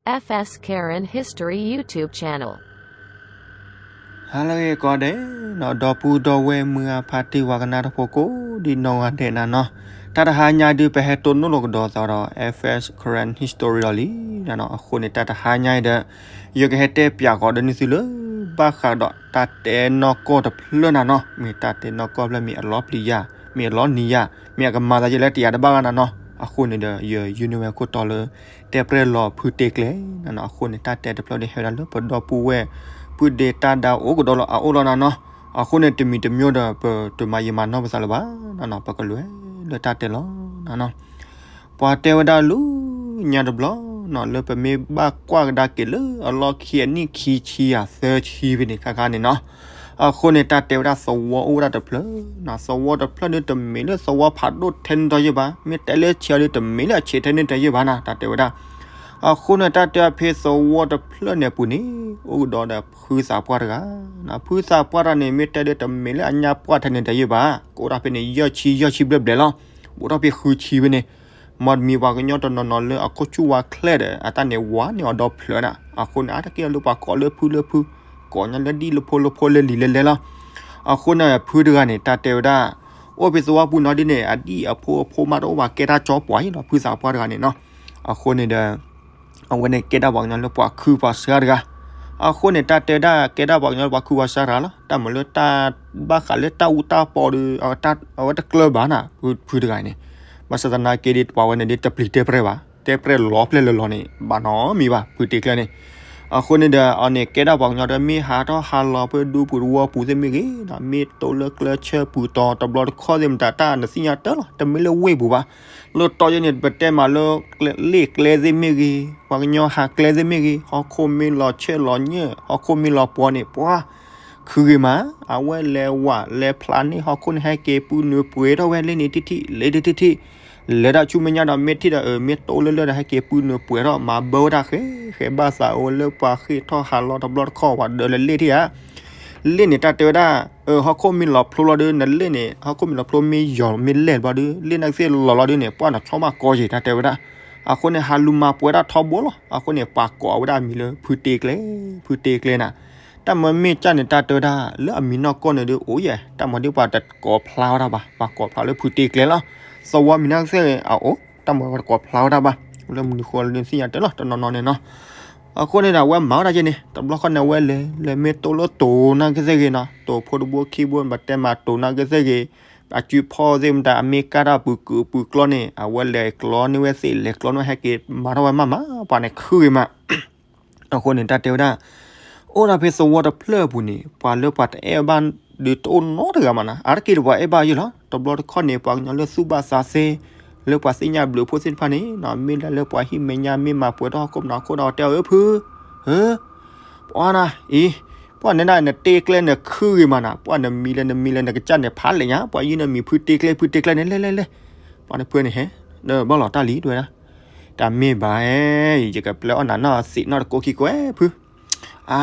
Hello ကိးဂၤဒဲးနီၤ, ဒီပုၢ်ဒီဝဲၢ်မုၢ်ဂၢ်ဖါတံၢ်ဝၤကနၣ်တၢ်ဖိကိးဒံနီၢ်ဂၤဒဲးနၤနီၤ, တၢ်တဟါညါဒုး ပဟဲတိၢ်နီၣ်လိာ်ကဒီးသးဒီး F S Karen History လီၤလံနၤနီၤ. အဃိန့ၣ် တၢ်တဟါညါအံၤဒီး ယကဟဲတဲပၠးဃီၤဒီးနုာ်သုလၢ ဘၣ်ဃးဒီးတၢ်တဲနီၢ်ကီၢ်တဖျၢၣ်နၤနီၤ. မ့ၢ်တၢ်တဲနီၢ်ကီၢ်ဖျၢၣ် မ့ၢ်အလီၤပျံၤယၤ, မ့ၢ်အလီၤနံၤယၤ, မ့ၢ်အကမၤသးယဲလၢတယာ်တဘၣ်ဂၤနၤနီၤ. အဃိန့ၣ်ဒီး ယ ယုၢ်န့ၢ်ဝဲခိၣ်တီလၢ တဲပျဲၢ်လီၤဖုတ့ကျဲနၤနီၤ. အဃိန့ၣ် တၢ်တဲတဖျၢၣ်ဒုး ဟဲဝဲဒၣ်လၢပဒီပုၢ်ဝဲၢ် ပုၢ်ဒ့တၢ်ဒၣ်အိၣ်ကဒီးလီၤ အအိၣ်လီၤနၤနီၤ. အဃိန့ၣ် တမံၤတမံၤဒီး ပတမၤယံာ်မၤနီၢ်ပသးလၢၤဘၣ်နၤနီၤ, ပကလဲၤလၢတၢ်တဲလီၤနၤနီၤ. ပှၤတဲဝဲဒၣ်လၢညါတဘျီနီၤ, လၢပမ့ၢ်ဘၣ်ကွၢ်ကဒါက့ၤလၢအလီၢ်ခံအနံၣ်ခံဆံယၤသၢဆံဖဲန့ၣ် ခါခါန့ၣ်နီၤ. အဃိန့ၣ် တၢ်တဲဝဲဒၣ်သဝီအိၣ်ဝဲဒၣ်တဖျၢၣ်နၤ, သဝီတဖျၢၣ်ဒုး တမ့ၢ်လၢသဝီဖးဒိၣ်ထဲန့ၣ်တယဲၢ်ဘၣ်, မ့ၢ်တဲလၢဆံးအီၤဒုး တမ့ၢ်လၢအဆံးထဲန့ၣ်တယဲၢ်ဘၣ်နၤ, တၢ်တဲဝဲဒၣ်. အဃိန့ၣ် တၢ်တဲဖဲသဝီတဖျၢၣ်န့ၣ်အပူၤန့ၣ် အိၣ်ကဒီးဒီးဖုသးပှၢ်တဂၤနၤ, ဖုသးပှၢ်တဂၤန့ၣ် မ့ၢ်တဲဒုး တမ့ၢ်လၢအညါပှၢ်ထဲန့ၣ်တယဲၢ်ဘၣ်, ကအိၣ်ဒၣ်ဖဲန့ၣ် ယဲၢ်ဆံယဲၢ်ဆံဘျဲၣ်ဘျဲၣ်လီၤ. အိၣ်ထီၣ်ဖဲဃုဆံဖဲန့ၣ်, မ့ၢ်တမံၤပှၤကညီတနီၤနီၤလၢအခိၣ်ဆူၣ်ဝါချဲၣ်ဒီး အတၢ်န့ၣ်ဝၤန့ၢ်အီၤဒီဖျၢၣ်နၤ, အဃိန့ၣ် အါတက့ၢ်လၢပှၤကိးလၢဖုလၢဖု, ကိးညါလၢဒံၣ်လၢဖိလၢဖိလၢလံၤလဲလဲလီၤ. အဃိန့ၣ် ဖုတဂၤန့ၣ် တၢ်တဲဝဲဒၣ် အိၣ်ဖဲသဝီပူၤနီၤဒ်န့ၣ် အဒံၣ်အဖိအဖိမးတအိၣ်ဘၣ် ကဲတၢ်ကၠီပှၤအံၤလီၤ ဖုသးပှၢ်တဂၤန့ၣ်နီၤ. အဃိန့ၣ်ဒီး အဝဲန့ၣ်ကဲဒၣ်ပှၤကညီလၢပှၤခုပှၤစှၤတဂၤ, အဃိန့ၣ် တၢ်တဲဒၣ်ကဲဒၣ်ပှၤကညီလၢပှၤခုပှၤစှၤတဂၤလီၤ. တၢ်မၤလၢတၢ်ဘၣ်ဃးလၢတၢ်အူတၢ်ပီဒီး အဝဲတကျၢၤဘၣ်နၤ, ဖုတဂၤန့ၣ်. ဘၣ်ဆၣ်သနာ်က့ဒီး ပှၤဝဲန့ၣ်ဒ်တပျံၤတဲပြဲၢ်ဘၣ်, တဲပြဲၢ်လီၤဖျဲၣ်လၢလီၤန့ၣ် ဘၣ်နီတမံၤဘၣ် ဖုတ့ကျဲန့ၣ်. အဃိန့ၣ်ဒီး အန့ၣ်ကဲဒၣ်ပှၤကညီဒီး မ့ၢ်ဟးထီၣ်ဟးလီၤဖဲဒူပူၤသဝီပူၤသ့ၣ်မ့ၢ်ဂ့ၤ, မ့ၢ်တိလၢကျဲဆၢပူၤတီၤတဘျီတခီၣ်သ့ၣ်မတၤ တၢ်နသ့ၣ်ညါတၢ်လီၤ, တမ့ၢ်လၢဝ့ၢ်ပူၤဘၣ်. လၢတီယဲန့ၣ် ပတဲမးလၢ လ့ၣ်ကျဲသ့ၣ်မ့ၢ်ဂ့ၤ, ပှၤကညီဟးကျဲသ့ၣ်မ့ၢ်ဂ့ၤ, ဟီၣ်ခိၣ်မ့ၢ်လီၤဆဲးလီၤညၢၣ်, ဟီၣ်ခိၣ်မ့ၢ်လီၤပှီၤန့ၣ် ပှၤ ခုဂ့ၤမး, အဝဲလဲၤဝးလဲၤဖျါန့ၢ်ဟီၣ်ခိၣ်န့ၣ် ဟဲက့ၤပုၢ်နုာ်ပှဲၤထီၣ်ဝဲလ့ၣ်န့ၣ်ထံၣ်ထံၣ် လ့ၣ်ထံၣ်ထံၣ်ထံၣ်, လဲၤတၢ်ဆူမဲာ်ညါဒီး မ့ၢ်ထံၣ်ဒီး မ့ၢ်တိလၢလၢဒီး ဟဲက့ၤပုၢ်နုာ်ပှဲၤထီၣ် မၤဘၢဝဲဒၣ်ဃဲဃဲ ဘၣ်သးအိၣ်လၢပှၤဃ့ၢ်ထီၣ်ဟးလီၤတဘျီတခီၣ် ပှၤဒၢးလၢလ့ၣ်ထံၣ်ဧါ. လ့ၣ်န့ၣ် တၢ်တဲဝဲဒၣ် ဟီၣ်ခိၣ်မ့ၢ်လီၤဖျိလီၤဒုး နလ့ၣ်န့ၣ် ဟီၣ်ခိၣ်မ့ၢ်လီၤဖျိမ့ၢ်ယီၤမ့ၢ်လဲၢ်တဘျီဒုး လ့ၣ်န့ၣ်ကသ့ၣ်လီၤလီၤဒုးန့ၣ် ပှၤနဆီမးကီယံာ် တၢ်တဲဝဲဒၣ်. အဃိန့ၣ် ဟးလူၤမၤပှဲၤဒၣ်ထီဘိလီၤ. အဃိန့ၣ် ပှၤကိးဝဲဒၣ်အမံၤလၢ ဖုတ့ကျဲ, ဖုတ့ကျဲနၤ. တၢ်မၤမ့ၢ်ကၢ်န့ၣ် တၢ်တဲဝဲဒၣ် လၢအမံၤနီၢ်ကီၢ်န့ၣ်ဒုး အိၣ်ယဲၢ် တၢ်မၤဒ်ပှၤတကိးဖျါဝဲဒၣ်ဘၣ်, ပှၤကိးဖျါလၢဖုတ့ကျဲလီၤ. သဝီမံၤနာ်က့သ့ၣ်ဂ့ၤ အအိၣ် တၢ်မၤပှၤတကိးဖျါဝဲဒၣ်ဘၣ်. လၢမနုၤဃိလၢသ့ၣ်ညါတၢ်လီၤ တနီၤနီၤန့ၣ်နီၤ. အဃိန့ၣ်ဒီး အဝဲမၤဝဲဒၣ်ယဲၢ်န့ၣ် တဘျီဃီန့ၣ် အဝဲလဲၤ လဲၤမ့ၢ်တိၢ်လၢတိၤနာ်က့သ့ၣ်ဂ့ၤနီၤ, တိၤဖိတဘိခံဘိ ပတဲမးတိၤနာ်က့သ့ၣ်ဂ့ၤ, အစုဖီၣ်သ့ၣ်မတၤ အမ့ၢ်ကၢ်တၢ်ပူၤကုာ်ပူၤကျီန့ၣ် အဝဲလဲၤကျီန့ၢ်ဝဲသ့ၣ် လဲၤကျီန့ၢ်ဝဲဟဲက့ၤမၤထီၣ်ဝဲမးမး ပှၤန့ၣ်ခုဂ့ၤမး. အဃိန့ၣ် တၢ်တဲဝဲဒၣ် အိၣ်ဒၣ်ဖဲသဝီတဖျၢၣ်အပူၤန့ၣ် ပှၤလၢပှၤတအဲၣ်ဘၣ်ဒုးတအိၣ်နီတဂၤမးနီၤ, အါတက့ၢ်ဒီးပှၤအဲၣ်ဘၣ်ယဲၢ်လီၤ. တဘျီတခီၣ်န့ၣ် ပှၤကညီလၢသူၣ်ဘၣ်သးသ့ လၢပှၤသ့ၣ်ညါဘျုးဖိသ့ၣ်တဖၣ်န့ၣ်နီၤ မ့ၢ်ဒၣ်လၢပှၤဟံၣ်မဲာ်ညါ မ့ၢ်မၤပှဲၤထီၣ်ဟီၣ်ခိၣ်မနုၤခိၣ်ဒီး တဲအီၤ အၢ ဖု ဧၢ ပှၤနၤအံၤ ပှၤနၤဒၣ် နတ့ကျဲနခုဂ့ၤမးနၤ, ပှၤနမံၤလၢနမံၤလၢနကစၢ်န့ၣ် ဖးလဲၣ်ညါ, ပှၤယုၢ်နမံၤဖုတ့ကျဲ ဖုတ့ကျဲန့ၣ် လဲၣ်လဲၣ်လဲၣ်. ပှၤန့ၣ်ဖုန့ၣ်ဟဲ ဒီးဘၣ်လီၤတၢ်လံ တဲဝဲဒၣ်. တၢ်မ့ၢ်ဘၣ်ဧၢ, ယကပျဲအီၣ်နၤနီၢ်သံးနီၢ်တကိးခံကွဲၢ်ဖု. အါ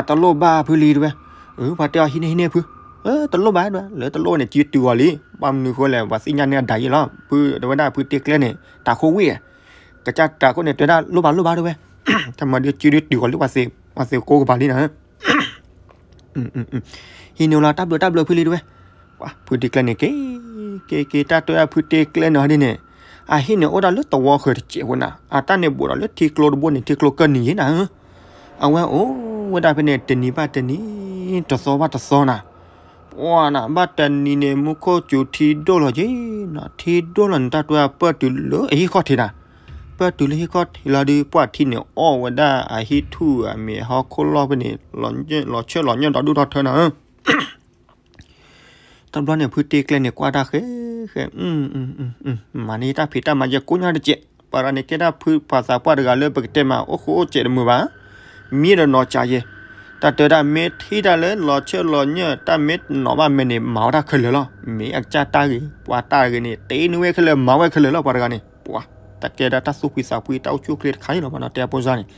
တလိၣ်ဘၣ်ဖုလံတဲဝဲ. အၢ ပှၤတဲအီၤဟံးန့ၢ်ဟံးန့ၢ်ဖု. အၢ တလိၣ်ဘၣ်တဲဝဲ, လၢတလိၣ်န့ၣ် စုတုၤအီၤလံ. ဘၣ်မနုၤဃိလဲၣ် ပှၤသ့ၣ်ညါန့ၢ်အဒၣ်ယဲၢ်လီၤ. ဖုတဲဝဲဒၣ်ဖုတ့ကျဲန့ၣ် တၢ်ခိၣ်ဝံၣ်ဧါ. ကစၢ်တၢ်ခိၣ်န့ၣ် တဲဝဲဒၣ်လိၣ်ဘၣ်လိၣ်ဘၣ်တဲဝဲ. တၢ်မၤဒုးစုဒုးတုၤအီၤလံ ပှၤသ့ၣ်ကိးကပၤလံနၤ. ဟံးန့ၢ်လီၤ တၢ်ဘျုးတၢ်ဘျုးဖုလံတဲဝဲ. ပှၤဖုတ့ကျဲန့ၣ်က့ၤ က့ၤက့ၤ တၢ်တဲဝဲဒၣ်ဖုတ့ကျဲန့ၣ်ဟီဒ်န့ၣ် အဟံၣ်န့ၣ်အိၣ်ဒၣ်လၢသဝီဃၢၤတစဲးဖိနၤ, အတၢ်န့ၣ်ဘိးဒီးလၢထံကျိတဘိန့ၣ် ထံကျိကၢၢ်နံၤယဲၢ်နၤဧၢ. အဝဲအိၣ်ဝဲဒၣ်ဖဲန့ၣ် တနံၤဘၣ်တနံၤ တသီဘၣ်တသီနၤ. ပှၤနၤ ဘၣ်တနံၤန့ၣ် မူခိၣ်စူၤထံဒိၣ်လီၤက့ၤနၤ, ထံဒိၣ်လီၤန့ၣ် တၢ်တဲဝဲဒၣ်ပၢၢ်တုၤလၢအဟံၣ်ခီၣ်ထံးနၤ. ပၢၢ်တုၤလၢဟံၣ်ခီၣ်ထံးလီၤဒုး ပှၤထံန့၁ၣ်အီၣ်ဝဲဒၣ်အဟံၣ်ထူၣ်အမ့ၢ်ဟီၣ်ခိၣ်လီၢ်ဖဲန့ၣ် လီၤဆၢၣ်လီၤညၢၣ်ဒီးဒူၣ်ထီၣ်ထၢနၤဧၢ. တဘျီန့ၣ် ဖုတ့ကျဲန့ၣ် ကွၢ်တၢ်ဃဲ ဃဲ မၤန့ၢ်တၢ်ဖံးတၢ်မၤယဲၢ်ကိးညါတစဲး, ပှၤတဂၤန့ၣ် ကဲဒၣ်ဖုပှၤသးပှၢ်တဂၤလၢပကတဲမး အိၣ်ဃိအိၣ်စဲးတမုာ်ဘၣ်, မံဒီးနီၢ်ကၢ်ယဲၢ်, တၢ်တဲဒၣ်မ့ၢ်ထံၣ်တၢ်လၢလီၤဆၢၣ်လီၤညၢၣ် တၢ်မ့ၢ်နီၢ်ဘၣ်မဲာ်န့ၣ် မၤဝဲဒၣ်ခဲလၢာ်လီၤ. မ့ၢ်အကစၢ်တၢ်ဂ့ၤ ပှၤတၢ်ဂ့ၤန့ၣ် တ့န့ၢ်ဝဲခဲလၢာ် မၤဝဲခဲလၢာ်လီၤ ပှၤတဂၤန့ၣ်, ပှၤ တၢ်ကဲဒၣ်တၢ်သူၣ်ဖှံသးဖှံ တၢ်အိၣ်ဆူၣ်အိၣ်ချ့တခါအံၤလီၤ ပှၤနီၢ်တဲအဖိစၢ်န့ၣ်,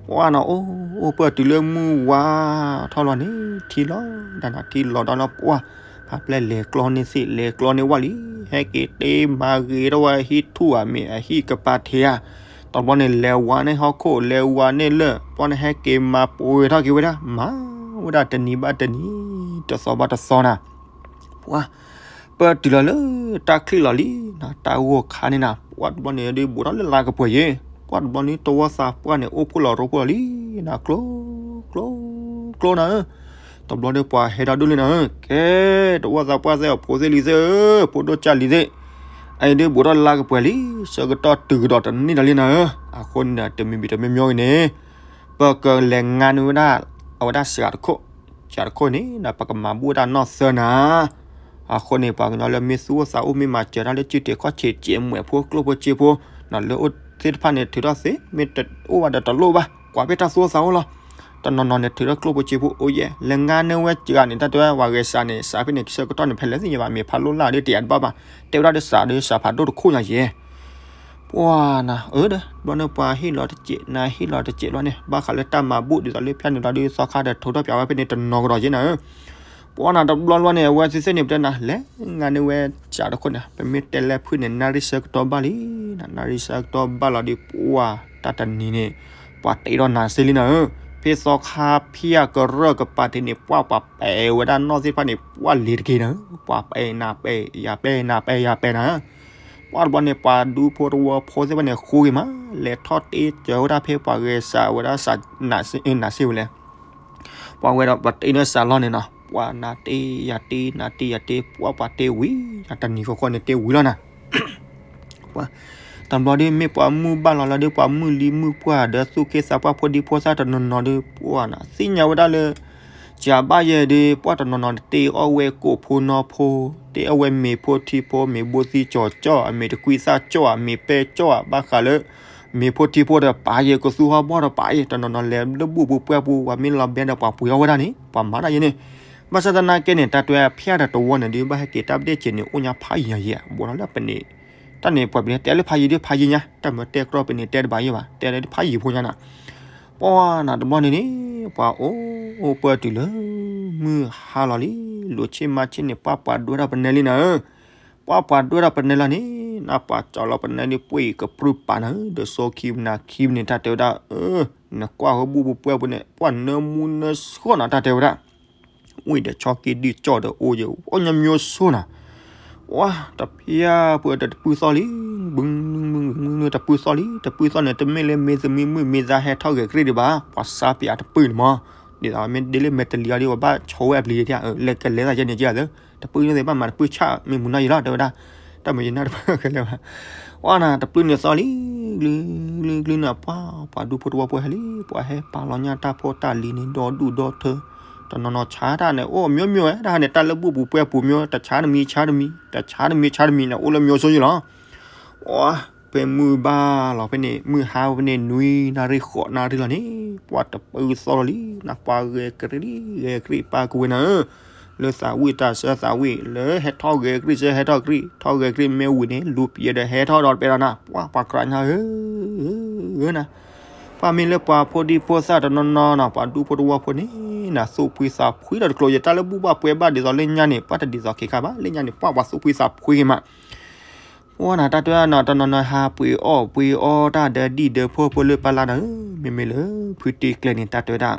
ပှၤနီၢ် အိၣ်အိၣ်ပၢၢ်တုၤလၢမုၢ်ဝါထီၣ်လီၤန့ၣ် ထံလီၤဒၣ်နၤ ထံလီၤဒီးလီၤ ပှၤ ဖးပျဲၢ်လဲၤကျီန့ၢ်သ့ၣ် လဲၤကျီန့ၢ်ဝဲလံ, ဟဲက့ၤတ့မၤဂ့ၤထီၣ်ဝဲဟံၣ်ထူၣ်ဧါ မ့ၢ်အဟံၣ်ကပၤထံးဧါ, တဘျီန့ၣ် လဲၤဝါန့ၢ်ဟီၣ်ခိၣ် လဲၤဝါန့ၢ်လၢၢ် ပှၢ်န့ၣ်ဟဲက့ၤမၤပှဲၤထီၣ်က့ၤဝဲဒၣ် မၤဝဲဒၣ်တနံၤဘၣ်တနံၤ တသီဘၣ်တသီနၤ, ပှၢ် ပၢၢ်တုၤလီၤလၢတၢ်ချံၣ်လီၤလံနၤ, တၢ်ဂိၢ်ခါန့ၣ်နၤ, ပှၢ်တဘျီန့ၣ်ဒုးဘူးထီၣ်လၢလါကပှဲၤယဲ, ပှၢ်တဘျီန့ၣ် တဝီသးပှၢ်န့ၣ် အိၣ်ဖှိၣ်လီၤရိဖှိၣ်လီၤလံနၤ, ကျိ ကျိ ကျိနၤဧၢ, တဘျီန့ၣ်ပှၤဟဲထီၣ်ဒိၣ်လံနၤဧၢ, ကဲ တဝီသးပှၢ်သ့ၣ်ဧၢ ဖိသ့ၣ်လံၤသ့ၣ်ဧၢ, ဖိဒိၣ်ကၢ်လံၤသ့ၣ်, အအံၤဒုးဘူးထီၣ်လါကပှဲၤလံ, ဆၢကတီၢ်တုၤကဒီးတနံၣ်လီၤလံနၤဧၢ, အဃိန့ၣ်ဒီး တမံၤမံၤတမံၤမံၤဂ့ၤန့ၣ် ပကလဲၤငါန့ၢ်ဝဲဒၣ် အဝဲဒၣ်စှၤတခိၣ်, စှၤတခိၣ်န့ၣ်ဒီး ပကမၤဘူၣ်ဝဲဒၣ်နီၢ်သၢနၤ, အဃိန့ၣ် ပှၤကညီလၢမ့ၢ်သူၣ်အိၣ်သးအိၣ် မ့ၢ်မၤစၢၤတၢ်လၢစုတ့ၢ်ခီၣ်ဆံး စဲးမွဲၣ်ဖိ ကျိၣ်ဖိစ့ဖိ လၢအိၣ်သ့ၣ်တဖၣ်န့ၣ် ထုးထီၣ်သ့, မ့ၢ်တအိၣ်ဘၣ်ဒီးတလိၣ်ဘၣ်, ကွၢ်ဖဲတၢ်သူၣ်အိၣ်သးအိၣ်လီၤ, တနီၤနီၤန့ၣ် ထုးထီၣ်ကျိၣ်ဖိစ့ဖိအိၣ်ယဲၢ်, လဲၤငါန့ၢ်ဝဲစှၤန့ၣ် တၢ်တဲဝဲ ပှၤဂဲၤစှၤန့ၣ် စှၤဖဲန့ၣ် ဆၢကတီၢ်န့ၣ် ဖဲလဲၣ်သ့ၣ်ညါဘၣ်, မ့ၢ်ဖးလိၣ်လၢ်ဒီး တယၤတဘၣ်ဘၣ်, တဲဝဲဒၣ်ဒီးစှၤဒီး စှၤဖးဒိၣ်တခိၣ်ညါယဲၢ် ပှၢ်နၤ အၢဒီး ဘျီန့ၣ်ပှၤဟ့ၣ်လီၤတစဲး နၤဟ့ၣ်လီၤတစဲးဘျီန့ၣ် ဘၣ်ဃးလၢတၢ်မၤဘူၣ်ဒ်သိးလၢဖၠၣ်န့ၣ်လီၤဒီး သီခါဒီးထုးထီၣ်ပၠးဝဲဖဲန့ၣ်တနီၤကဒီးယဲၢ်နၤဧၢ, ပှၢ်နၤတဘျီဘျီန့ၣ် အဝဲသ့ၣ်သ့ၣ်န့ၣ် ပတဲနၤ လဲၤငါန့ၢ်ဝဲစှၤတခိၣ်န့ၣ် ပမ့ၢ်တဲလဲၤဖုၣ်န့ၣ် နၣ်ရံၣ်ဆၢကတီၢ်ဘၣ်လံ, နၣ်ရံၣ်ဆၢကတီၢ်ဘၣ်လီၤဒီး ပှၢ်တၢ်တနံၤန့ၣ် ပှၤတ့ထီၣ်နၤစ့လံနၤဧၢ, ဖဲသီခါဖၠၣ်ကရၢၢ်ကပၤထံးန့ၣ် ပှၢ်ပှၤပဲာ်ဝဲဒၣ်နီၢ်သ့ၣ်တဖၣ်န့ၣ် ပှၢ်လ့ၤတက့ၢ်နၤဧၢ, ပှၤပဲာ်နၤပဲာ် ယၤပဲာ်နၤပဲာ် ယၤပဲာ်နၤ ပှၢ်တဘျီန့ၣ် ပှၤဒူဖိတဝီဖိသ့ၣ်တဖၣ်န့ၣ် ဃိဂ့ၤမး လဲၤထီၣ်တ့စၢၤဝဲဒၣ်ဖဲပှၤဂဲၤစှၤဝဲဒၣ်စှၤ နးစ့ဝဲလဲၣ်, ပှၤဝဲဒီးပှၤတ့န့ၢ်စှၤလီၢ်န့ၣ်နီၤ ပှၢ်နၤတ့ယၤတ့ နၤတ့ယၤတ့ ပှၢ်ပှၤတ့ဝံၤ တနံၤဃီဃီန့ၣ်တ့ဝံၤလီၤနၤ ပှၢ် တဘျီဒီး မ့ၢ်ပှၤမုၢ်ဘၣ်လီၤလၢဒီး ပှၤမုၢ်လံမုၢ်ပှၢ်ဒီး သူၣ်က့သးပှၢ်ဖိဒံဖိသၣ်တနီၤနီၤဒီး ပှၢ်နၤ သ့ၣ်ညါဝဲဒၣ်လၢ စှၤဘၣ်ယဲဒီး ပှၢ်တနီၤနီၤတ့အီၣ်ဝဲကိၣ်ဖိနီဖိ, တ့အီၣ်ဝဲမ့ၤဖိထံဖိ, မ့ၤဘိသံကၠီၤကၠီၣ်, အမ့ၤတကွံသၣ်ကၠီၣ်, အမ့ၤပဲကၠီၣ်, ဘၣ်ဃးလၢ မ့ၤဖိထံဖိဒီးပာ်ယဲ ကသူဟီၣ်ဘီၣ်ဒီးပာ်ယဲ, တနီၤနီၤလဲၤလၢဘူၣ်ပူၤပှဲၤပူၤ ပှၤမ့ၢ်လီၤဘဲဒီးပှၤပှ့ၤအီၣ်ဝဲဒၣ်န့ၣ် ပှၤမၤတၢ်ယဲန့ၣ်, ဘၣ်ဆၣ်သနာ်က့န့ၣ် တၢ်တွဲဖၠၣ်တဝီန့ၣ်ဒီး ဘၣ်ဟဲက့ၤတၢ်ပဒ့ၣ်စ့န့ၣ် အိၣ်ညါဖးယံၤညါယံၤ ဘူးဒီးလၢပန့ၣ် တၢ်န့ၣ် ပှၤပန့ၣ်တဲလၢဖးယံၤဒီးဖးယံၤညါ, တၢ်မၤတဲကြီပန့ၣ်တဲတဘၣ်ယဲဘၣ်, တဲလၢဖးယံၤဖိညါနၤ, ပှၢ်နၤတဘျီန့ၣ်န့ၣ် ပှၤအိၣ်အိၣ်ပၢၢ်တုၤလၢ မုၢ်ဟါလီၤလံ, လူၤဆ့ၣ်မါဆ့ၣ်န့ၣ် ပှၢ်ပှၤဒွဲထီၣ်ပနဲလံနၤဧၢ, ပှၢ်ပှၤဒွဲထီၣ်ပနဲလီၤန့ၣ် နပှၤကၠီလီၤပနဲလံ ပှ့ၢ်ကပြုၢ်ပာ်နၤဧၢ, ဒီးစီခံပနၤခံပန့ၣ် တၢ်တဲဝဲဒၣ် အၢ နကွၢ်ဟီၣ်ဘူၣ်ပူၤပှဲၤပူၤန့ၣ် ပှၢ်နၢမူနၢဆှီၣ်နၤ တၢ်တဲဝဲဒၣ် ဝံၤဒီးဆီက့ဒုၣ်ကၠီၣ်ဒီးအိၣ်ယဲ အိၣ်ညီမၠိဆိနၤ, ပှၢ်တဖၠၣ်ပှဲၤဒီးတပုၢ်သီၣ်လံ, ဘုတပုၢ်သီၣ်လံ, တပုၢ်သီၣ်န့ၣ် တမ့ၢ်လၢမ့ၢ်သမံမုၣ်မ့ၢ်သးဟဲထီၣ်ဂဲၤကရံၣ်ဒံးဘၣ်, ပှၤစါပၠးတပုၢ်န့ၣ်မး, ဒ်သိးမ့ၢ်ဒ်လၢမဲာ်တလံၤအီၤဒီး ပှၤဘၣ်ဆိဝဲအပျံၤတၢ်, လဲၤကလဲၤသးယဲန့ၣ်ကဲသၢ, တပုၢ်န့ၣ်သ့ၣ်ဘၣ်မၤတပုၢ်ဆၣ် မ့ၢ်မုၢ်နီၢ်ယံၤလီၤ တဲဝဲဒၣ်, တၢ်မၤယံၤနၢ်တပၢၢ်ကလဲၤဘၣ် ပှၢ်နၤ တပုၢ်န့ၣ်သီၣ်လံ, ကလုာ်ကလုာ်ကလုာ်နၤ ပှၢ်ပှၤဒူဖိတဝီဖိဟဲလံ, ပှၤဟဲပာ်လီၤညၣ်တၢ်ဖိတၢ်လံၤန့ၣ် ဒီဒူၣ်ဒီထၢ, တနီၤနီၤဆါတၢ်န့ၣ် အိၣ်မၠိမၠိဝဲ, တၢ်ဟးန့ၣ် တၢ်လၢဘူၣ်ပူၤပှဲၤပူၤမၠိ, တဆါတမံၤဆါတမံၤ, တဆါတမံၤဆါတမံၤန့ၣ် အိၣ်လၢမၠိဆိယံၤလီၤ. ပှၢ်ဖဲမုၢ်ဘၣ်လီၤဖဲန့ၣ် မုၢ်ဟါဖဲန့ၣ် နွံနၣ်ရံၣ်ဃိးနၣ်ရံၣ်လီၤန့ၣ် ပှၢ်တပုၢ်သီၣ်လီၤလံ, နပှၤဂဲၤကရံၣ် ဂဲၤကရံၣ်ပာ်ကဝဲနၤဧၢ လၢသးဝံၣ်တၢ်ဆၢသးဝံၣ် လၢဟဲထီၣ်ဂဲၤကရံၣ်ဆၢဟဲထီၣ်ကရံၣ် ထီၣ်ဂဲၤကရံၣ်မ့ၢ်ဝံၤန့ၣ် လူၤပျဲဒီးဟဲထီၣ်ဒီးတပဲဒီးနၤ ပှၢ်ပှၤကြၢးညါဧၢ ဧၢနၤ, ပှၢ်မ့ၢ်လၢပှၤဖိဒံဖိသၣ်တနီၤနီၤနၤ ပှၤဒူဖိတဝီဖိန့ၣ် နသူၣ်ဖှံသးဖှံဒီးတကျိၤယဲ တၢ်လၢဘူၣ်ဘၣ်ပှဲၤဘၣ်ဒ်သိးလၢညါန့ၣ် ပှၢ်တဒ်သိးခဲခါဘၣ် လၢညါန့ၣ် ပှၢ်ပှၤသူၣ်ဖှံသးဖှံမး ပှၢ်နၤ တၢ်တဲနၤ တနီၤနီၤဟးပှ့ၤအီၣ်ပှ့ၤအီတၢ်ဒီးဒံၣ်ဒီးဖိဖိလၢပၢ်လၢ်နၤဧၢ, မ့မ့ၢ်လၢဖုတ့ကျဲန့ၣ် တၢ်တဲဝဲဒၣ်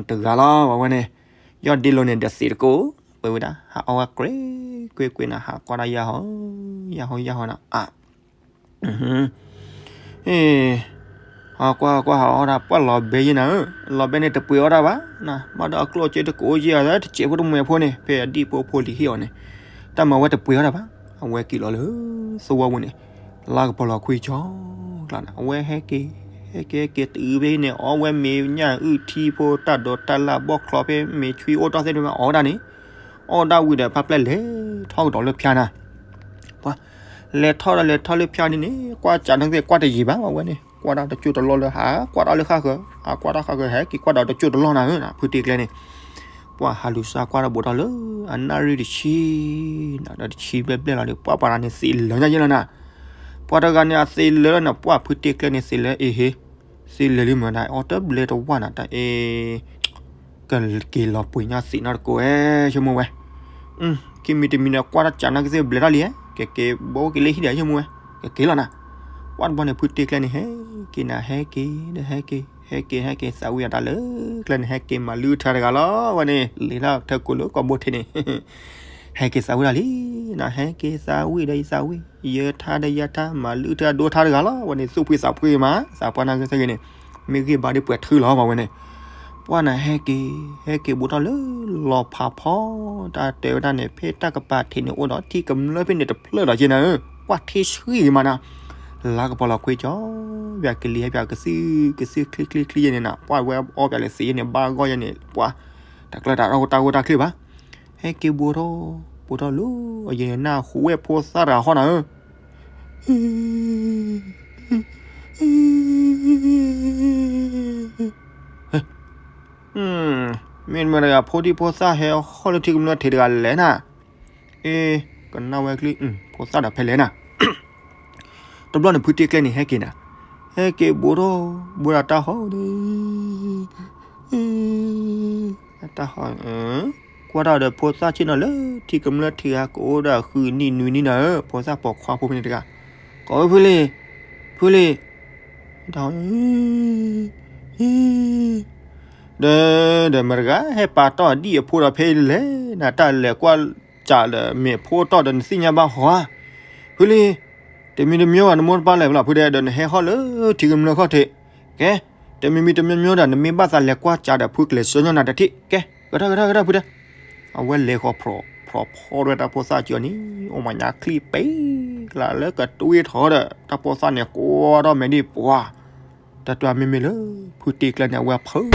တဂၤလီၤ ပှၤဝဲန့ၣ် ယီၢ်ဒ့လိာ်န့ၣ်ဒီးသံးတကိး ပဝဲဒၣ် ဟးအီၣ်ဝဲကွ့ကွ့ကွ့နၤ ဟးကွၢ်တၢ်ယၢ်ဟီ ယၢ်ဟီယၢ်ဟီနၤ အ ဟးကွၢ်ကွၢ်ဟးအီၣ်တၢ် ပှၢ်လီၤဘဲယဲနၤဧၢ, လီၤဘဲန့ၣ်တပှ့ၤအီၣ်တၢ်ဘၣ်, ဘၣ်ဒီးအကျိၣ်အစ့တကိးယဲအသး တစဲးဖိတမှဲၤဖိန့ၣ် ဖဲအဒံၣ်ဖိဖိလံၤဟ့ၣ်အီၤန့ၣ်, တၢ်မၤဝဲတပှ့ၤအီၣ်တၢ်ဘၣ်, အဝဲက့ၤလီၤလၢ သဝီပူၤန့ၣ်, လါကပီၤလီၤခွံကၠီကျါန့ၣ် အဝဲဟဲက့ၤ ဟဲက့ၤဟဲက့ၤတုၤဖဲန့ၣ် အီၣ်ဝဲမ့ၤညၣ်အုၣ်ထံဖိတၢ်ဒိးတၢ်လၢ်ဘီၣ်ချီဖဲမ့ၤဆွံအိၣ်တ့ၢ်သ့ၣ်တဖၣ်အီၣ်ဝဲဒၣ်န့ၣ်, အီၣ်ဒၣ်ဝံၤဒီးဖးပျဲၢ်လဲၤထီၣ်ကဒီးလၢဖၠါနၤ ပှၢ် လဲၤထီၣ်ဒီးလဲၤထီၣ်လၢဖၠါန့ၣ်န့ၣ် ကွၢ်ကးနၢ်ကသ့ၣ် ကွၢ်တယံာ်ဘၣ် ဝဲန့ၣ် ကွၢ်တၢ်တကၠိၢ်တလီၢ်လၢဟး ကွၢ်တၢ်လၢဃၣ်ဃၢၤ ဟးကွၢ်တၢ်ဃၣ်ဃၢၤ ဟဲက့ၤကွၢ်ဒီးတကၠိၢ်တလီၢ်နၤဧၢ ဖုတ့ကျဲန့ၣ်, ပှၢ်ဟးလူၤစါကွၢ်တၢ်ဘူးထီၣ်လၢ အနၣ်ရံၣ်တဆံ ဒီးတဆံဘျဲၣ်ဘျဲၣ်လီၤဒီး ပှၢ်ပှၤတဂၤန့ၣ်သံးလၢာ်ညါယဲလီၤနၤ, ပှၤတဂၤန့ၣ်အသံးလၢာ်လီၤန့ၣ် ပှၢ်ဖုတ့ကျဲန့ၣ်သံးလၢာ်အ့ဟ့ သံးလၢာ်လံမ့ၢ်ဒၣ် အီၣ်တဘျဲတဝၢ်နၤ တၢ်အ့ ကက့ၤလီၤပှ့ၤညါသံးနီတကိးဧဲ ဆိကမိၣ်ဝဲ, ခံမံၤတမံၤန့ၣ် ကွၢ်တၢ်ကးနၢ်ကသ့ၣ်ဘျဲးထီၣ်လံဧဲ ကက့ၤဘီက့ၤလၢဟံၣ်ဒီး ဆိကမိၣ်ဝဲ ကက့ၤလီၤနၤ, ပှၢ်တဘျီန့ၣ် ဖုတ့ကျဲန့ၣ် ဟဲက့ၤနၤ ဟဲက့ၤဒီးဟဲက့ၤ ဟဲက့ၤ ဟဲက့ၤသးဝံၣ်အတၢ်လၢကျဲန့ၣ် ဟဲက့ၤမၤလုၢ်ထါတဂၤလီၤ. ဝဲန့ၣ် လ့ၤလၢထၢကိးလၢကီၢ်ဘိထ့န့ၣ် ဟဲက့ၤသးဝံၣ်တၢ်လံနၤ, ဟဲက့ၤသးဝံၣ်ဒီးယသးဝံၣ် ယထါဒီးယထါ မၤလုၢ်ထါဒိထါတဂၤလီၤ. ဝဲန့ၣ် သူၣ်ဖှံသးဖှံမး သးပှၢ်နၢ်ဂ့ၤသဂ့ၤန့ၣ် မ့ၢ်ဂ့ၢ်ဘါဒ်ပှဲၤထုလီၤမးဝဲန့ၣ် ပှၢ်နၤဟဲက့ၤ ဟဲက့ၤဘူးထီၣ်လၢလီၤဖးဖီ တၢ်တဲဝဲဒၣ်န့ၣ် ဖဲတၢ်ကပၤထံးန့ၣ် အိၣ်ဒီးထံကမျၢၢ်ဖဲန့ၣ်တဖျၢၣ်ဒီးက့နၤဧၢ, ပှၢ်ထံဆှံဂ့ၤမးနၤ, လါကပီၤလီၤခွ့ကၠီ ပၠးကလံၤဟဲပၠးကသုၣ်ကသုၣ်ချံချံချံယဲန့ၣ်နၤ, ပှၢ်ဝဲအီၣ်ပၠးလၢသ့ယဲန့ၣ် ဘၣ်ဂီၢ်ယဲန့ၣ် ပှၢ် တၢ်ကျၢၢ်တၢ်အီၣ်တၢ်ဂိၢ်တၢ်ချ့ဘၣ် ဟဲက့ၤဘူးထီၣ် ဘူးထီၣ်လၢ အယဲၢ်နၢ်ဟူဝဲဖိသၣ်တဂၤဟီနၤဧၢ, မ့ၢ်မတဂၤဖိဒံဖိသၣ်ဟဲဟီၣ်လၢထံကမျၢၢ်ထံးတဂၤလဲၣ်နၤ, အ့ ကနၣ်ဝဲချံ ဖိသၣ်ဒီးဖဲလဲၣ်နၤ တဘျီန့ၣ် ဖုတ့ကျဲန့ၣ် ဟဲက့ၤနၤ, ဟဲက့ၤဘူးထီၣ် ဘူးဒီးတၢ်ဟီၣ်ဒီး တၢ်ဟီၣ် ကွၢ်ထီၣ်ဒီးဖိသၣ်ဆ့ၣ်နီၤလၢထံကမျၢၢ်ထံဂၤ ကအိၣ်ဒီးဃုနံၣ်နွံနံၣ်နၤဧၢ, ဖိသၣ်ပိာ်ခွါဖိဖဲန့ၣ်တဂၤ, ကိးဝဲဖုလံၤ, ဖုလံၤ, တၢ်ဟီၣ် ဒီး ဒီးမတဂၤဟဲပာ်တီၢ်ဒံၣ်အဖိဒီးဖဲလဲၣ်နၤ, တၢ်လဲၤကွၢ်စးဒီးမ့ၢ်ဖိတီၢ်ဒီးနသ့ၣ်ညါဘၣ်ဟီဧါ, ဖုလံၤ, တမံၤတမံၤနမိၢ်တပၢ်လဲၣ်ဖဲလီၤဖုဒဲး ဒီးနဟဲဟီၣ်လၢထံကမျၢၢ်ခီၣ်ထံး, ကဲ တမံၤမံၤတမံၤမံၤဒီး နမ့ၢ်ဘၣ်သးလဲၤကွၢ်စးဒီးဖုကလဲၤဆှၢညီနၤတထံၣ်, ကဲ ကထီၣ်ကထီၣ်ကထီၣ်ဖုဒဲး, အဝဲလဲၤဃီၤဖျိးဖျိးဖီၣ်ဒီးတၢ်ဖိသၣ်ကၠီန့ၣ် အိၣ်မးညါချံပ့ၤကျါလၢကတွံၢ်ထီၣ်ဒီး တၢ်ဖိသၣ်န့ၣ် ကွၢ်ထီၣ်မဲာ်ဒံးပှၤ တၢ်တၢ်မ့မ့ၢ်လၢ ဖုတ့ကျဲန့ၣ် အဝဲဖုး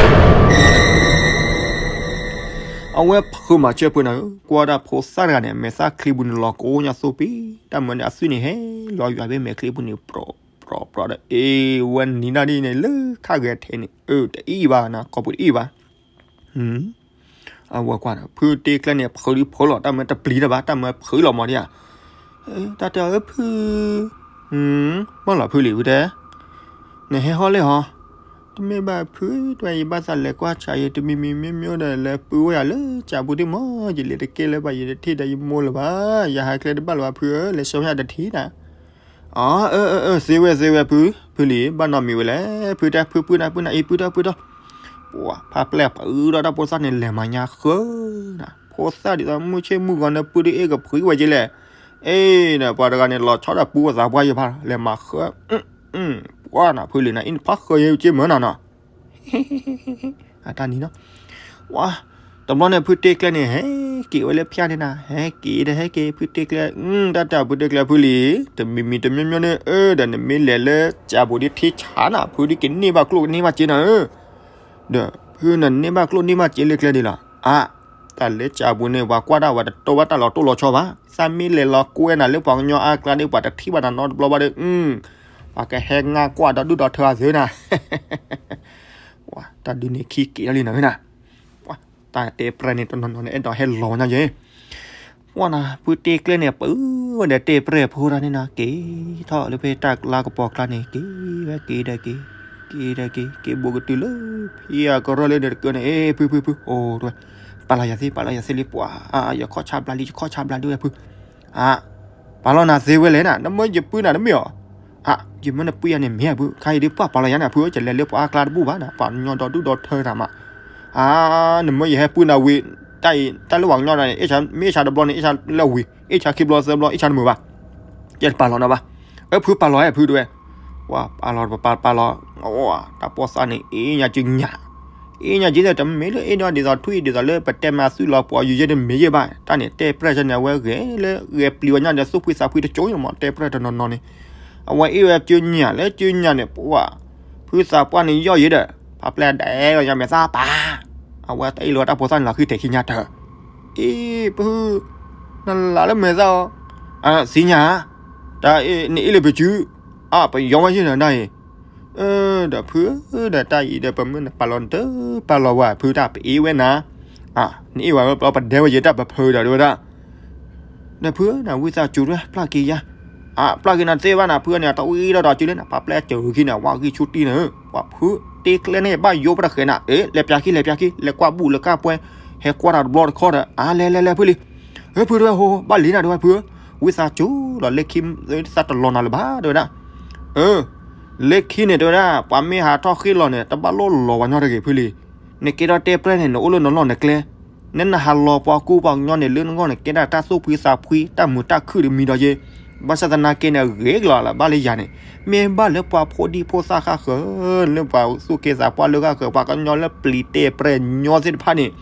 အဝဲဖုးမၤစၢၤဖုးနၤဧၢ, ကွၢ်တၢ်ဖိသၣ်တဂၤန့ၣ် မဲာ်သၣ်ချံပူၤန့ၣ်လီၤကိးညါသိပ့ၤ, တၢ်မၢန့ၣ် အသွံၣ်န့ၣ်ဟဲလီၤယွၤဖဲမဲာ်ချံပူၤန့ၣ် ပြီပြီပြီဒီး အ့ ဝဲနံၤဒၣ်ဒ်န့ၣ် လၢခါဂဲၤထဲန့ၣ် အၢ တအံၣ်ဘၣ်နၤ ကိာ်ပူၤတအံၣ်ဘၣ် အဝဲကွၢ်ဒီး ဖုတ့ကျဲန့ၣ် ဖုးဒံးဖုးလီၤ တၢ်မၢတပျံၤတၢ်ဘၣ် တၢ်မၢဖုးလီၤမးဒံဧါ, တၢ်တဲအၢဖုး, မ့ၢ်လီၤဖုးလံဝဲတဲ, နဟဲဟီၣ်လၢဟီ, တမ့ၢ်ဘၣ်ဖုး တဝဲယဘၣ်သးလဲၤကွၢ်စး ယတမံၤမံၤမ့ၢ်မ့ၢ်ဒီး လဲၤပုၢ်ဝဲယၤလၢစးပူၤဒ်မး ယလဲၤတကဲလၢၤဘၣ် ယတထံၣ်ဒီးယမိၢ်လၢၤဘၣ် ယဟးကျဲတဘၣ်လၢၤဘၣ်ဖုးဧၢ လဲၤဆှၢယၤတထံၣ်နၤ အၢ အၢ အၢ အၢ သ့ဝဲ သ့ဝဲ ဖု ဖုလံၤ ဘၣ်နီတမံၤဝဲလဲၣ် ဖုတဲ ဖု ပုၢ်နၤ ပုၢ်နၤ အံၤ ပုၢ်ထီၣ် ပုၢ်ထီၣ်, ပှၤ ဖါပျဲၢ်ပၢဒီးတၢ်ဖိသၣ်န့ၣ် လဲၤမၤညါဃၢနၤ, ဖိသၣ်ဒ်သိးမုၢ်ဆ့ၣ်မုၢ်ဂီၤန့ၣ် ပုၢ်ဒုးအ့ၣ်ကဖှံဝဲက့လဲၣ်, အ့ၣ် ဒီးပှၤတဂၤန့ၣ် လီၤဆီဒီးပူၤသးပှၢ်ယဖး လဲၤမၤဃၢ, ပှၤနၤ ဖုလံၤနၤ အံၤနဖးဃၢယက့မၢနၤနီၤ အတၢ်နံၤနီၤ, ဝါ, တဘျီန့ၣ် ဖုတ့ကျဲန့ၣ် ဟဲက့ၤဝဲလၢဖၠၣ်န့ၣ်နၤ ဟဲက့ၤဒီးဟဲက့ၤ ဖုတ့ကျဲ, တၢ်တၢ်ဖုတ့ကျဲဖုလံၤ, တမံၤမံၤတမံၤမံၤန့ၣ် အၢ ဒီးနမ့ၢ်လဲၤလၢစးပူၤဒ်ထံဆးနၤ ဖုဒ်ကန့ၢ်ဘၣ်ကျိၣ်ကန့ၢ်ဘၣ်စ့နၤဧၢ, ဒီးဖုနန့ၢ်ဘၣ်ကျိၣ်န့ၢ်ဘၣ်စ့လၢကျဲဒ်လီၤ, အါ, တၢ်လၢစးပူၤန့ၣ် ပှၤကွၢ်ဒၣ်ဝဲတတိၢ်ဘၣ်တၢ်လီၤတိၢ်လီၤဆီဘၣ်, သးမ့ၢ်လဲၤလီၤကွဲနၤလၢပှၤကညီအါကျါဒီး ပှၤတထံၣ်ဘၣ်နၤနီတဘျီဘၣ်ဒီး ပှၤကဟဲငါကွၢ်ဒီဒူၣ်ဒီထၢအသးနၤ တၢ်ဒုးန့ၣ်ခံက့ၤထီၣ်လံနၤဝဲနၤ, တၢ်တဲပြဲၢ်န့ၣ်တနီၤနီၤန့ၣ် အဲၣ်ဒိးဟဲလီၤညါယဲ, ပှၤနၤ ဖုတ့ကျဲန့ၣ် ပုၢ်ဝဲဒီးတဲပြဲၢ်ဖိဒၣ်န့ၣ်နၤ က့ၤထီၣ်လၢဖဲတၢ်လါကပီၤကျါန့ၣ် က့ၤဝဲက့ၤဒီးက့ၤ, က့ၤဒီးက့ၤ က့ၤဘူးကတုၤလၢ ဖံအကရၢၢ်လၢန့ၣ်တကၢန့ၣ် အ့ ဖု ဖု ဖု အိၣ်တဝဲ, ပာ်လီၤယၤသ့ ပာ်လီၤယၤသ့လံ ပှၤ ယခီၣ်ဆါဘျါလံ ယခီၣ်ဆါဘျါလံဝဲဖု အါ, ပာ်လီၤနၤသ့ဝဲလဲၣ်နၤ နမၢယပုၢ်နၤတမ့ၢ်အီၤ, အါ, ယမၢနပုၢ်ယၤန့ၣ်မ့ၢ်အပုၢ် ခါအံၤဒ်ပှၤပာ်လီၤယၤန့ၣ် အဖုဧၢ ယလဲၤလၢပှၤအါကျါတဘူၣ်ဘၣ်နၤ ပှၤကညီဒီဒူၣ်ဒီထၢတၢ်မး, အါ, နမၢယဟဲပုၢ်နၤဝံၤ တၢ်အံၤ တၢ်လၢပှၤကညီန့ၣ် မ့ၢ်အ့ၣ်ဆါတဘျီန့ၣ် အ့ၣ်ဆါလၢဝံၤ အ့ၣ်ဆါခံဘျီသၢဘျီ အ့ၣ်ဆါတမုာ်ဘၣ်, ယတပာ်လီၤနၤဘၣ်, အၢ ဖုပာ်လီၤဟဲ ဖုတဝဲ, ပှၤပာ်လီၤ ပပာ်ပာ်လီၤ, တၢ်ပိာ်သးန့ၣ် အ့ၣ်ညါကၠူညါ အ့ၣ်ညါကၠူဒီး တမ့ၢ်လၢအ့ၣ်ဒိးဒ်သိးထွံၣ်ဒ်သိးလၢပတဲမၤသုးလီၤပှီၤယုာ်ယဲတမ့ၢ်ယဲဘၣ်, တၢ်န့ၣ်တဲပြဲၢ်န့ၣ် အဝဲဂဲၤလၢဂဲၤပျံၤဝဲညါဒီး သူၣ်ဖှံသးဖှံတကၠိမး တဲပြဲၢ်တနီၤနီၤန့ၣ်, အဝဲအ့ၣ်ဝဲကၠူညါလၢကၠူညါန့ၣ် ပှၤ ဖုသးပှၢ်န့ၣ်ယီၢ်ယဲဒီး ဖါပျဲၢ်ဒဲးလီၤညါမဲာ်သၣ်ပၢ်, အဝဲတၢ်အ့ၣ်လိာ်တၢ်ပိာ်သးန့ၣ်လီၤဃံထဲခံညါတၢၢ်, အ့ၣ် ဖု နလၢလၢမဲာ်သၣ်အီၤ, သ့ၣ်ညါ, တၢ်အ့ၣ် နအ့ၣ်လၢပစု, အါ ပယီၤဝဲယဲဒီးဒၣ်အံၤ, ဒီးဖု ဒီးတၢ်အံၤဒီး ပမ့ၢ်နပာ်လီၤနတပာ်လီၤဝဲ ဖုတၢ်ပအ့ၣ်ဝဲနၤ, နအ့ၣ်ဝဲပဒဲဝဲယဲတၢ်ပဖုဒီးဝဲဒၣ်, ဒီးဖုနၤဝံသးစူၤတဝဲ ပျၢ်က့ၤယၤ, အပျၢ်က့ၤနၤတသ့ဘၣ်နၤ ဖုန့ၣ် တၢ်ဝံဒီးဒီးစုလၢနၤ ပှၤပျဲကၢၤခံန့ၣ် ဝဲဂံၢ်ဆူၣ်တံၢ်န့ၣ်, ပှၤဖုတ့ကျဲန့ၣ် ဘၣ်ယိၣ်ပတဃဲနၤ, အ့ လဲၤပျၢ်ခံ လဲၤပျၢ်ခံ လဲၤကွၢ်ဘူၣ်လၢကၢ်ပှဲၤ, ဟဲကွၢ်တၢ်တဘျီတခီဒီး အါ လဲၤလဲၤလဲၤဖုလံ, အၢ ဖုတဝဲ ဟိ ဘၣ်လံနၤတဝဲဖု, ဝံသးစူၤလီၤ လၢခံသးတလီၤနၤလၢၤဘၣ် တဝဲဒၣ်, အၢ လၢခံန့ၣ်တဲဝဲဒၣ် ပှၤမ့ၢ်ဟးထီၣ်ဃ့ၢ်လီၤန့ၣ် တဘၣ်လိၣ်လီၤပှၤညီတဂ့ၤဖုလံ. နကဲထီၣ်တဲပြဲၢ်န့ၣ် နအိၣ်လၢနလီၢ်နကျဲ, နနဟးလီၤပှၤကူပှၤကညီန့ၣ် လၢနဂီၢ်န့ၣ် ကဲဒၣ်တၢ်သူၣ်ဖှံသးဖှံ တၢ်မုာ်တၢ်ခုၣ်တမံၤဒီးယဲ, ဘၣ်ဆၣ်သနာ်က့န့ၣ် အဂ့ၤကလီၤလၢၤဘၣ်လၢယၤန့ၣ် မ့ၢ်ဘၣ်လၢပှၤဖိဒံဖိသၣ်ဃၣ်ဃၢၤ, လၢပှၤသူၣ်က့သးပှၢ်လၢဃၣ်ဃၢၤ ပှၤကညီလၢပျံၤတဲပြဲၢ်ညီသ့ၣ်တဖၣ်န့ၣ်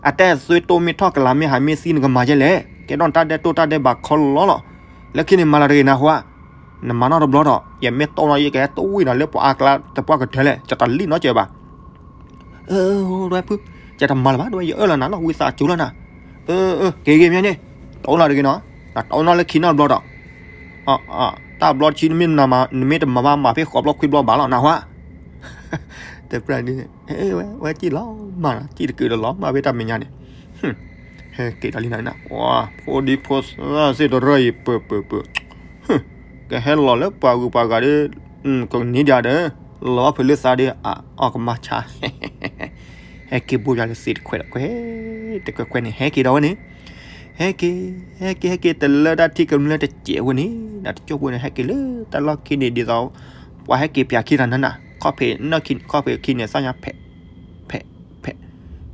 အတၢ်သွ့တိမ့ၢ်ထီၣ်ကလၤမ့ၢ်ဟးမ့ၢ်သံနကမၤယဲလဲၣ်, ကဲထီၣ်တၢ်ဒဲးတိၢ်တၢ်ဒဲးဘးခီလီလီၤ. လၢခံန့ၣ်မၤလီၤတဂ့ၤနၢ်ဟူဧါ, နမၤနီတဘျီဒီး ယမ့ၢ်တီၢ်နီၣ်ယကဟဲတဝံၣ်နီၤလၢပှၤအကျါတပှၢ်ကတၢၢ်လဲၣ်, ယတလံၣ်နီတစဲးဘၣ်. အၢ ဒွဲဖု, ယတမၤလၢၤဘၣ် ဒွဲယအၢၣ်လီၤနၤလီၤ ဝံသးစူၤလီၤနၤ. အၢ က့ၤက့ၤမ့ၢ်န့ၣ်, တီၢ်နီၣ်တဂ့ၤနီၤ, နတီၢ်နီၣ်လၢခံနီတဘျီဒီး တၢ်ဘျီတဆံ နမ့ၢ်တမၤဘၣ်မၤဖဲဃိးဘျီခွံဘျီဘၣ်လီၤ နၢ်ဟူဧါ. တဲပြၢ်ဒ်န့ၣ် ဝဲစံၣ်လီၤမၢ်နီၤ, စံၣ်တကုာ်ဒီးလီၤမၢ်ဖဲတၢ်မဲာ်ညါန့ၣ်, ဟဲက့ၤဒီးလံနၤ, ဖိဒံဖိသၣ်သ့ၣ်တရၢအံၤ ပၢၢ်ပၢၢ်ပၢၢ်, ကဟဲလီၤလၢပှၤဂုၤပှၤဂၤဒီး ကနံၤဒၣ်ဒီး လီၤဘၣ်ဖုးလၢသးဒီး အအီၣ်ကမါဆါ ဟဲက့ၤဘိယၤလၢသ့ၣ်တခွဲးတခွဲး, တခွဲးခွဲးန့ၣ် ဟဲက့ၤဒီးဝဲန့ၣ်, ဟဲက့ၤ ဟဲက့ၤ ဟဲက့ၤတလၢတၢ်ထံကမျၢၢ်တစဲးဝဲန့ၣ်, ဒီးတကၠိၢ်ဖိန့ၣ် ဟဲက့ၤလၢတၢ်လီၢ်ခံန့ၣ် ဒ်သိး ပှၤဟဲက့ၤပၠးခံတၢ်နၤနၤ, ခီၣ်ဖံး ခီၣ်ဖံးခံန့ၣ် သၣ်ညါဖဲး ဖဲး ဖဲး,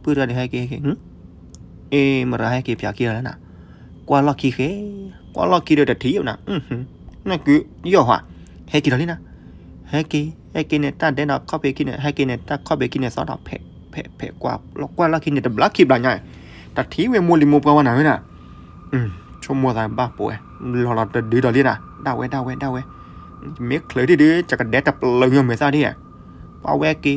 ပုၢ်တဂၤန့ၣ် ဟဲက့ၤ ဟဲက့ၤ အ့ မတၤဟဲက့ၤပၠးခံတၢ်လဲၣ်နၤ, ကွၢ်လီၢ်ခံဃဲ, ကွၢ်လီၢ်ခံဒီးတထံၣ်နၤ, နကုယီၢ်ဟါ, ဟဲက့ၤဒီးလံနၤ, ဟဲက့ၤ ဟဲက့ၤန့ၣ် တၢ်ဒဲးဒီးခီၣ်ဖံးခံန့ၣ် ဟဲက့ၤန့ၣ် တၢ်ခီၣ်ဖံးခံန့ၣ် သီဒီးဖဲး ဖဲး ဖဲး ကွၢ်လီၢ်ခံန့ၣ် တဘျါခံဘျါညါ, တထံၣ်ဝဲမိၢ်လံၤမိၢ်ပှၢ်ဝဲနၤဝဲနၤ, ဆိကမိၣ်သးဘၣ်ပဝဲ, လီၤလီၤတဒုဒီးလံနၤ, ဒၣ်ဝဲ ဒၣ်ဝဲ ဒၣ်ဝဲ, မ့ၢ်ချၢးထံၣ်ဒုး ကကဒဲတပျၢၤညီမဲာ်သၣ်ဒံးဧါ, ပှၤဝဲက့ၤ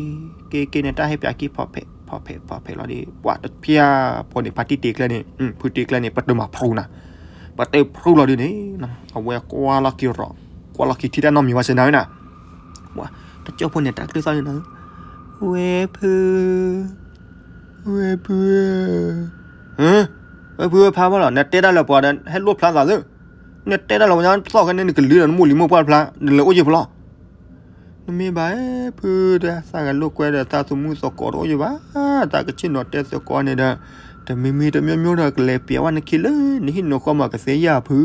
က့ၤက့ၤန့ၣ် တၢ်ဟဲပၠးခံဖီဖဲး ဖီဖဲး ဖီဖဲးလီၤဒီး ပှၤတဖၠၣ်ဖိန့ၣ် ဖါတံၢ်တ့ကျဲန့ၣ် ဖုတ့ကျဲန့ၣ် ပတမၤဖရူနၤ, ပတဖရူလီၤဒုးန့ၣ် အဝဲကွၢ်လီၢ်ခံရီၤ, ကွၢ်လီၢ်ခံထံၣ်တၢ်နီတမံၤဝဲစ့ၢ်နၤဝဲနၤ, တကၠိၢ်ဖိန့ၣ် တၢ်ကျၢၢ်သီၣ်န့ၣ်နၤ, ဝဲဖု ဝဲဖု ဝဲဖုဝဲဖါဘၣ်လီၤ, နတဲတၢ်လၢပှၤဒီး ဟဲလိၣ်ဖျါသးသ့, နတဲတၢ်လၢပှၤညါသီၣ်ခဲန့ၣ် နကလုၢ်ဒီးနမိၢ်လံၤမိၢ်ပှၢ်တဖျါ နလဲၤအိၣ်ယ့ၢ်ဖျီ, နမ့ၢ်ဘၣ်ဖုဒီး သးဂၤလိာ်ကွဲဒီး သးသမူသကိးတအိၣ်ယ့ၢ်ဘၣ်, သးကဆ့ၣ်နီၤတဲသကိးန့ၣ်ဒီး တမံၤမံၤတမံၤမံၤဒီး ကလဲၤပျးဝဲနခံလၢ နဟံၣ်နဃီမးကသ့ယၤဖု,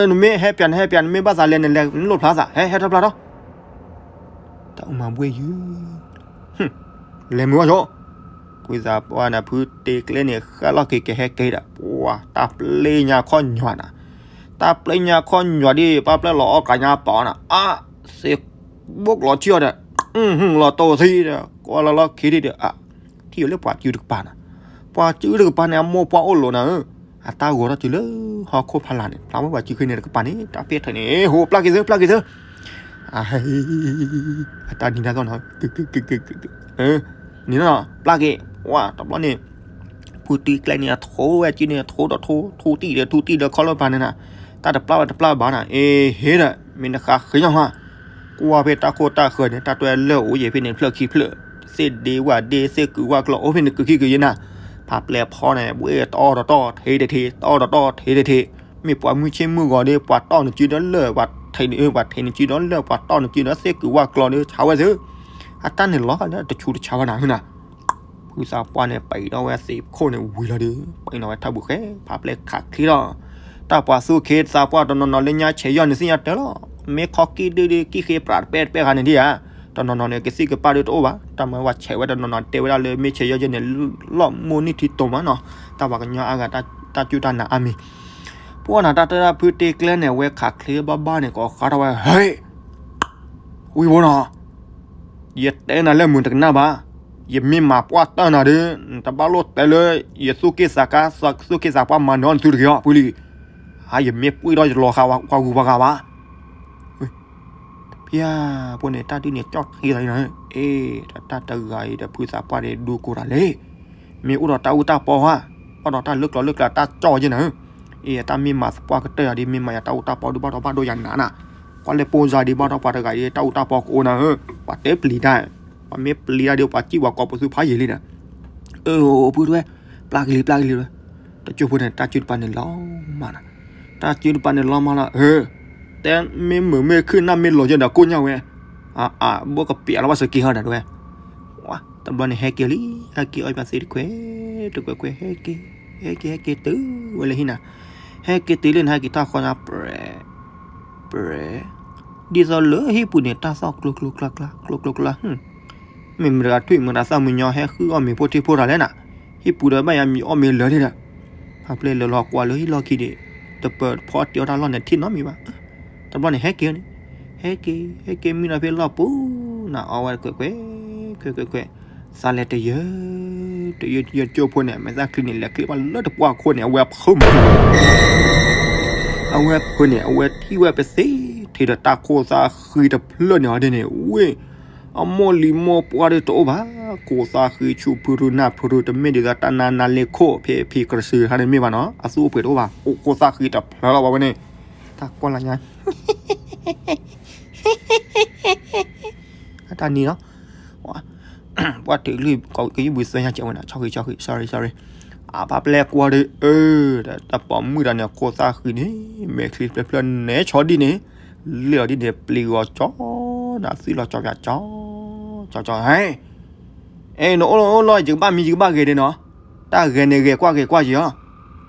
နမ့ၢ်ဟဲပျး နဟဲပျး နမ့ၢ်ဘၣ်သးလဲၤ နလဲၤ နလိၣ်ဖျါသး ဟဲ ဟဲထီၣ်ဖျါထီၣ် တၢ်အိၣ်မၤဘှ့ၣ်ယုၢ်, လဲၤမုာ်ဝဲဆိ, ဖုသးပှၢ်န့ၣ် ဖုတ့ကျဲန့ၣ် ဃၣ်လီၢ်ခံကဟဲက့ၤဒီး ပှၤတၢ်ပျဲညါခီၣ်ညွးနၤ, တၢ်ပျဲညါခီၣ်ညွးဒ် ပၢ်ပျဲလီၤအီၣ်ကးညါပာ်အီၤနၤ, အါ သ့ဘိၣ်ကလီၤထံအီၤဒီး လီၤတိၢ်သံဒီး ကွၢ်လီၤလီၢ်ခံထံၣ်ဒီး အါ ထံၣ်အီၤလၢပှၤစုတကပၤနၤ, ပှၤစုတကပၤန့ၣ် အမိၢ်ပှၢ်အိၣ်လိၤနၤဧၢ, အတၢ်ဂီၤထီၣ်စုလၢဟီၣ်ခိၣ်ဖီလာ်န့ၣ် ဖျါဝဲပှၤစုဃ့န့ၣ်တကပၤန့ၣ် တၢ်ဖ့ၣ်ထၢၣ်န့ၣ် ဟိး ပျၢ်က့ၤသၢ ပျၢ်က့ၤသၢ အဟဲ အတၢ်နံၤတၢ်သီၣ်နီၤ နံၤနီၤ ပျၢ်က့ၤ ဝါ တဘျီန့ၣ် ဖုတ့ကျဲန့ၣ် အထိဝဲစုန့ၣ် ထိဒီးထိ ထူတံၢ်ဒီးထူတံၢ်ဒီးခီလၢပၤန့ၣ်နၤ တၢ်တပျၢ်ဝဲတပျၢ်ဘၣ်နၤ အ့ ဟ့ဒီး မ့ၢ်နဃးဃ့ညီဟါ ကွၢ်ဖဲတၢ်ခိၣ်တၢ်ဃၢၤန့ၣ် တၢ်တွဲလၢအိၣ်ယဲၢ်ဖဲန့ၣ် ဖျၢၣ်ခံဖျၢၣ် သ့ၣ်ဒ့ဝၣ်ဒ့ သ့ၣ်ကုာ်ဝၣ်ကျီ အိၣ်ဖဲန့ၣ် ကုာ်ခံကုာ်ယဲၢ်နၤ ဖးပျဲၢ်ဖီန့ၣ် ဘှ့ၣ်တအီၣ်တတီၢ် ထံတထံ တအီၣ်တတီၢ် ထံတထံ မ့ၢ်ပှၤမုၢ်ဆ့ၣ်မုၢ်ဂီၤဒီး ပှၤတီၢ်နစုဒီးလၢၢ် ပှၤထံးန ပှၤထံးနစုဒီးလၢၢ် ပှၤတီၢ်နစုဒီးသ့ၣ်ကုာ်ဝၣ်ကျီဒီး ဆါဝဲသု အတၢ်န့ၣ်လီၤလၢတဆူတဆါဝဲနၤဟၢနၤ ဖုသးပှၢ်န့ၣ် ပံးထီၣ်ဝဲသ့ၣ်ခိၣ်န့ၣ်ဝံၤလီၤဒီး ပံးထီၣ်ဝဲထၢၣ်ဘုဃဲ ဖးပျဲၢ်ခးချံထီၣ် တၢ်ပှၤသူၣ်က့သးပှၢ်တနီၤနီၤလၢညါဆဲးယီၢ်န့ၣ်သ့ၣ်ညါတၢ်လီၤ မ့ၢ်ခီကံၣ်ဒုဒုကံၣ်ဃ့ပြးတပဲတပဲခါန့ၣ်ဒံဧါ တနီၤနီၤန့ၣ် ကသံၣ်ကပၢ်ဒုတအိၣ်ဘၣ် တၢ်မၤဝဲဆဲးဝဲတနီၤနီၤတဲဝဲဒၣ်လၢ မ့ၢ်ဆဲးယီၢ်ယဲၢ်န့ၣ် လီၢ်မိၢ်နံၣ်ထံတိၤမးနီၤ တၢ်ပှၤကညီအါဂၤ တၢ်စူၢ်တၢ်နာ်အါမံၤ ပှၤနၤတၢ်တၢ်ဖုတ့ကျဲန့ၣ် အဝဲခးချံဘၣ်ဘၣ်န့ၣ် ကီးဃါထီၣ်ဝဲ ဟဲ ဝံၤဘိနီၤ ယတဲနၤလၢမုၢ်တကနၣ်ဘၣ် ယမ့ၢ်မၤပှၢ်တၢၢ်နၤဒီး နတဘၣ်လိၣ်တဲလၢ ယသူၣ်က့သးကါ သူၣ်က့သးပှၢ်မၤနၢၤနသုတက့ၤအီၤ ဖုလံ အါ ယမ့ၢ်ပှ့ၤထီၣ်ယလီၤဃာ်ပှၤဂုၤပှၤဂၤဘၣ် ဖၠါ ဖိန့ၣ် တၢ်ဒုးန့ၣ် ကၠီၣ်ထံသးအံၤနီၤ အ့ တၢ်တဂၤအံၤဒီး ဖုသးပှၢ်န့ၣ် ဒူကိးတၢ်လဲၣ် မ့ၢ်အိၣ်ဒီးတၢ်အူတၢ်ပီဧါ ဘၣ်ဒီးတၢ်လၢကျိၤလၢကျဲတၢ်ကၠီၣ်ယဲၢ်နၤဧၢ အ့ တၢ်မ့ၢ်မၤသပှၢ်ကတၢၢ်ယၤဒီး မ့ၢ်မၤယၤတၢ်အူတၢ်ပီဒုးဘၣ်ဒီးဘၣ်ဒိယၤနၤနၤ ကွၢ်လၢပိၢ်စါဒံးဘၣ်ဒီးပှၤတဂၤအံၤ တၢ်အူတၢ်ပီကအိၣ်နၤဧၢ ပှၤတဲပျံၤတၢ် ပှၤမ့ၢ်ပျံၤတၢ်ဒီး ပှၤစံၣ်ပှၤကိးပသူဖးယံာ်လံနၤ အၢ အိၣ်ဖုတဝဲ ပျၢ်ကလံၤ ပျၢ်ကလံၤတဝဲ တကၠိၢ်ဖိန့ၣ် တၢ်စုတပၤန့ၣ်လီၤမးနၤ တၢ်စုတပၤန့ၣ်လီၤမးလီၤ အၢ တဲမ့ၢ်မုာ်မ့ၢ်ခုၣ်နၢ်မ့ၢ်လီၤယဲၢ်ဒီးကိၣ်ညါဝဲ အ အ ဘိၣ်ကပျဲးလီၤဘၣ်စက့ဟီနၤတဝဲ တဘျီန့ၣ်ဟဲက့ၤလံ ဟဲက့ၤအီၣ်ပှၤသ့ၣ်တခွဲး တခွဲးခွဲး ဟဲက့ၤ ဟဲက့ၤ ဟဲက့ၤတုၤဝဲလၢဟံၣ်နၤ ဟဲက့ၤတုၤလၢနဟဲက့ၤထီၣ်ဃီညါ ပြဲ ပြဲ ဒ်သိးလၢဟံၣ်ပူၤန့ၣ် တၢ်သီၣ်ကျိကျိကျါကျါ ကျိကျိကျါ, မ့ၢ်မတၤတဂၤထွံၣ်မတၤသၣ်မုၢ်ညီဟဲဃုအီၣ်မ့ၤဖိထံဖိတၢ်လဲၣ်နၤ, ဟံၣ်ပူၤဒီးဘၣ်ယၤမံၤအီၣ်မ့ၤလၢာ်ဒၣ်, ဟးပျဲလၢလီၤကွၢ်လၢဟံၣ်လီၢ်ခံန့ၣ်, တပၢၤဖီတ့အီၣ်တၢ်လီၢ်န့ၣ်ထံၣ်နီတမံၤဘၣ်, တဘျီန့ၣ်ဟဲက့ၤန့ၣ်, ဟဲက့ၤ ဟဲက့ၤမံနီၤဖဲလီၢ်ပူၤ, နအီၣ်ဝဲကွဲးကွဲး, ကွဲးကွဲးကွဲး, သးလဲၤတယၢ တယၢတယၢကၠိဖိန့ၣ် မဲာ်သၣ်ချံန့ၣ် လဲၤချ့ဘၣ်လၢတပှၢ်ခိၣ်န့ၣ် အဝဲဖုမုၢ် အဝဲဖုန့ၣ် အဝဲထံၣ်ဝဲပသ့, ထံၣ်ဒီးတၢ်ခိၣ်သၣ်ဃံတဖျၢၣ်န့ၣ်အီၤဒ်န့ၣ်, ဝ့ၢ်, အမိၢ်လံၤမိၢ်ပှၢ်ဒ်တအိၣ်ဘၣ်, ခိၣ်သၣ်ဃံဆူဖုရူနၢ်ဖုရူ တမ့ၢ်ဒ်သိးတၢ်နါနါလ့ခိၣ် ဖဲဖံကရစၢၤတခါန့ၣ်မ့ၢ်ဘၣ်နီၤ, အသူအိၣ်ပှဲၤတအိၣ်ဘၣ်, အိၣ်ခိၣ်သၣ်ဃံတဖျၢၣ်လီၤဘၣ်ဝဲန့ၣ်, တၢ်ကွၢ်လၢညါ အတၢ်နံၤလီၤ, ပှၤတုၤလံ ကယုၢ်ဘုသၢညါကဲဝဲန့ၣ် ဆီၣ်ဃံ ဆီၣ်ဃံ sorry sorry, အပၢ်ပျဲၢ်ကွၢ်ဒီး အၢ, တၢ်ပိာ်မုၣ်တၢ်န့ၣ် ခိၣ်သၣ်ဃံန့ၣ် မဲာ်ချံတဖျၢၣ်ဖျၢၣ်န့ၣ် ဆီဒံၣ်န့ၣ်, လ့ၣ်လီၤဒ်န့ၣ် ပျံၤဂီၤကၠီ, နသွံၣ်လီၤကၠီပၠးကၠီ, ကၠီကၠီ, ဟဲ, အဲ နအိၣ်လီၤအိၣ်လီၤ ယကဘၣ်မံယကဘၣ်ဂဲၤဒဲးနီၤ, တၢ်ဂဲၤန့ၣ်ဂဲၤကွၢ်ဂဲၤကွၢ်က့ၤအီၤ,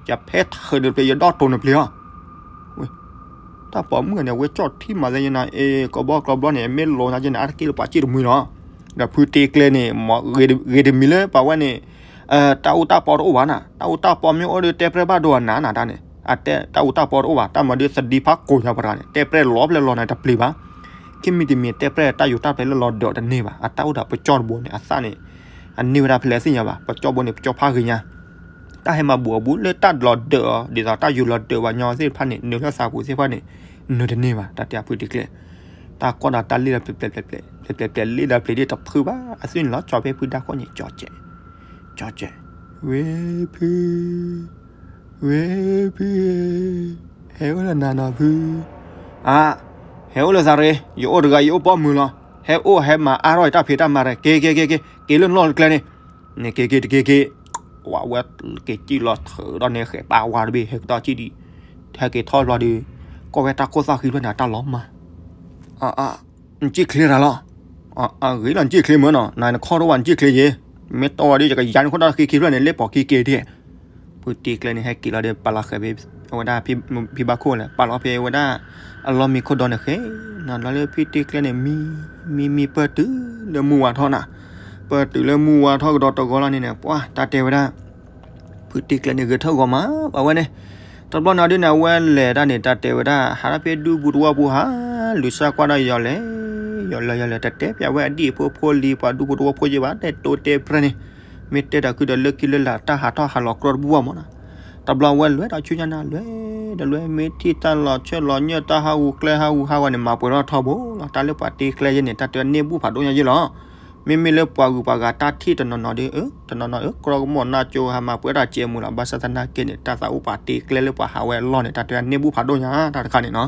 ယဖဲထၢၣ်န့ၣ်ပျံၤ ယဒီၣ်တိၢ်န့ၣ်ပျံၤအီၤ တၢ်ပိာ်မုၣ်န့ၣ် အဝဲကၠီၣ်ထံမၤသ့ယနၤ အ့ ကဘီကဘီန့ၣ် မ့ၢ်လိၤနၤက့န့ၣ် အါတက့ၢ်လၢပှၤစ့ၣ်တမှံၤလီၤ. ဒီးဖုတ့ကျဲန့ၣ် ဂ့ၤတမံၤလၢပှၤဝဲန့ၣ် တၢ်အူတၢ်ပီတအိၣ်ဘၣ်နၤ, တၢ်အူတၢ်ပီမ့ၢ်အိၣ်ဒီး တဲပြဲၢ်ဘၣ်ဒိအနၤနၤတၢ်န့ၣ်, တၢ်အူတၢ်ပီတအိၣ်ဘၣ်, တၢ်မၤဒ်သဒံဖးကိာ်ညါပှၤတဂၤန့ၣ် တဲပြဲၢ်လီၤဖျဲၣ်လီၤနၤတပျံၤဘၣ်. ခံမံၤတမံၤတဲပြဲၢ်တၢ်ယူၤတၢ်ပျဲလၢလီၤဒၢးတန့ၢ်ဘၣ်, အတၢ်အိၣ်ဒီးပကၠီၣ်တဘိန့ၣ် အသၣ်န့ၣ် အန့ၢ်ဝဲဒၣ်ဖဲလဲၣ်သ့ၣ်ညါဘၣ်, ပကၠီၣ်ဘိန့ၣ် ပကၠီၣ်ဖးဂ့ၤညါ တၢ်ဟဲမၤဘူးအဘူးလၢတၢ်လီၤဒၢးအီၤ ဒ်သိးတၢ်ယူၤလီၤဒၢးပှၤညီသ့ၣ်တဖၣ်န့ၣ် နုာ်လၢသးပူၤသ့ၣ်တဖၣ်န့ၣ် နုာ်တန့ၢ်ဘၣ်, တၢ်တဲဖုတ့ကျဲ, တၢ်ကီၢ်ဒီးတၢ်လ့ၣ်ဒီးပျဲးပျဲးပျဲးပျဲး လ့ၣ်ဒီးပျဲးဒ်တဖုဘၣ် အသွံၣ်န့ၣ်လီၤ ကၠီဖဲဖုဒါကီၢ်န့ၣ် ကၠီကဲး, ကၠီကဲး, ဝဲဖု ဝဲဖုဧၢ, ဟဲအိၣ်လၢနၤနီၤဖု, အါ, ဟဲအိၣ်လၢသးရ့, ယအိၣ်တဂၤယအိၣ်ပိာ်မုၣ်လီၤ, ဟဲအိၣ်ဟဲမၤအါထီၣ်ယတၢ်ဖံးတၢ်မၤရၤ က့ၤက့ၤက့ၤက့ၤ က့ၤလၢနလီၢ်တကျဲန့ၣ်, န့ၣ်က့ၤက့ၤတက့ၤက့ၤ, ဝဲက့ၤစံၣ်လီၤထုးဒီးန့ၣ် ဃဲးပာ်ဝါတဘ့ၣ် ဟဲကတီၢ်စံၣ်ဒံး, ဟဲက့ၤထီၣ်ဘျီဒီး, ကီၢ်ဝဲတၢ်ခိၣ်သၣ်ဃံဖျၢၣ်န့ၣ် အတၢ်လီၤမၢ် နစံၣ်ချ့ရၤလီၤ, ဂ့ၤလီၤ နစံၣ်ချ့မၢ်နီၤ နနခီၣ်တအိၣ်ဘၣ် နစံၣ်ချ့ယ့ၣ်, မ့ၢ်တီဝဲဒီး ယကယၤနခိၣ်ဒီးခံခံဖျၢၣ်န့ၣ် လ့ၣ်ပိာ်ခံက့ၤဒၣ်, ဖုတ့ကျဲန့ၣ် ဟဲက့ၤလီၤဒီး ပာ်လီၤဃဲၤဖဲ အဝဲဒၣ်ဖံဘၣ်ခိၣ်လဲၣ် ပာ်လီၤဖဲဝဲဒၣ် အလီၢ်မံခိၣ်ဒီန့ၣ်ဃဲ, နလီၤလၢဖုတ့ကျဲန့ၣ် မံ မံမံပၢၢ်တုၤလၢမုၢ်ဝါထီၣ်နၤ, ပၢၢ်တုၤလၢမုၢ်ဝါထီၣ်ကဒီးတဂီၤလီၤန့ၣ်န့ၣ် ပှၤတၢ်တဲဝဲဒၣ် ဖုတ့ကျဲန့ၣ် ဂဲၤထၢၣ်ဂီၤမး ပှၤဝဲန့ၣ်, တဘျီန့ၣ်ဒ်န့ၣ် အဝဲလဲၤတၢ်န့ၣ် တၢ်တဲဝဲဒၣ် ဟးထီၣ်ဖဲဒူပူၤသဝီပူၤဟး လူၤစၢ်ကွၢ်ဒီးယီၤလဲၣ်, ယီၤလဲၣ်ယီၤလဲၣ် တတဲပျးဝဲအဒံၣ်အဖိဖိလံၤ ပှၤဒူဖိတဝီဖိယ့ၣ်ဘၣ် တဲတိတဲပြဲန့ၣ်, မ့ၢ်တဲတၢ်ခုဒီးလၢခံလၢလာ် တၢ်ဟးထီၣ်ဟးလီၤကြီတဘူၣ်ဘၣ်မးနီၤ, တဘျီဝဲလဲၤဒီးဆူညါနၤ လဲၤဒီးလဲၤ မ့ၢ်ထံၣ်တၢ်လီၤဆၢလီၤညၢၢ် တၢ်ဟးဂူာ်ကျဲဟးဂူာ်ဟးဂီၤန့ၣ် မၤပှဲၤထီၣ်ထီဘိလီၤ. တၢ်လၢပှၤတ့ကျဲယ့ၣ်န့ၣ် တၢ်တဲန့ၢ်ဘူၣ်ဖးဒိၣ်ညါယ့ၣ်လီၤ. မ့မ့ၢ်လၢပှၤဂုၤပှၤဂၤတၢ်ထံၣ်တနီၤနီၤဒီး တနီၤနီၤ ကရီကမိၣ်နၢ်ကၠိဟးမၤပှဲၤတၢ်ကဲမူးလီၤ. ဘၣ်ဆၣ်သနာ်က့န့ၣ် တၢ်သးအိၣ်ပှၤတ့ကျဲလၢပှၤဟးဝဲအလီၢ်န့ၣ် တၢ်တဲန့ၢ်ဘူၣ်ဖးဒိၣ်ညါ တၢ်တခါန့ၣ်နီၤ.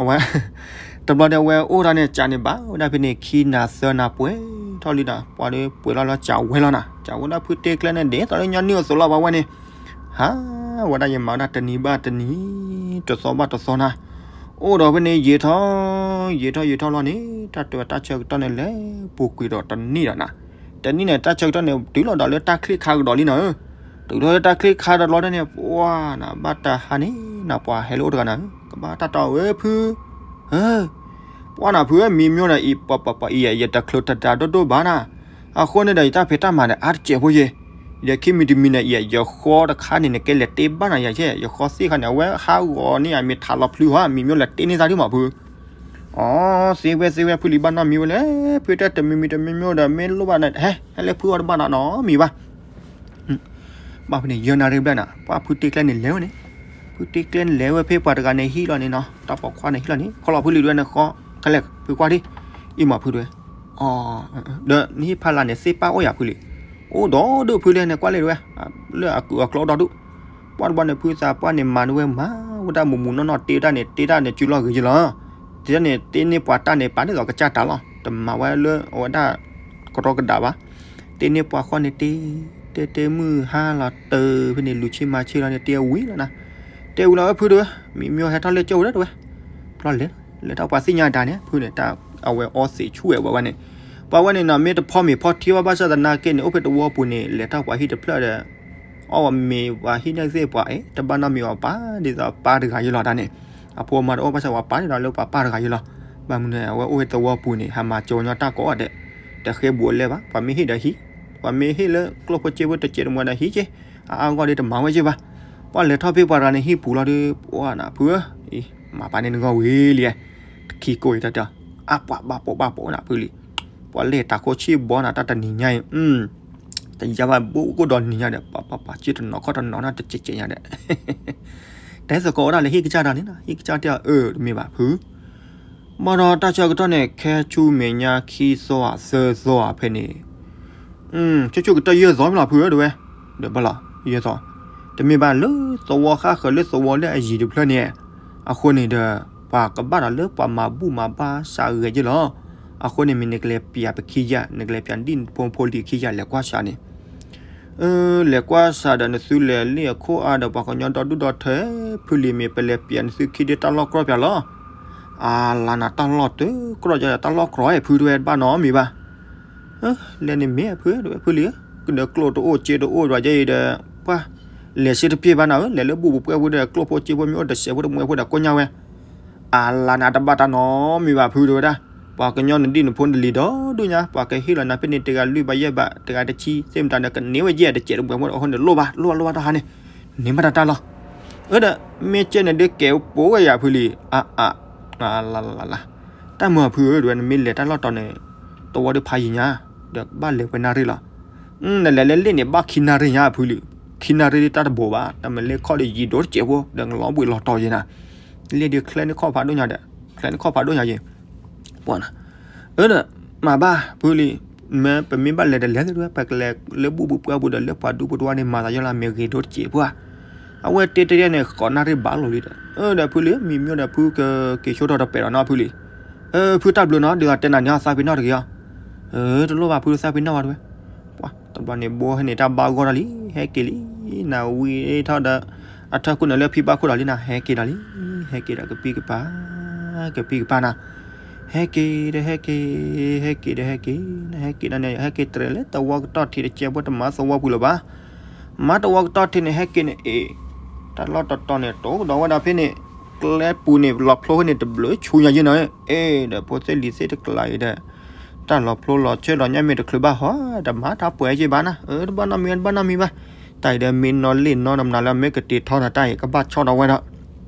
အဝဲ တဘျီဒီးအဝဲအိၣ်တၢ်န့ၣ် ကးန့ၣ်ဘၣ်ဝဲဒၣ်ဖဲန့ၣ် ခံနၤသၢနၤပှဲၤထီၣ်လံဒီး ပှၤဒီးပှဲၤလီၤလၢကးဝဲလီၤနၤ. ကးဝဲဒၣ်ဖုတ့ကျဲန့ၣ် ဒ်သိးလၢညီနုၢ်အသိးလီၤ ပှၤဝဲန့ၣ် ဟးဝဲဒၣ်ယမၤဝဲဒၣ်တနံၤဘၣ်တနံၤ တသီဘၣ်တသီနၤ. အိၣ်ဒီးဖဲန့ၣ် ယံာ်ထီၣ် ယံာ်ထီၣ်ယံာ်ထီၣ်လီၤန့ၣ် တၢ်တဲဝဲတၢ်ဆၢကတီၢ်န့ၣ်လဲၤပူၤကွံာ်ဒီးတနံၣ်ဒီးနၤ. တနံၣ်န့ၣ် တၢ်ဆၢကတီၢ်န့ၣ် တုၤလီၤဒီးလၢတၢ်ချံၣ်ခါကဒီးလံနၤဧၢ. တုၤလီၤလၢတၢ်ချံၣ်ခါဒီးလီၤန့ၣ် ပှၤနၤဘၣ်တဟါန့ၣ် နၤပှၤဟဲလၢအိၣ်တဂၤနၤဧၢ ကဘၣ်တၢ်တီဝဲဖု ဟၢ ပှၤနၤဖုဧၢ မံၤမျိၣ်ဒီးအံၤ ပှၤပှၤပှၤအံၤ ယတချုးတဒါဒိၣ်ဒိၣ်ဘၣ်နၤ. အဃိန့ၣ်ဒီး ယတၢ်ဖံးတၢ်မၤဒီး အါတစဲးဖိယ့ၣ်. ဒီးခံမံၤတမံၤန့ၣ် ယ ယဃီတခါန့ၣ် နကဲလဲၤတ့ဘၣ်နၤယၤယဲၢ်, ယဃီသ့ၣ်ခါန့ၣ် အဝဲဟးဂီၤန့ၢ်ယၤ မ့ၢ်ထးလီၤဖျုဟီ မံၤမျိၣ်လဲၤတ့န့ၢ်သးဒုးမးဖု. အီ သ့ဝဲသ့ဝဲ ဖုလံၤဘၣ်နီတမံၤဝဲလဲၣ်, ဖုတဲတမံၤမံၤတမံၤမံၤဒီး မ့ၢ်လိၣ်ဘၣ်န့ၣ် ဟဲ ဟဲလၢဖုအီၤတဘၣ်နီတမံၤဘၣ်. ဘၣ်ဖဲန့ၣ် ယဲၢ်နၣ်ရံၣ်ဘျဲၣ်နၤ ပှၤဖုတ့ကျဲန့ၣ်လဲၤဝဲန့ၣ်, ဖုတ့ကျဲန့ၣ်လဲၤဝဲဖဲပှၤတဂၤန့ၣ်ဟံၣ်လီၤန့ၣ်နီၤ, တၢ်ပိာ်ခွါန့ၣ်ဟံၣ်လီၤန့ၣ် ခီလီၤဖုလံၤဒွဲန့ၣ်ဃီ, ခဲလၢာ်ဖုကွၢ်ဒံ, အံၤမးဖုဒွဲ, အီ ဒီးနဟံၣ်ဖးလၢ်န့ၣ် သ့ပၢ်အိၣ်ယၤဖုလံၤ, အိၣ်ဒီးဒိၣ်ဖုလံၤန့ၣ် ကွၢ်လံဒွဲ, လၢအကုၢ်အကျီဒီးဒိၣ်, ပှၤတဘျီန့ၣ် ဖုသးပှၢ်န့ၣ်မၤန့ၢ်ဝဲမၤဝဲဒၣ်မူးမူးနီၢ်နီၢ် တ့ဝဲဒၣ်န့ၣ် တ့တၢ်န့ၣ် စုလီၢ်ဂ့ၤယလီၤ, တ့တၢ်န့ၣ် တ့န့ၢ်ပှၤတၢ်န့ၣ် ပာ်ဒ်သိးကစၢ်တၢ်လီၤ, တမၤဝဲလၢအဝဲဒၣ် ကရီကဒးဘၣ်, တ့န့ၢ်ပှၤဃီန့ၣ်တ့, တ့တ့မုၢ်ဟါလီၤတၢ်ဖဲန့ၣ် လူၤဆ့မၤဆ့လီၤန့ၣ် တ့ဝံၤလီၤနၤ, တ့ဝံၤလီၤဝဲဖုဒွဲ, မံၤမျိၢ်ဟဲထီၣ်လၢကၠိဝဲဒၣ်ဒွဲ, ဘျီလဲၤ, လဲၤထီၣ်ပှၤသ့ၣ်ညါတၢ်န့ၣ် ဖုန့ၣ် တၢ်အဝဲအီသံးဆူၣ်ဝဲပှၤဝဲန့ၣ်, ပှၤဝဲန့ၣ်နီၤ မ့ၢ်တဖီမ့ၤဖီထံဘၣ် ဘၣ်ဆၣ်သနာ်က့န့ၣ် အိၣ်ဖဲတဝီပူၤန့ၣ် လဲၤထီၣ်ပှၤဟံၣ်တဖျၢၣ်ဒီး အီၣ်ဝဲမ့ၤပှၤဟံၣ်န့ၣ်သ့ၣ်ပှၤအဲၣ် တဘၣ်နီတမံၤအီၤဘၣ် ဒ်သိးပၢ်တဂၤယလီၤတၢ်န့ၣ်, အဖိအမါတအိၣ်ဘၣ်ဆၣ် ပှၤပာ်န့ၢ်ဒီးလၢပှၤပၢ်တဂၤယဲလီၤ. ဘၣ်မနုၤန့ၣ် အဝဲအိၣ်ဝဲသဝီပူၤန့ၣ် ဟးမၤကၠိညီတၢ်ကိးဂၤဒဲး, တဃ့ဘူးအလဲၢ်ဘၣ်, ပှၤမ့ၢ်ဟ့ၣ်ဒီးဟံး, ပှၤမ့ၢ်ဟ့ၣ်လၢကျိၣ်ဖိစ့ဖိတစဲးတမှဲဒီးဟံးက့ၤ, အအါဂီၢ်ဒီးတမၤဝဲက့ၤဘၣ်. ပှၤလဲၤထီၣ်ဖဲပှၤတဂၤန့ၣ်ဟံၣ်ပူၤလီၤဒီး ပှၤနဖုဧၢ, အံၤ မၤပာ်န့ၢ်နဂီၢ်ဝံၤလံ, တခံကိးအံၤတၢ်တၢ်, အါပှၤဘၣ်ပိာ်ဘၣ်ပိာ်နဖုလံ. ပှၤလဲၤတၢ်ခိၣ်ဆံၣ်ဘီနၤ တၢ်တနံၤညါအံၤ တယါဘၣ်ဘူးကအိၣ်ဒီးနံၤညါဒီး ပှၤပှၤပှၤစ့ၢ်တနီၤခီၣ်တနီၤနၤ တစဲးစဲးညါဒီး တဲသကိးဝဲဒၣ်လၢဟံၣ်ကစၢ်တၢ်န့ၣ်နီၤ, ဟံၣ်ကစၢ်တၢ်အၢ တမ့ၢ်ဘၣ်ဖု, ဘၣ်ဒီးတၢ်ဆၢကတီၢ်န့ၣ် ခဲဆူမဲာ်ညါခံသီဧါသၢသီဧါဖဲန့ၣ်, ဆူၣ်ဆူၣ်ကတၢၢ်ယဲၢ်သီမ့ၢ်လီၤဖုဧၢ တဲဝဲ, ဒီးဘၣ်လီၤ ယဲၢ်သီ, တမ့ၢ်ဘၣ်လၢသဝီဃၣ်ဃၢၤလၢသဝီလၢအယံၤတဖျၢၣ်န့ၣ်, အဃိန့ၣ်ဒီး ပှၤကဘၣ်ဒီးလၢပှၤမၤဘူၣ်မၤဘါစးဂဲၤက့ၤလီၤ. အဃိန့ၣ် မ့ၢ်နကလဲၤပျးပခံယၤ, နကလဲၤပျးနဒံၣ်နဖိဖိလံၤခံယၤ လဲၤကွၢ်စးန့ၣ် အၢ လဲၤကွၢ်စးဒီးနသုလဲၤလ့ၣ်အခိၣ်အါဒီးပှၤကညီဒီဒူၣ်ဒီထၢ ဖုလံၤမ့ၢ် ပလဲၤပျးနသုခံဒ့တၢ်လီၢ်ကြီပျးလီၤ. အလါနၤတၢ်လီၢ်တကြီဒီးတၢ်လီၢ်ကြီအဲၣ်ဖုတဲဝဲတဘၣ်နီတမံၤဘၣ်. လဲၤန့ၣ်မ့ၢ်ဖုတဲဝဲဖုလံၤ, ကဒီးကျိၣ်တအိၣ်စ့တအိၣ်ဒီးယဲအံၤဒီး ပှၤ လဲၤစ့တပျ့ၢ်ဘၣ်နၤဧၢ, လဲၤလၢဘူၣ်ပပှဲၤဖိဒီးကျိၣ်ဖိစ့ဖိမ့ၢ်အိၣ်တစဲးဖိတမှဲဖိဒီးကိညၢ်ဝဲ အလါနၤတဘၣ်တၢ်နီတမံၤဘၣ်ဖုတဲဝဲဒၣ်, ပှၤကညီနဒံၣ်နဖိနလံၤဒီဒူၣ်ညါ ပှၤကဟ့ၣ်လီၤနၤဖဲန့ၣ် တဂၤလွံၢ်ဘးယဲၢ်ဘး တဂၤတဆံ သ့ၣ်မတၤဒီးကန့ၢ်ဝဲယဲၢ်တစဲးတမှဲဖိဒီးအဃိန့ၣ်လိၣ်ဘၣ် လိၣ်ဘၣ်လိၣ်ဘၣ်တၢ်ဟါန့ၣ်, န့ၢ်ဘၣ်တၢ်တၢ်လီၢ်. အၢဒီး မ့ၢ်ကဲန့ၣ်ဒုးကဲအိၣ်ပိာ်ဝဲယၤဖုလံၤ, အါအါ လါလါလါ, တၢ်မုာ်ဖုဧၢတဲဝဲ နမ့ၢ်လဲၤတၢ်လီၢ်တီၤန့ၣ် သဝီဒုးဖးယံၤညါ, ဒီးဘၣ်လဲၤပှဲၤနၣ်ရံၣ်လီၤ. နလဲၤလၢလ့ၣ်န့ၣ် ဘၣ်ခံနၣ်ရံၣ်ညါဖုလံၤ, ခံနၣ်ရံၣ်ဒုးတၢ်တဘိးဘၣ်, တၢ်မ့ၢ်လ့ၣ်ခီၣ်ဒီးယံၤဒိၣ်တစဲးဖိ ဒီးနလီၤဘှံးလီၤတီၤယံၤနၤ, လ့ၣ်ဒုးချဲန့ၢ်ခီၣ်ဖးဒိၣ်ညါဒီး ချဲန့ၢ်ခီၣ်ဖးဒိၣ်ညါယံၤ, ပှၤနၤ, အၢဒီး မၤဘၣ်ဖုလံၤ, မ့ၢ်ပမ့ၢ်ဘၣ်လဲၤတလဲၤသ့ၣ်တဖၣ် ပကလဲၤလၢဘူၣ်ပပှဲၤပူၤဒီးလၢပှၤဒူပတဝါန့ၣ် မၤသးယီလၢအမ့ၢ်ဂ့ၤဒိၣ်တစဲးဖိဧါ. အဝဲတဲတယဲၢ်န့ၣ် ဃိးနၣ်ရံၣ်ဘၣ်လီၤလံဒီး, အၢဒီးဖုလံၤ မံမံဒီးဖုကက့ၤဆိထီၣ်တပဲာ်ဒီးနီၤဖုလံၤ, အၢ ဖုတၢ်ဘျုးနီၤ ဒ်သိးတဲနၤန့ၣ် အသးပ့ၤနီၣ်တဂ့ၤအီၤ, အၢ တလိၣ်ဘၣ်ဖုသးပ့ၤနီၣ်ဘၣ်တဲဝဲ, ပှၤ တဘျီန့ၣ်ဘိဟဲန့ၣ် တၢ်ဘၣ်ဂီၢ်ထီၣ်လံ, ဟဲက့ၤလံ, နဝံထီၣ်ဒီး အထၢၣ်ခိၣ်န့ၣ်လၢဖံဘၣ်ခိၣ်ဒီးလံနၤ, ဟဲက့ၤဒီးလံ, ဟဲက့ၤဒီးကပံၢ်ကပၤ, ကပံၢ်ကပၤနၤ, ဟဲက့ၤဒီးဟဲက့ၤ, ဟဲက့ၤဒီးဟဲက့ၤ, နဟဲက့ၤဒီးန့ၣ် ဟဲက့ၤတြဲၤလၢသဝီကတီၢ်ထံးတစဲးဖိ တမၤသဝီပူၤလၢၤဘၣ်, မၤသဝီကတီၢ်ထံးန့ၣ် ဟဲက့ၤန့ၣ်အ့ၣ်, တၢ်လီၢ်တတီၤန့ၣ် တိၢ်ကဒီးဝဲဒၣ်ဖဲန့ၣ်, ကျဲပူၤန့ၣ် လီၤဖျိဖဲန့ၣ် တဘျုးဆူညါယဲၢ်နၤ, အ့ၣ် ဒီးဖိသ့ၣ်လံၤသ့ၣ်တကလးအံၤဒီး တၢ်လီၤဖျိလီၤဆၢဒီးညၣ်မ့ၢ်တချုးဘၣ်ဟီ, တမၤတၢ်ပှဲၤက့ၤဘၣ်နၤ, အၢ တဘၣ်နီတမံၤ တဘၣ်နီတမံၤဘၣ်, တၢ်အံၤဒီးမ့ၢ်နီၢ်လ့ၣ်နီၢ်နမနၤလၢမ့ၢ်ကတ့ၤထီနၤတၢ်အံၤ ကဘၣ်ဆီၣ်ဒီးဝဲဒီး,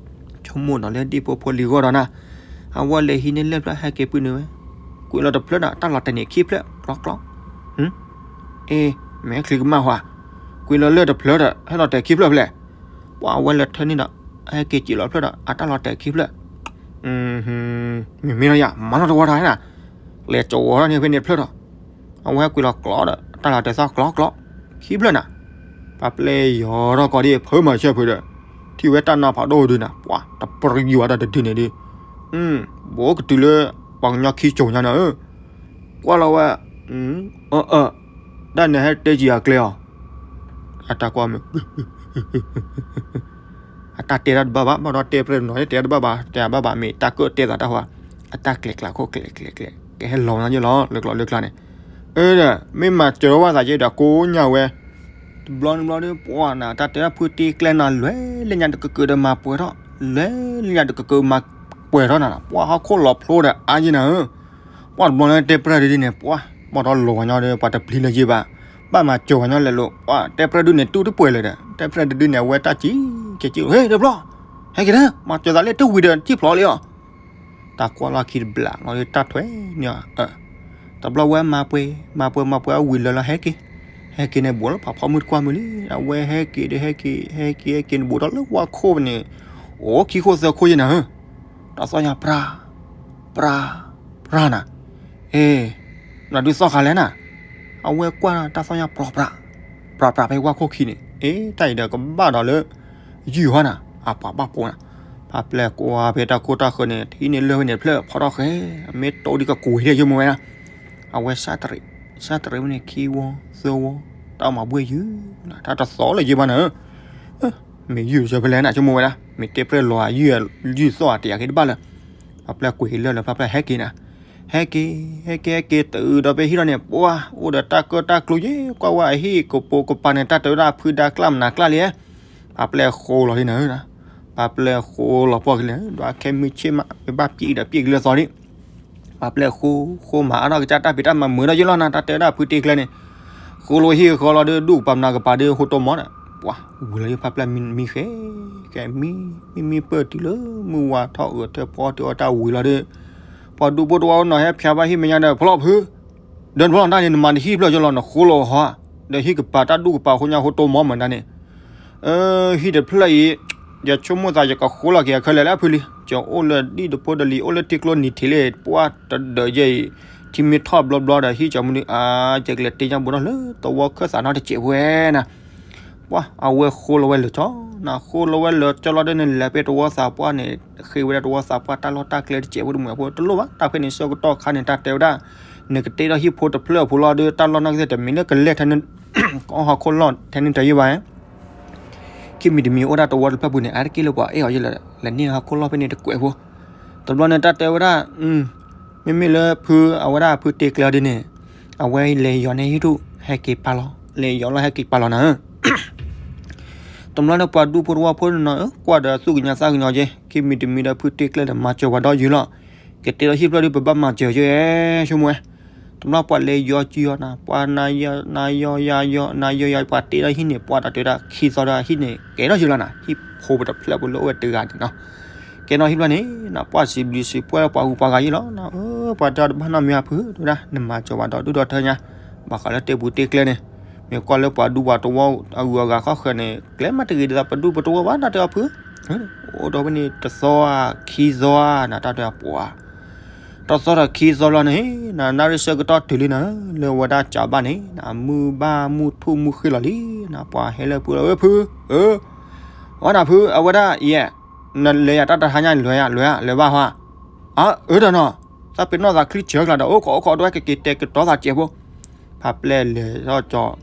ဆိကမိၣ်နီၤလၢဒ်ဖိဖိလံၤဂီၢ်ဒီးနၤ, အဝဲလဲၤဟံးန့ၢ်လၢၢ်ဖျၢၣ်ဟဲက့ၤပုၢ်နုာ်ဝဲ, ကွံာ်လီၤတဖျၢၣ်ဒီး တၢ်လီၤတဲာ်န့ၣ်ခံဖျၢၣ် ကျီကျီ, အ့ၣ် မ့ၢ်ချံကမၣ်ဟါ, ကွံာ်လီၤလၢၢ်တဖျၢၣ်ဒီး ဟဲလီၤတဲာ်ခံဖျၢၣ်ဖဲလဲၣ်, ပှၤအဝဲလဲၤထၢန့ၣ်ဒီး ဟဲက့ၤစံးလီၤဖျၢၣ်ဒီး အတၢ်လီၤတဲာ်ခံဖျၢၣ်, မ့မ့ၢ်လီၤယၤ မၤနီၢ်တဝီတၢ်နၤ, လဲၤကဝီၤထီၣ်န့ၣ်ဖဲန့ၣ်တဖျၢၣ်ဒီး, အဝဲကွံာ်လီၤကျီဒီး တၢ်လီၤတဲာ်သီၣ်ကျီကျီ, ခံဖျၢၣ်နၤ, ပှၤပျဲယီၤထီၣ်ကီးဒ်ဖုမၤဆၢဖုဒီး, ထံၣ်ဝဲတၢ်နီၤဖးဒိၣ်ဒုးနၤ ပှၤတပရံယွၤတၢ်တဒုန့ၣ်ဒုး, ဘူးကတုၤလၢ ပှၤကညီခံစိၤညါနၤဧၢ, ကွၢ်လီၤဝဲ, အၢ အၢ တၢ်န့ၣ်ဟဲတဲကံၤအကျဲအီၤ, အတၢ်ကွၢ်မ့ၢ် အတၢ်တဲတၢ်တဘၣ်ဘၣ်, ဘၣ်ဒီးတဲပြဲၢ်တနီၤ တဲတၢ်တဘၣ်ဘၣ်, တဲတၢ်ဘၣ်ဘၣ် မ့ၢ်တၢ်ကၢၣ်တဲသးတၢ်ဟါ, အတၢ်ကျဲၤကျးခိၣ်ကျဲၤကျဲၤကျဲၤ ကဟဲလီၤညါယဲၢ်လီၤ လၢကျိၤလၢကျါန့ၣ်, အၢ မ့ၢ်မၤစၢၤဝဲသးက့ဒီးကိးညါဝဲ, တဘျီနဘျီဒီး ပှၤနၤ တၢ်တဲတၢ်ဖုတ့ကျဲနၤ လဲၤလၢညါတကကၢးဒီးမၤပှဲၤထီၣ်, လဲၤလၢညါတကကၢးမၤပှဲၤထီၣ်နၤ, ပှၤဟီၣ်ခိၣ်လီၤဖျိဒီးအါယဲၢ်နၤဧၢ, ပှၤတဘျီလၢတဲပြဲၢ်ဒုန့ၣ် ပှၤ ဘၣ်ဒီးလီၤဝဲညီဒီး ပှၤတပျံၤလၢၤယဲၢ်ဘၣ်, ဘၣ်မၤစၢၤဝဲညီလဲၤလိာ်, ပှၤတဲပြဲၢ်ဒုန့ၣ် တူၢ်တပှဲၤလၢၤဒီး တဲပြဲၢ်တဒုန့ၣ် အဝဲတၢ်စံး ကဲက့ၤ ဟ့ၣ်တဘျီ, ဟဲက့ၤဒီး မၤစၢၤသးလၢတဝံၤဒီး ထံၣ်ဖျိးလံအီၤ, တၢ်ကွၢ်လီၢ်ခံတဘျး လီၤလၢတၢ်ထွဲန့ၣ်, တဘျီဝဲမၤပှဲၤ မၤပှဲၤ မၤပှဲၤ အဝံၤလၢာ်လီၤ ဟဲက့ၤ, ဟဲက့ၤန့ၣ် ဘူးလၢပှၤဖီမုၢ်တကွၢ်မုၢ်လံ, အဝဲဟဲက့ၤဒီးဟဲက့ၤ ဟဲက့ၤ ဟဲက့ၤန့ၣ် ဘူးထီၣ်လၢဝါခိၣ်န့ၣ်, အိၣ်ခံခိၣ်သၢခိၣ်ယဲၢ်နၤဧၢ, တၢ်သီၣ်ညါပြၢ် ပြၢ် ပြၢ်နၤ, အ့ နဒုးသီၣ်ဃာ်လဲၣ်နၤ, အဝဲကွၢ်တၢ်သီၣ်ညါပြၢ် ပြၢ် ပြၢ် ပြၢ်ဖဲဝါခိၣ်ခံန့ၣ်, အ့ တၢ်အံၤဒီးကဘၣ်ဒီးလၢ ယုၢ်ဟီနၤ, အပှၤဘၣ်ပိာ်နၤ, ဖးပျဲၢ်ကွၢ်ဖဲတၢ်ခိၣ်တၢ်ဃၢၤန့ၣ် ထံၣ်န့ၢ်လၢၢ်ဖဲန့ၣ်တဖျၢၣ် ဖီထီၣ်ဃဲ, မ့ၢ်တိဒ်ကကွံာ်ဒ်ယမိၢ်ဝဲဒၣ်, အဝဲစၢ်တရံး စၢ်တရံးဝဲန့ၣ် ခံဝီ သၢဝီ, တၢ်မၤဘှ့ၣ်ယုၢ်နၤ တၢ်တသီလၢၤယဲၢ်ဘၣ်နၤဧၢ, မ့ၢ်ယုၢ်စၢၤဖဲလဲၣ်နၤ ဆိကမိၣ်ဝဲဒၣ် မ့ၢ်တဲပြဲၢ်လီၤဧါ ယုၢ်သီၣ်ဧါ တယာ်က့ၤတဘၣ်လၢၤ, ဖးပျဲၢ်ကွံာ်လၢာ်လၢာ် ဖးပျဲၢ်ဟဲက့ၤနၤ, ဟဲက့ၤ ဟဲက့ၤ ဟဲက့ၤတုၤဒီးဖဲဟံၣ်လီၤန့ၣ် ပှၤအိၣ်ဒီးတၢ်ကၢၣ်တၢ်ကျူယဲၢ် ကွၢ်ဝဲအဟံၣ်ကပိာ်ကပၤန့ၣ် တၢ်တဲဝဲဒၣ်ဖုဒါကျၢ်မနုၤကျၢ်လံ, ဖးပျဲၢ်ဃိလီၤလံနၤဧၢ, ပှၤပျဲၢ်ဃိလီၤပှီၢ်ကလဲာ် ဒွးခဲမုၢ်ဆ့ၣ်မး မ့ၢ်ဘၣ်ပျံၤဒီးပျံၤကလၢသီဒံး ပှၤပျဲၢ်ဃိ ဃိမၤအါထီၣ်ကစၢ်တၢ်ဖံးတၢ်မၤမုာ်ဒီးယလီၤနၤ တၢ်တဲဝဲဒၣ်ဖုတ့ကျဲန့ၣ် ဃိလီၤဟံၣ်ဃီလီၤဒီး ဒူၣ်ကပၤမနၤကပၤဒီး ဟိတိၢ်မီၤဒီး ပှၤဝံၤလီၤယဖါပျဲၢ်မံမံဃဲ ကဲမံ မံမံပၢၢ်တုၤလၢမုၢ်ဝါထီၣ်အၢၣ်ထၢၣ်ဖီတၢ်အီၣ်တၢ်ဝံၤလီၤဒီး ပှၤဒူဖိတဝီနီၤဟဲဖျါဘၣ်ဟံၣ်မဲာ်ညါဒီး ဖီလီၤဖု ဒီးတဘျီနတၢ်န့ၣ် နမၤတဟံၣ်ဖျၢၣ်ကလီၤ နဃိလီၤဟီ ဒီးဟံၣ်ကပၤတၢ်ဒူၣ်ကပၤအဃိညါဟိတိၢ်မီၤမးနတၢ်န့ၣ် ဟံၣ်တဖျၢၣ်အံၤ ယဆိကမိၣ်သးယကဃိလီၤက့ၤအခဲလၢာ်လၢအဖုလံ ကၠီအိၣ်လၢဒံၣ်တဖိတလံၤ အိၣ်လၢထံကျိနံၤထံးလံ ပှၢ်တဒၢးယဲအံၤ ထံမ့ၢ်ထီၣ်ဘျီဘျီဒီး ဟံၣ်ကၠီမနုၤအါ ယကလဲၤတ့ညါဘူးထီၣ်လၢသဝီခၢၣ်သးနီတစဲးဝဲနၤ ပှၢ်အဝဲဃိလီၤဝဲလၢာ်ကၠီ နဃိလီၤဝဲလၢာ်ကၠီလီၤဒီး နလဲၤဖဲသဝီသးပှၢ်န့ၣ် ဃ့ဝဲဒၣ်သဝီသးပှၢ်တၢ်လီၢ်တၢ်ကျဲတစဲးဖိတမုာ်ဖိတလိၣ်ဘၣ် တၢ်ဖဲန့ၣ်ဆၢကတီၢ်ခါန့ၣ် တၢ်တဲဝဲဒၣ် နကတ့ထီၣ်ဟံၣ်ဖိတဖျၢၣ်ဖိလီၤဒီး တၢ်လီၢ်နီၢ်ကစၢ်တမံၤလၢကလဲၤထဲန့ၣ် ကဟီၣ်ခိၣ်လီၢ်ထဲန့ၣ်တယံာ်ဘၣ် ခံမံၤတမံၤအိၣ်ဒၣ်သဝီတဖျၢၣ်ပူၤန့ၣ် အါတက့ၢ်လၢပှၤအဲၣ်အီၤယဲလၢ လဲၤန့ၢ်ဟီၣ်ခိၣ်လီၢ်ဖဲန့ၣ်တကွဲးဖိ တဘျီန့ၣ် တၢ်တဲဝဲဒၣ် မ့မ့ၢ်လၢဖု အဝဲဒၣ်ဖုတ့ကျဲဒ်န့ၣ် အဝဲလဲၤယီၤန့ၢ်ဟံၣ်ထူၣ် ဟဲက့ၤပာ်လီၤ လဲၤယီၤလီၤဟဲက့ၤပာ်လီၤနၤဧၢ တဘျီန့ၣ် ပှၤဒူဖိတဝီဖိန့ၣ်နီၤ ကွၢ်ဒီးသူၣ်ကညီၤသးကညီၤက့ၤ ခံမံၤတမံၤဒီးဖုတ့ကျဲဒီးမၤစၢၤဝဲဒီးယုာ်လီၤ ကတ့ထီၣ်ဟံၣ်ဖျၢၣ်ဒီး ပဘၣ်မၤစၢၤယဲ ဆိကမိၣ်ဝဲ တဘျီပှၤလဲၤယီၤကံယီၤနၤ ပှၤနၤယီၤယၤယီၤ နၤယီၤယၤ ပှၤတ့ထီၣ်ဟံၣ်န့ၣ် ပှၤတၢ်တဲဒၣ်ခံသီဒီးဟံၣ်န့ၣ် ကဲထီၣ်ယုာ်လီၤနၤ ဟံၣ်ဖိတဖျၢၣ်ပူၤလၢအိၣ်ဝဲတဂၤန့ၣ်နီၤ ကဲထီၣ်ဟံၣ်ဖျၢၣ်န့ၣ် နပှၢ်စံးဘျုးစံးပှဲၤလၢပှၤဂုၤပှၤဂၤယဲလီၤ ပှၤတဲအီၤတဘၣ်နီတမံၤဖု တဲဝဲဒၣ် နမၤစၢၤဝဲဒီးဒုၣ်ဒီးထၢညါ ဘၣ်ဃးလၢတ့ပူၤတ့ကျဲန့ၣ် မ့ၢ်ကွၢ်လၢပှၤဒူပှၤတဝီအဂုၤအဂၤခီၣ်ဃၢၤန့ၣ် ကျဲမးတဂ့ၤဒ်သိးပဒူပတဝီဘၣ် တၢ်တဲအီၤဖု အိၣ်ဒီးဖဲန့ၣ်တသီဧါခံသီဧါ နတၢ်တဲအီၤပှၤ တသီဒီးခံသီလီၤန့ၣ် နနၣ်ရံၣ်ဆၢကတီၢ်တုၤလံနၤ လၢဝဲဒၣ်ကးဘၣ်န့ၣ် နမုၢ်ဘၣ်မုၢ်ထူၣ်မုၢ်ဃ့လီၤလံ နပှၤဟဲလၢဖုလီၤ အၢဖု အၢ ဝဲနၤဖု အဝဲဒၣ်ယဲ နလဲၤယၤတၢ်တဟါညါ လဲၤယၤ လဲၤယၤ လဲၤဘၣ်ဟါ အၢ အၢဒီးနီၤ သးပ့ၤနီၣ်သးချံဆၢကလၤဒီး အိၣ်ခိးအိၣ်ခိးဒွဲၣ်ကက့ၤတဲာ်ကတီၤသးစဲးဖိ ဖါပျဲၢ်လဲၤထီၣ်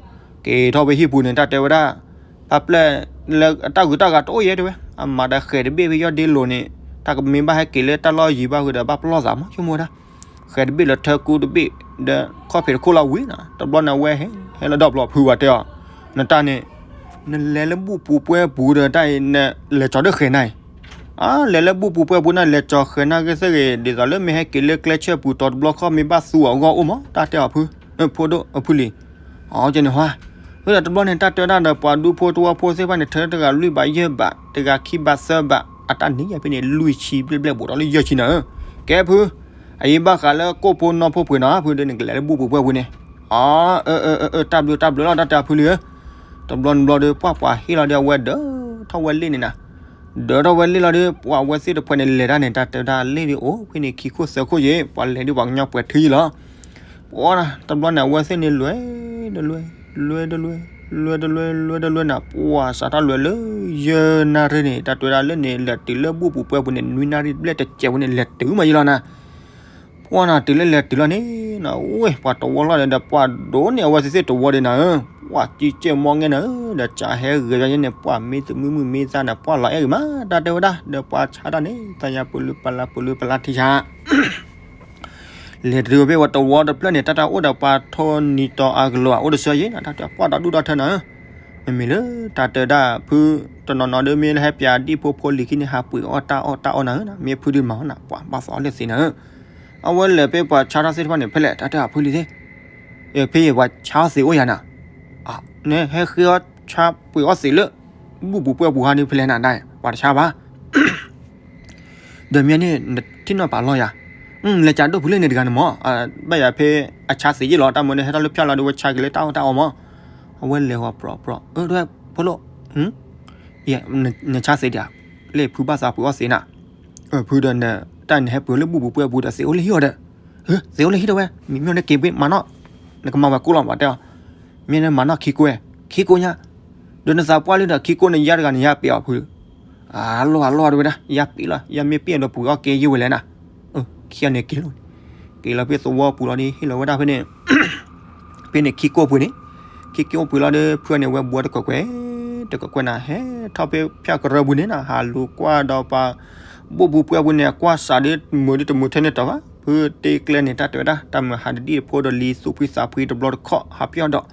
ကၠီ က့ၤထီၣ်ဖဲဟံၣ်ပူၤန့ၣ် တၢ်တဲဝဲဒၣ် ဖါပျဲၢ်လၢအတၢ်ဂုၤတၢ်ဂၤတအိၣ်ယဲတဲဝဲ အမၤဒီးဃဲၤတဘ့ၣ်ဖဲယီၢ်ဒ့လိၤန့ၣ် တၢ်ကမ့ၢ်ဘၣ်ဟဲက့ၤလၢတၢ်လီၢ်ယံၤဘၣ်ဃုာ်ဒီး ဘၣ်ပလီၢ်သးမး ဆိကမိၣ်ဝဲဒၣ် ဃဲၤတဘ့ၣ်လၢထၢကူတဘ့ၣ် ဒီးခီၣ်ဖံးတခိၣ်လီၤဝံၤနီၤ တဘျီန့ၣ်အဝဲဟဲ ဟဲလၢဒီဖျိဖုဝဲတဲအီၤ နတၢ်န့ၣ် နလဲၤလၢဘူၣ်ပူၤပှဲၤပူၤဒီးတၢ်အံၤ နလဲၤကၠီၤဒၢဃဲၤနၤအံၤ အါ လဲၤလၢဘူၣ်ပူၤပှဲၤပူၤန့ၣ် လဲၤကၠီၤဃဲၤနၤဂ့ၤသ့ၣ်ဂ့ၤ ဒ်သိးလၢမ့ၢ်ဟဲက့ၤလၢကျဲဆၢပူၤတီၤတဘျီခီၣ်မ့ၢ်ဘၣ်သူအီၤအဂီၢ်အိၣ်မး တၢ်တဲအီၤဖု ဖိဒိၣ်အဖုလံၤ အီကဲန့ၣ်ဟါ ဝဲဒီးတဘျီန့ၣ် တၢ်တဲဝဲဒၣ်ဒီးပှၤဒူဖိတဝီဖိသ့ၣ်တဖၣ်န့ၣ် ထၢတဂၤလွံၢ်ဘးယဲၢ်ဘး တဂၤခံဘးသၢဘး အတၢ်န့ၣ်ယဲဖဲန့ၣ် လွံၢ်ဆံဘျဲၣ်ဘျဲၣ်ဘူးဒီးလၢယဲၢ်ဆံနၤဧၢ ကဲဖု အအံၤဘၣ်ဃးလၢကိၣ်ဖိနီၢ်ဖိပှ့ၤနီၤ ဖုဒီးနကလဲၤလၢဘူၣ်ပူၤပှဲၤပူၤန့ၣ် အၢ အၢ အၢ တၢ်ဘျုးတၢ်ဘျုးလီၤ တၢ်တဲအဖုလံၤဧၢ တဘျီနဘျီဒီး ပှၢ်ပှၤဟ့ၣ်လီၤဒီးအဝဲဒၢထီၣ်ဝဲလ့ၣ်န့ၣ်နၤ ဒၢထီၣ်ဝဲလ့ၣ်လီၤဒီး ပှၤအဝဲသ့ၣ်တဖၣ်န့ၣ် လဲၤတၢ်န့ၣ် တၢ်တဲဝဲဒၣ်လ့ၣ်ဒီးအိၣ်ဖဲန့ၣ်ခံခိၣ်သၢခိၣ်ယဲ ပှၤလဲၤဒီးပှၤကညီပှဲၤထံလီၤ ပှၤတဘျီန့ၣ် အဝဲသ့ၣ်န့ၣ်လွဲၢ် တလွဲၢ် လွဲၢ်တလွဲၢ် လွဲၢ်တလွဲၢ် လွဲၢ်တလွဲၢ်နၤ ပှၤစးထီၣ်လွဲၢ်လၢ ယဲၢ်နၣ်ရံၣ်န့ၣ် တၢ်တဲဝဲဒၣ်လၢန့ၣ် လဲၤတုၤလၢဘူၣ်ပူၤပှဲၤပူၤန့ၣ် နွံနၣ်ရံၣ်ဘျဲၣ်တစဲးပူၤန့ၣ် လဲၤတုၤမးယဲလီၤနၤ ပှၤနၤတုၤလၢလဲၤတုၤလီၤန့ၣ် နဝဲ ပှၤတဝီလီၤဒီး ပှၤဒိၣ်န့ၢ်အဝဲသ့ၣ်သ့ၣ်တဝီဒီးနၤဧၢ ပှၤကံကဲမီၢ်ငဲနၤဧၢ ဒီးကးဟဲဂဲၤယဲန့ၣ် ပှၤမ့ၢ်သမုမုၢ်မ့ၢ်သၣ်န့ၣ် ပှၤလီၤအဲၣ်ဂ့ၤမး တၢ်တဲဝဲဒၣ် ဒီးပှၤဆါတၢ်န့ၣ် သးယၤပလုပလၢပလုပလၢထံဆါ လဲၤတုၤဖဲဝဲတဝီတဖျၢၣ်န့ၣ် တၢ်တၢ်အိၣ်ဒီးပှၤထိနံၤတီၤအကလိၤ အိၣ်တဆၢယဲၢ်နၤ တၢ်တဲပှၤဒီးဒူၣ်ဒီထၢနၤဧၢ မ့မ့ၢ်လၢတၢ်တဲဒၣ်ဖု တနီၤနီၤဒီးမ့ၢ်လၢဟဲပၠးဒံၣ်ဖိဖိလံၤခံန့ၣ် ဟးပှ့ၤအီၣ်တၢ်အီၣ်တၢ်အီနၤဧၢ မ့ၢ်ဖုဒုးမၤအီၣ်နၤ ပှၤဘၣ်သးအီၣ်လၢသ့နၤဧၢ အဝဲလဲၤဖဲပှၤဆါတၢ်သ့ၣ်တဖၣ်န့ၣ် ဖဲလဲၣ် တၢ်တဲအဖုလံၤသ့ၣ် ဖဲယဲၢ်ပှၤဆါအီၣ်သ့အိၣ်ယၤနၤ နဟဲဃ့အီၣ်ဆါပှ့ၤအီၣ်သ့လၢ ဘူၣ်ပူၤပှဲၤပူၤဟါန့ၣ် ဖဲလဲၣ်နၤ ပှၤတဆါဘၣ် ဒီးမ့ၢ်န့ၣ် နထံၣ်နီၣ်ပာ်လီၤယၤ, လဲၤကးဒိၣ်ဖုလၢန့ၣ်တဂၤန့ၣ်မး, ဘၣ်ယၤဖဲအဆါသ့ယ့ၣ်လီၤ, တၢ်မၤန့ၣ် ဟဲထီၣ်လၢဖၠၣ်လီၤဒီး ဝဲဆါက့ၤလၢတၢ်အီၣ်တၢ်အီမး, အဝဲလဲၤဝဲပြီပြီ, အၢ ဖိလိၣ်, နဆါသ့ဒံးဧါ, လၢဖုဘၣ်သးပှ့ၤအီၣ်သ့နၤ, ဖုဒီး တၢ်နဟဲပှ့ၤလၢဘူၣ်ပူၤပှဲၤပူၤဒီး သ့အိၣ်လၢဟံၣ်အီၤဒီး, သ့အိၣ်လၢဟံၣ်ဒီးဝဲ, မ့မ့ၢ်နက့ၤပှ့ၤမၤနီၣ်, နကမၤဝဲကိၣ်လီၤ ပှၤတဲအီၤ, မ့ၢ်နမၤနီၣ်ခံကိၣ်ဝဲ, ခံကိၣ်ညါ, ဒီးနသးပှၢ်လၢဒီးခံကိၣ်န့ၣ် ယါတဂၤန့ၣ် ယါပ့ၤအီၤဖု အလီၢ်အလီၢ်တဝဲဒၣ် ယါပ့ၤလီၤ, ယါမ့ၢ်ပ့ၤဒီးပှ့ၤအီၣ်ကဲယဲၢ်ဝဲလဲၣ်နၤ, ခံဂၤန့ၣ်က့ၤလီၤ, က့ၤလီၤဖဲသဝီပူၤလီၤဒီး ဟ့ၣ်လီၤဝဲဒၣ်ဖဲန့ၣ်, ဖဲန့ၣ်ခံကိၣ်ပှ့ၤန့ၣ်, ခံကိၣ်ပှ့ၤလီၤဒီး ဖုန့ၣ်ဝဲဘှီတကကွဲၢ်, တကကွဲၢ်နၤ ဟဲထီၣ်ဖဲဖၠၣ်ကရၢပူၤန့ၣ်နၤ ဟးလူၤကွၢ်ဒီးပှၤ ဘူၣ်ပူၤပှဲၤပူၤန့ၣ် အကွၢ်စးဒီးမုာ်ဒီးတမုာ်ထဲန့ၣ်တၢ်ဘၣ်, ဖုတ့ကျဲန့ၣ် တၢ်တဲဝဲဒၣ် တၢ်မုာ်ဟးတဒံၣ်တဖိဒီးလံ သူၣ်ဖှံသးဖှံတဘျီတခီၣ် ဟးပျီၢ်ဒီး,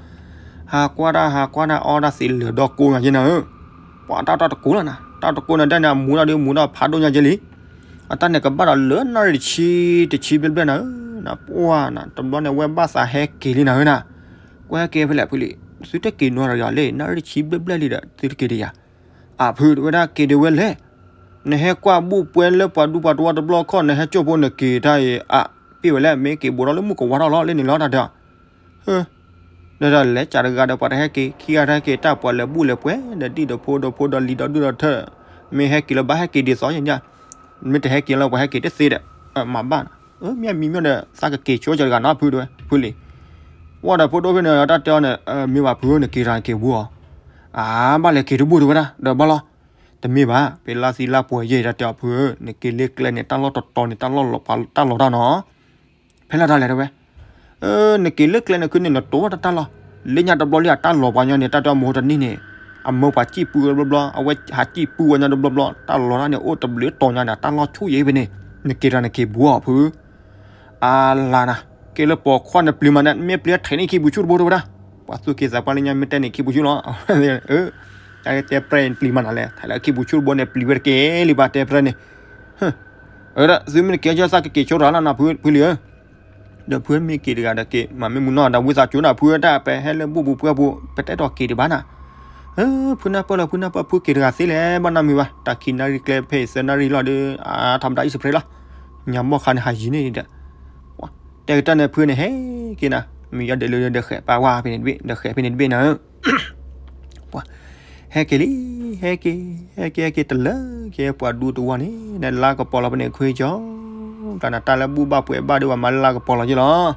ဟးကွၢ်တၢ် ဟးကွၢ်တၢ်အီၣ်တၢ်သ့လၢာ်ဒီးကိးမးယဲၢ်နၤဧၢ, ပှၤတၢ်တကိးလီၤနၤ, တၢ်တကိးန့ၣ်ဒၣ်န့ၣ် အမူထီၣ်ဒီးမူထီၣ်ဖးဒိၣ်ညါကဲလံ. အတၢ်န့ၣ်ကဘၣ်ဒီးလၢနၣ်ရံၣ်တဆံ တဆံဘျဲၣ်ဘျဲၣ်နၤဧၢ, နပှၢ်နၤ တဘျီန့ၣ် အဝဲဘၣ်သးဟဲက့ၤလံနၤဧၢနၤ, ကွၢ်ဟဲက့ၤဖဲလဲၣ်ဖုလံ, သုတက့ၤနီတဂၤလဲၣ်, နၣ်ရံၣ်တဆံဘျဲၣ်ဘျဲၣ်လံဒီး သုတက့ၤတယၤ အဖုတဝဲဒၣ်က့ၤဒံးဝဲလဲၣ်. နဟဲကွၢ်ဘူၣ်ပှဲၤလၢပှၤဒူပှၤတဝီတဘျီခီၣ် နဟဲကၠိၢ်ဖိနက့ၤတၢ်အံၤ အ ပ့ၢ်ဝဲလဲၣ် မ့ၢ်က့ၤဘူးထီၣ်လၢမုၢ်ကဝါထီၣ်လီၤလၢန့ၣ်လီၤတၢ်တဲအီၤ. ဒီးလဲၤကးတဂၤဒီးပှၤတဟဲက့ၤ ခံဂၤတဟဲက့ၤ တၢ်ပှၤလဲၤဘူၣ်လဲၤပှဲၤ ဒီးဒံၣ်ဒီးဖိဒီးဖိဒီးလံၤဒီးဒုၣ်ဒီးထၢၣ်, မ့ၢ်ဟဲက့ၤလၢၤဘၣ်ဟဲက့ၤဒ်သိးယဲၢ်, မ့ၢ်တဟဲက့ၤလၢၤပှၤဟဲက့ၤတသ့ဒီး, မၤဘၣ်နၤ, မ့ၢ်မံၤမ့ၢ်ဒီး သးကက့ၤဆိကၢတဂၤနီၤဖုတဝဲ ဖုလံ. ဝဲဒီးဖိဒိၣ်ဖဲန့ၣ် တၢ်တဲအီၤန့ၣ် မ့ၢ်ဘၣ်ဖုဧၢ နက့ၤတဂၤက့ၤဘူးအီၤ, အါ ဘၣ်လဲၤက့ၤတဘူၣ်တဝဲဒၣ် ဒီးဘၣ်လီၤ. တမ့ၢ်ဘၣ် ဖဲလါသံလါပှဲၤယဲၢ်တၢ်တဲအီၤဖုဧၢ, နက့ၤလၢကျဲန့ၣ် တၢ်လီၢ်တတီၤန့ၣ် တၢ်လီၢ်လီၤပှၤတၢ်လီၤတၢ်နီၤ, ဖဲလၢတၢ်လဲၤတဝဲ နက့ၤလၢကျဲန့ၣ်ခုန့ၣ် နတိၤတၢ်တၢ်လီၢ်, လၢညါတဘျီလံအတၢ်လီၤပှၤညီန့ၣ် တၢ်တဲအီၤမဟိတနံၣ်န့ၣ်, အမၢပှၤစံၣ်ပူဝဲတဘျီဘျီ အဝဲဟးစံၣ်ပူဝဲညါတဘျီဘျီ တၢ်လီၤတၢ်န့ၣ် အိၣ်တဘျုးတီၤညါဒီး တၢ်လီၢ်ဆူၣ်ယဲၢ်ဖဲန့ၣ်, နက့ၤတဂၤနက့ၤဘူးအီၤဖု အါလါနၤ, ကဲလၢပိာ်ခွါနပျံၤမးန့ၣ် မ့ၢ်ပျံၤထဲန့ၣ်ခံပူၤဆူၣ်တဘိတဝဲဒၣ်, ပှၤသူၣ်က့သးပှၢ်လၢညါမ့ၢ်တဲန့ၣ်ခံပူၤဆူၣ်လီၤ, တဲပြဲၢ်ပျံၤမးနၤလဲၣ်, ထဲလၢခံပူၤဆူၣ်တဘိန့ၣ် ပျံၤဝဲတကဲလံဘၣ်တဲပြဲၢ်န့ၣ်, ဒီးသုမ့ၢ်တက့ၤကၢ်သးကက့ၤဆိရၤလီၤနၤဖုလံဧၢ ဒီးဖုမ့ၢ်က့ၤတဂၤဒီးက့ၤ မၤမ့ၢ်မုၢ်နီၢ်ဒီးဝံသးစူၤနၤ ဖုတၢ်ပဟဲလၢဘူၣ်ပူၤပှဲၤပူၤ ပတဲတီၤက့ၤဒံးဘၣ်နၤ, ဖုနၢ်ပၢၢ်လီၤ ဖုနၢ်ပၢၢ် ဖုက့ၤတဂၤသ့လဲၣ် ဘၣ်နီတမံၤဘၣ် တၢ်ခံနၣ်ရံၣ်ကျဲဖဲအံၤသၢနၣ်ရံၣ်လီၤဒီး အါထီၣ်မတၤအံၣ်စဖရ့လီၤ, ညါဘီၣ်ခါန့ၣ်ဟးယံၤန့ၣ်ဒီး, တဲကတၢၢ်န့ၣ်ဖုန့ၣ်ဟဲက့ၤနၤ, မ့ၢ်ယီၤဒဲးလၢဒီးဃဲးပာ်ဝါဖဲန့ၣ်တဘ့ၣ် ဒီးဃဲးဖဲန့ၣ်တဘ့ၣ်နၤဧၢ ပှၤဟဲက့ၤလံ, ဟဲက့ၤ, ဟဲက့ၤ ဟဲက့ၤတလၢက့ၤပှၤဒူတဝီန့ၣ် နလါကပီၤလီၤဖဲန့ၣ်ခွ့ကၠီ, တၢ်နတၢ်လၢဘူၣ်ဘၣ်ပှဲၤဘၣ်ဒီး ပှၤမၤလၢလါကပီၤလီၤက့ၤလီၤ,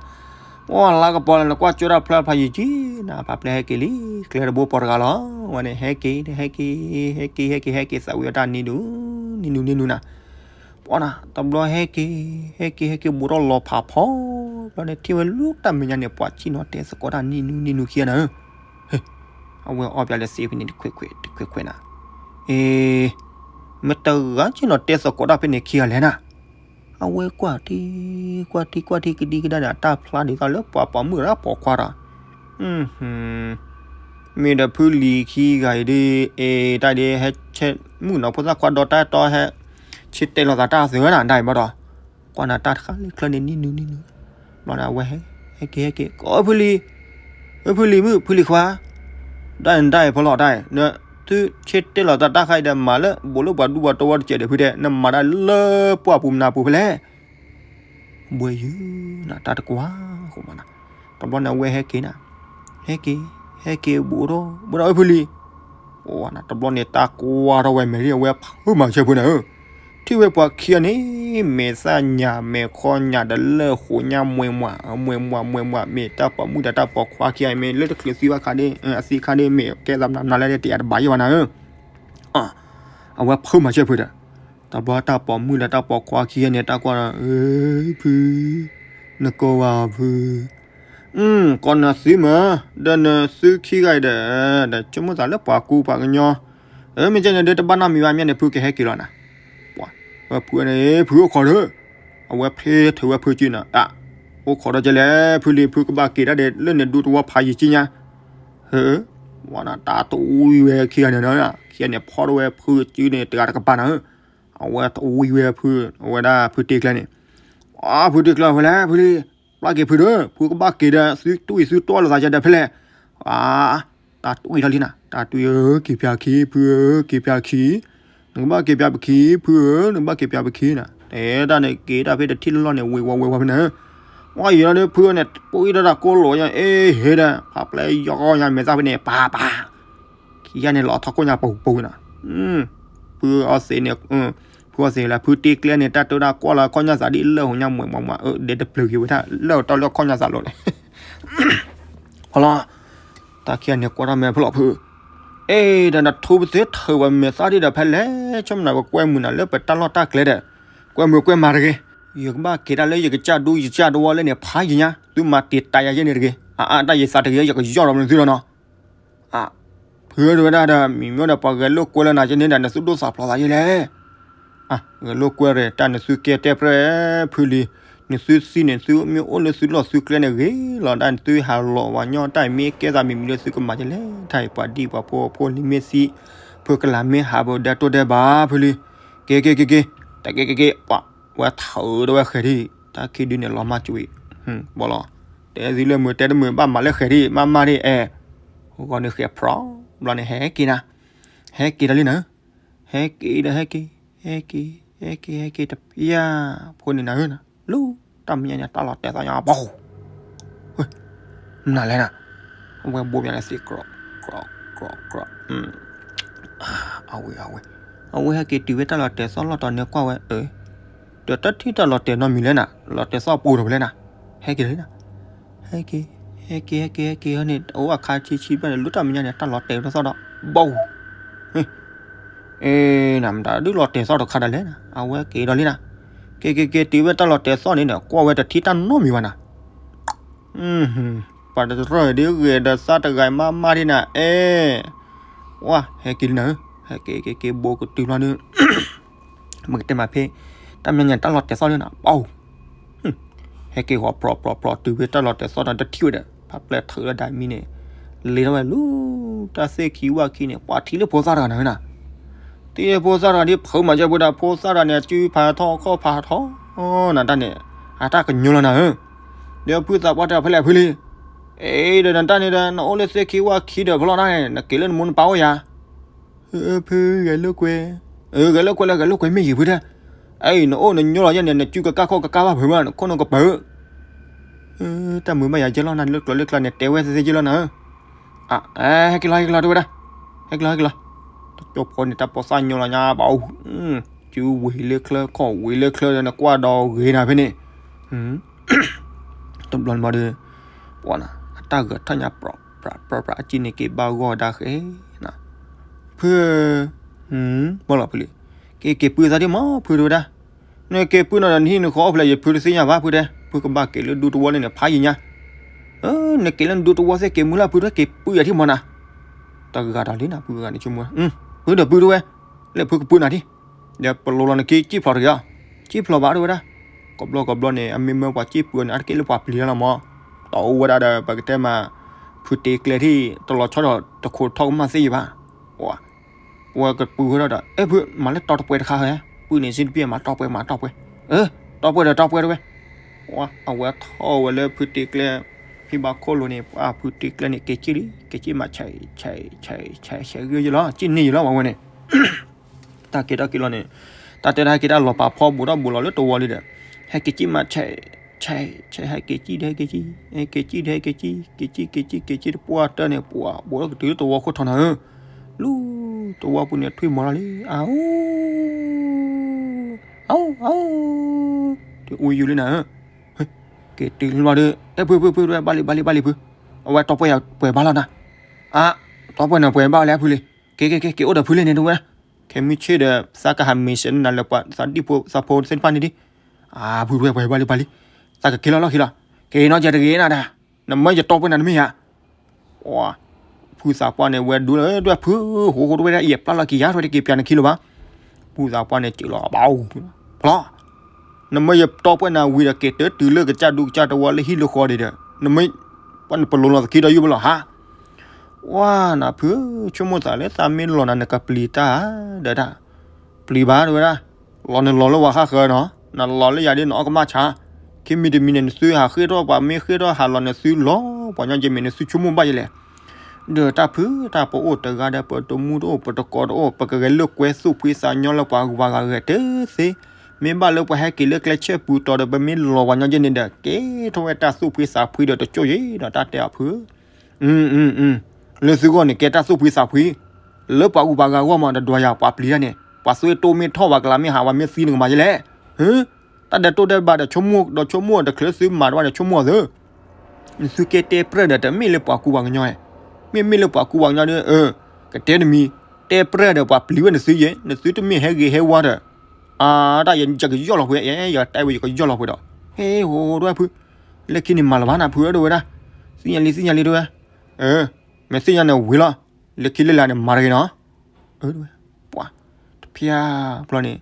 ပှၤလါကပီၤလီၤ နကွၢ်ကၠိတၢ်ဖျါဖျါယံာ်ကံနၤ ပှၤပျဲဟဲက့ၤလံ, ကျဲတဘိပိာ်တဂၤလီၤ, ဝဲန့ၣ်ဟဲက့ၤ ဟဲက့ၤ, ဟဲက့ၤ ဟဲက့ၤ ဟဲက့ၤ သးဝံၤဝဲတၢ်နံၤဒူ နံၤနူ နံၤနူနၤ ပှၤနၤ တဘျီဟဲက့ၤ, ဟဲက့ၤ ဟဲက့ၤ ဘူးထီၣ်လီၤဖးဖီ, ဘျီန့ၣ်ထံၣ်ဝဲလၢတၢ်မဲာ်ညါန့ၣ် ပှၤဆ့ၣ်နီၤတဲသကိးတၢ်နံၤနူ နံၤနူခံဂၤနၤဧၢ, အဝဲအီၣ်ပၠးလၢသ့ဖဲန့ၣ်တခွဲးခွဲး တခွဲးခွဲးနၤ, အ့, မ့ၢ်တဂၤဆ့ၣ်နီၤတဲသကိးတၢ်ဖဲန့ၣ်ခံဂၤလဲၣ်နၤ, အဝဲကွၢ်ထံ, ကွၢ်ထံ ကွၢ်ထံကဒံကဒါဒီး အတၢ်ဖျါဒ်သိးလၢပှၤပိာ်မုၣ်ဒီးပိာ်ခွါဒီး မ့ၢ်ဒီးဖုလံၤခံဂၤအံၤဒ် အ့ တၢ်ဒ်ဟဲဆဲးမုၣ်နီၤဖိသၣ်ခွါဒီးတၢ်တီဟဲ ဆ့တဲလိာ်သးတၢ်သ့ဝဲနၤ ဒ်အံၤဘၣ်ဒီး ကွၢ်နၤတၢ်တခါလၢချၢန့ၣ် နံၤနူ နံၤနူ ဘျီန့ၣ် အဝဲဟဲ ဟဲက့ၤ ဟဲက့ၤ ကိးဖုလံၤ, ဖုလံၤမုၣ် ဖုလံၤခွါ, ဒ်အံၤ ဒ်အံၤဖီလီၤ ဒ်အံၤ နသုဆ့တဲလိာ်သးတၢ်ခါအံၤဒီး မၤလၢဘူးလၢပှၤဒူပှၤတဝီတစဲးဒီးဖုတဲ နမၤတၢ်လၢပှၢ်ပူၤမနၤပူၤဖဲလဲၣ် ဘှဲယုၢ်နၤ တၢ်တကွၢ်ဃီမးနၤ, တဘျီန့ၣ် အဝဲဟဲက့ၤနၤ, ဟဲက့ၤ, ဟဲက့ၤဘူးဒီး ဘူးဒီးအဖုလံၤ, အိၣ်နၤ တဘျီန့ၣ် တၢ်ကွၢ်ထီၣ်ဝဲမဲာ်ရံၣ် အဝဲဖုမၤဆၢဖုနၤဧၢ, ထံၣ်ဝဲပှၤခံဂၤန့ၣ် မဲာ်သၣ်ညၣ် မဲာ်ခီညၣ်ဒီးလၢၢ်ဃိးညၣ် မှဲးမှဲး မှဲးမှဲး မှဲးမှဲး မ့ၢ်တၢ်ပိာ်မုၣ်ဒီးတၢ်ပိာ်ခွါခံဂၤ မ့ၢ်လၢတချုးသံဘၣ်ခါဒ် အသံခါဒ် မ့ၢ်ကဲသးမနုၤမနုၤလဲၣ် တယာ်တဘၣ်ယဲၢ်ဘၣ်နၤဧၢ, အဝဲဖုမၤဆၢဖုဒီး တဘျီတၢ်ပိာ်မုၣ်ဒီးတၢ်ပိာ်ခွါခံဂၤန့ၣ် တၢ်ကွၢ်ဒီး အၢ ဖု နကိးဝဲဖု, ကိးနသုမး ဒီးနသုခံဂၤအံၤဒီး ဒီးဆိကမိၣ်သးလၢပှၤကူပှၤကညီ, အၢ မ့ၢ်ကဲန့ၣ်ဒီး တဘၣ်နီတမံၤဘၣ် မ့ၢ်န့ၣ် ဖုကဟဲက့ၤလီၤနၤ, ပှၤ ဝဲဖုန့ၣ် ဖုအိၣ်ခိးဒီး အဝဲဖဲထၢၣ်ဝဲဖုက့နၤ အ အိၣ်ခိးဒီးကဲလဲၣ် ဖုလံၤ ဖုကဘၣ်က့ၤတၢ်ဒီး လၢန့ၣ်ဒူတဝီဖးယံာ်ကံညါ, ဟၢ ဝဲနၤ တၢ်တဝံၤဝဲခံဂၤန့ၣ် ခံဂၤန့ၣ် ဖီၣ်ထီၣ်ဝဲဖုက့န့ၣ် တဂၤတကပၤနၤဧၢ, အဝဲတဝံၤဝဲဖု အဝဲဒၣ်ဖုတ့ကျဲန့ၣ်, အ ဖုတ့ကျဲဖဲလဲၣ် ဖုလံၤ ဘၣ်က့ၤဖုဒီး ဖုကဘၣ်က့ၤဒီး သုတွံၢ်သုတီလိာ်သးယဲဒီးဖဲလဲၣ်, အ တၢ်တွံၢ်ထီၣ်လံနၤ တၢ်တွံၢ်ဧၢ က့ၤပၠးခံ ဖုဧၢ က့ၤပၠးခံ, နကဘၣ်က့ၤပၠးပခံ ဖုဧၢ နကဘၣ်က့ၤပၠးပခံနၤ, တဲတၢ်န့ၣ် က့ၤတၢ်ဖဲတထံၣ်လီၢ်လီၢ်န့ၣ် ဝ့ၤဝီၤဝ့ၤဝီၤဖဲန့ၣ်, ဝဲယံၤလီၤဒီး ဖုန့ၣ် ပှံၢ်ထီၣ်တၢ်ကိၢ်လိာ်ညါ အ့ ဟ့ဒီး ဖးပျဲယီၤညါ မဲာ်သၣ်ဖဲန့ၣ် ပၢ်ပၢ် ခံဂၤန့ၣ် လီၤထီၣ်ခိၣ်ညါပူၤပူၤနၤ, ဖုအီသံးန့ၣ်, ဖုအီသံးလၢ ဖုတ့ကျဲန့ၣ် တၢ်တိၢ်တၢ်ကွၢ်လီၤ ခီၣ်ညါသးဒ်လၢဟိးညါ မှဲးမှဲးမှဲး အၢ ဒဲတပျုၤက့ၤဝဲဒၣ် လၢတၢ်လၢခီၣ်ညါသးလိၤန့ၣ်, ဖီလီၤ, တၢ်ခံဂၤန့ၣ် ကွၢ်ထီၣ်မဲာ်ဖီလီၤဖု, အ့ ဒီးနထိပသ့ထၢၣ်ဝဲမဲာ်သၣ်ဒ်ဒီး ဖဲလဲၣ် ဆိကမိၣ်နၤ ပကွဲမုာ်နၤလၢပတၢ်လီၢ်တၢ်ကျဲဒီး, ကွဲမုာ်ကွဲမၤတဂ့ၤ, ယကဘၣ်က့ၤတၢ်လၢယကစၢ်ဒူယကစၢ်တဝီလၢန့ၣ် ဖးယံာ်ညါ သုမၤတံာ်တာ်ယၤယဲန့ၣ်တဂ့ၤ, အအါ တၢ်ယသးတဂ့ၤ ယကယီၢ်လီၤမနုၤသုလီၤနီၤ အ ဖုတဝဲဒၣ်ဒီး မံၤမ့ၢ်ဒီး ပှၤဂဲၤလိာ်ကွဲလၢနၤကဲန့ၣ်ဒီး နသုဒိၣ်သးဖျိးသးယဲလဲၣ်. ဂဲၤလိာ်ကွဲရ့ၣ် တၢ်နသုကဲတဲပြဲၢ်ဖုလံၤ, နသုသံန့ၣ် သုမ့ၢ်အိၣ်လၢသုလီၢ်သုကျဲန့ၣ်ဂ့ၤလီၤ, တၢ်နသုဟးလီၤဝဲညီ တၢ်အံၤမ့ၢ်ကဲသးမံၤမံၤလၢသုကမၤကဲလဲၣ်, တၢ်အံၤပှၤဒံၣ်ပှၤဖိဖိလံၤမ့ၢ်သံ, ဖုကလၤမ့ၢ်ဟးဘၣ်ဒဲတိၢ်ဒဲးဘးဖုလံ, က့ၤက့ၤက့ၤက့ၤ, တက့ၤက့ၤက့ၤ, ပှၤဝဲထၢဒီးဝဲဃဲၤဒံး, တၢ်ခံဒုန့ၣ်လီၤမၢ်ကွံာ်, ဘီလီၤ, တဲသုလၢမုာ်တဲတမုာ်ဘၣ်မၤလၢဃဲၤဒံး မၤမၤဒံးအဲ, ဂီၤန့ၣ်ဃဲၤဖြီ, ဘျီန့ၣ်ဟဲက့ၤနၤ, ဟဲက့ၤဒီးလံနၤ, ဟဲက့ၤဒီးဟဲက့ၤ, ဟဲက့ၤ, ဟဲက့ၤ ဟဲက့ၤ တပျၢ်, ဖိန့ၣ်နၤဧၢ, လူၤတၢ်မဲာ်ညါန့ၣ် တၢ်လီၤတဲာ်သီၣ်ညါ ပီၤ မနုၤလဲၣ်နၤ, အဝဲဘိးမးန့ၣ်သ့ၣ် ကြီး ကြီး ကြီး ကြီး, အဝဲ အဝဲ အဝဲဟဲက့ၤတုၤဝဲတၢ်လီၤတဲာ်သီၣ်လီၢ်တီၤန့ၣ်ကွၢ်ဝဲ, ဒီးတထံၣ်တၢ်လီၤတဲာ်နီတမံၤလဲၣ်နၤ, လီၤတဲာ်သီၣ်ပူၤဒီးဖဲလဲၣ်နၤ, ဟဲက့ၤလံနၤ, ဟဲက့ၤ, ဟဲက့ၤ ဟဲက့ၤ ဟဲက့ၤန့ၣ် အိၣ်အခါဆံးဆံးဘျီန့ၣ် လူၤတၢ်မဲာ်ညါန့ၣ် တၢ်လီၤတဲာ်သီၣ်ဒီး ဘီး အ့ နမတၤဒုးလီၤတဲာ်သီၣ်တခါဒၣ်လဲၣ်နၤ, အဝဲက့ၤဒီးလံနၤ, က့ၤက့ၤက့ၤတုၤဝဲတၢ်လီၤတဲာ်သီၣ်န့ၣ်ဒီး ကွၢ်ဝဲတထံၣ်တၢ်နီတမံၤဘၣ်နၤ, ပှၤတရၢၢ်ဒ်ဂ့ၤဒီးသးတဂၤမးမးဒ်နၤ, အဲ ဝါ ဟဲက့ၤလံနၤဧၢ, ဟဲက့ၤက့ၤက့ၤဘိးကတုၤဘျီဒီး မ့ၢ်ကတဲမးဖဲ တၢ်မဲာ်ညါတၢ်လီၤတဲာ်သီၣ်လံနၤ, ပီၤ ဟဲက့ၤဃီ ဖြီဖြီဖြီ တုၤဝဲတၢ်လီၤတဲာ်သီၣ်ဒီးတထံၣ်ဝဲဒီး ဖးပျဲၢ်ထုးလၢဒၣ်မံန့ၣ် လ့ထီၣ်ဝဲလူၤတၢ်သ့ၣ်ခံဝၣ်ခံန့ၣ် ပှၤထံၣ်လၢဖိသၣ်တဂၤနၤဧၢနၤ, ထံၣ်လၢဖိသၣ်တဂၤဒ်ဖုးမၤစၢၤပှၤဒီး ဖိသၣ်တဂၤန့ၣ် အစုဖးထီခီၣ်ဖးထီ နတၢ်န့ၣ် အတၢ်ကညီလီၤနၤဧၢ, ဒီးဖုသးပှၢ်တဲဖဲလဲၣ်ဖုလံ, အ့ ဒီးနတၢ်န့ၣ်ဒီး နအိၣ်လၢသ့ၣ်ခံဝၣ်ခံဒီးဖဲလီၤနၤန့ၣ် နက့ၤလၢနမိၢ်နပၢ်အိၣ်ယၤ ဖုဂဲၤလိာ်ကွဲ, ဂဲၤလိာ်ကွဲလၢဂဲၤလိာ်ကွဲမ့ၢ်ယံၤဖုတဲ, အအံၤ နအိၣ်နညိလီၤယဲန့ၣ် နစုကကၢ်ခီၣ်ကကၢ်ဘၣ်ဖုးမး နခိၣ်နကပၤဧၢ, တၢ်မုာ်ဘၣ်ယၤယဲလီၤနၤ လၢကျိၤလၢကျါန့ၣ် တဲဝဲသ့သ့ယဲလီၤနၤဧၢ, ဟဲက့ၤလီၤ ဟဲက့ၤလီၤ တဲဝဲဒၣ်, ဟဲက့ၤလီၤ ဟဲက့ၤလီၤ, တကၠိဖိန့ၣ် တၢ်ပိာ်သၣ်ညိလီၤညါဘၣ်အိၣ်, စုဝ့ၤလၢချၢ ခီၣ်ဝ့ၤလၢချၢဒီး နကွၢ်ဒီးဂ့ၤနၤဖဲန့ၣ် တဘျီန့ၣ်ဘၣ်ဒီး ပှၤနၤ အတၢ်ဂဲၤထီၣ်ညါ ပြးပြးပြး အကံၢ်န့ၣ်က့ၤဘၣ်ဂီၢ်ဒၣ်ဃဲ, ဖု, ဘၣ်လီၤဖုလံ, က့ၤက့ၤပုၢ်သးဒ်မး ဖုတဲဝဲဒၣ်, နက့ၤပုၢ်နီၤဒီး နဟံၣ်နဃီအိၣ်ဖဲလဲၣ် ယဖုတသ့ၣ်ညါဘၣ်ဖုတဲ, ဖုကဘၣ်က့ၤလၢဒူသဝီန့ၣ်န့ၣ် ဖးယံာ်ညါ, နက့ၤလၢနဒူသဝီသ့ၣ် က့ၤမုၢ်လၢ်ဖုတဲ က့ၤပုၢ်ယၤထံၣ်မးနၤ, တဂၤဒီးလံနၤ ဖုဂၤန့ၣ်ဆိကမိၣ်, ဖုဒီးပုၢ်တဲဝဲ, လၢဖုကပုၢ်နၤထံၣ်, ဒီးပလိၤလီၤနခံ ကံၣ်ဖျိးတဂ့ၤအီၤ, ကံၣ်ဖျိးဘၣ်တဲဝဲဒၣ်, ကဘျီကဘျီန့ၣ် အမ့ၢ်မၢပှၤကံၣ်ပှ့ၤန့ၣ် အါတက့ၢ်လၢပှၤပျံၤတၢ်လီၤမး, တအိၣ်ဝဲဒၣ်ဒီး ပကတဲမး ဖုတ့ကျဲထံၣ် တလီၤဆီဒီးတခိးထီၣ်ကမၣ်သ့ယဘၣ်, ပဝဲကပုၢ်ဝဲဒၣ်ဒီး အဲၣ်ဖု မၤလၢတီတပှဲၤတခါဟဲ, ပုၢ်န့ၣ်စ့တပျဲၢ် မၤတီပှဲၤ မၤတီပှဲၤ, အၢ တီပှဲၤဒီးတီပှဲၤတဲဝဲ, အဝဲထီၣ်ဝဲလၢဖုတ့ကျဲ ဖံဘၣ်ခိၣ်လိၤန့ၣ် ပှၤဖုတ့ကျဲန့ၣ် က့ၤကံၣ်လံ က့ၤကံၣ်မး ဆဲးဆဲးဆဲးဆဲးဂ့ၤယလီၤ ကံၣ်န့ၢ်ယလီၤ ပှၤဝဲန့ၣ် တၢ်က့ၤတၢ်က့ၤလီၤန့ၣ် တၢ်တဲတၢ်က့ၤတၢ်လီၤပာ်ဖီ ဘူးထီၣ်ဘူးလီၤလၢတဝီလံဒီး ဟဲက့ၤကံၣ်မး ဆဲးဆဲးဆဲး ဟဲက့ၤကံၣ်ဒီး ဟဲက့ၤကံၣ် ဟဲက့ၤကံၣ်ဒီး ဟဲက့ၤကံၣ် က့ၤကံၣ် က့ၤကံၣ်တပှၢ်တၢၢ်န့ၣ် ပှၤဘူးထီၣ်ကတုၤလၢတဝီခိၣ်ထီၣ်နၤဧၢ, လူၤတဝီပူၤန့ၣ် ထွံၣ်မီၤလီၤလံ အအိၣ် အအိၣ် အအိၣ် တအူယူၤလံနၤဧၢ, က့ၤတုၤလီၤဒီး အဲၣ်ဖုဖုဖု ဘၣ်လံဘၣ်လံဘၣ်လံဖု, အဝဲတီပှဲၤယၤပှဲၤဘၣ်လီၤနၤ, အ တီပှဲၤန့ၣ်ပှဲၤဘၣ်လံဖုလံ, က့ၤက့ၤက့ၤ က့ၤအိၣ်ဒီးဖုလံန့ၣ်တဝဲ, ခဲမုၢ်ဆ့ၣ်ဒီး သးကဟးမ့ၢ်စၢၤနၤလၢပှၤသးဒံၣ်ဖိသးဖိသ့ၣ်တဖၣ်န့ၣ်ဒံး, အဖုဖုပှဲၤဘၣ်လံဘၣ်လံ, သးကက့ၤလီၤလီၢ်ခံလီၤ, က့ၤနီၤယတဂ့ၤနၤဒၣ်, နမၢယတီပှဲၤနၤတမ့ၢ်ဧါ ဖုသးပှၢ်န့ၣ် ဝဲဒူလၢဒွဲၣ်ဖု ဟိဟိတဝဲဒၣ် အံၤအပျၢ်လီၢ်ခံယါ တဝဲတက့ၤပျၢ်နခံလၢၤဘၣ်, ဖုသးပှၢ်န့ၣ် စၢၤလီၤဘၣ်အိၣ် ဖျီ, နမၢယတီပှဲၤနၤဝံၤဒီး က့ၤတတုၤလၢကစၢ်ဒူကစၢ်တဝီလၢဟံၣ်လၢဃီဒံးဒီး နမၢ ပှၤနပလိၤလီၤသခံဒီးယုၢ်ဘၣ်လီၤဟါ, ဝါ နဖု ဆိကမိၣ်သးလၢသးမ့ၢ်လီၤနၤ နကပျံၤတၢ်ဒီးတၢ်, ပျံၤဘၣ်တဝဲဒၣ်, လီၤနလီၤလၢပှၤဃၣ်ဃၢၤနီၤ, နလီၤလၢယၤဒ်နအီၣ်ကမၣ်ဆါ, ခံမံၤတမံၤန့ၣ် နသုဟးဃ့ၢ်ထီၣ်ပှၤမ့ၢ်ဃ့ၢ်ထီၣ်ဟးလီၤနသုလီၤ, ပှၤညီက့ၤမ့ၢ်နသုဆိကမိၣ်ဘၣ်ယလဲၣ် ဒီးတၢ်ဖုတၢ်ပအိၣ်တဂၤဒီး ပတမူတအိၣ် ပတကိးတအိၣ် ပကဂဲၤလိာ်ကွဲသူၣ်ဖှံသးညီလၢပှၤဂုၤပှၤဂၤဂၤတသ့, မ့ၢ်ဘၣ်လၢပှၤဟဲက့ၤလၢကျဲဆဲပူၤတီၤဒီး ပမ့ၢ်လီၤပှၤညီက့ၤန့ၣ်ဒီး ကဲထီၣ်ဝဲတၢ်သူၣ်ဖှံသးဖှံဒီးတကၠိၢ်ယံၤဒီး တၢ်တဲအီၤဖု လၢသုဂီၢ်န့ၣ် ကဲတၢ်သူၣ်ဖှံသးဖှံ, လၢပှၤဂုၤပှၤဂၤဂီၢ်မး တဒွးယၤပှၤပျံၤတၢ်န့ၣ် ပှၤသွ့တိမ့ၢ်ထီၣ် ပှၤကလၤမ့ၢ်ဟး ပှၤမ့ၢ်သံနကမၤယလဲၣ်, တၢ်ဒဲးတိၢ်ဒဲးဘးဒီးဆိကမိၣ် ဒီးဆိကမိၣ်တချုးသုမၤတဘၣ်ဒီးဆိကမိၣ်အီၤသု, နသုကဲတဲပြဲၢ်ဒီးတမ့ၢ်လၢပှၤကူပှၤကညီဧါ, မ့မ့ၢ်လၢပှၤကူပှၤကညီဒီး ကတဲတမံၤ, တဲပြဲၢ်ဒီးပှၤပျံၤဝဲနသုယဲၢ် နသုတမ့ၢ်ဟဲဂ့ၤဟဲဝါဒီး, အတၢ်ယကယီၢ်လီၤပှဲၤ ယတဲဝဲယကယီၢ်လီၤပှဲၤဒီး, ဟဲဟိဟိတဝဲဖု, လၢခံန့ၣ်မၤလၢၤဘၣ်နၤဖုဧၢတဝဲဒၣ်, သ့ၣ်ညါလံသ့ၣ်ညါလံတဝဲ, မ့ၢ်သ့ၣ်ညါန့ၣ်ဝံၤလီၤ, လၢခံလၢလာ်န့ၣ်မၤတဂ့ၤနီၤ, တဝဲ, ပှၤ, တဖျါ, ဘျီန့ၣ်,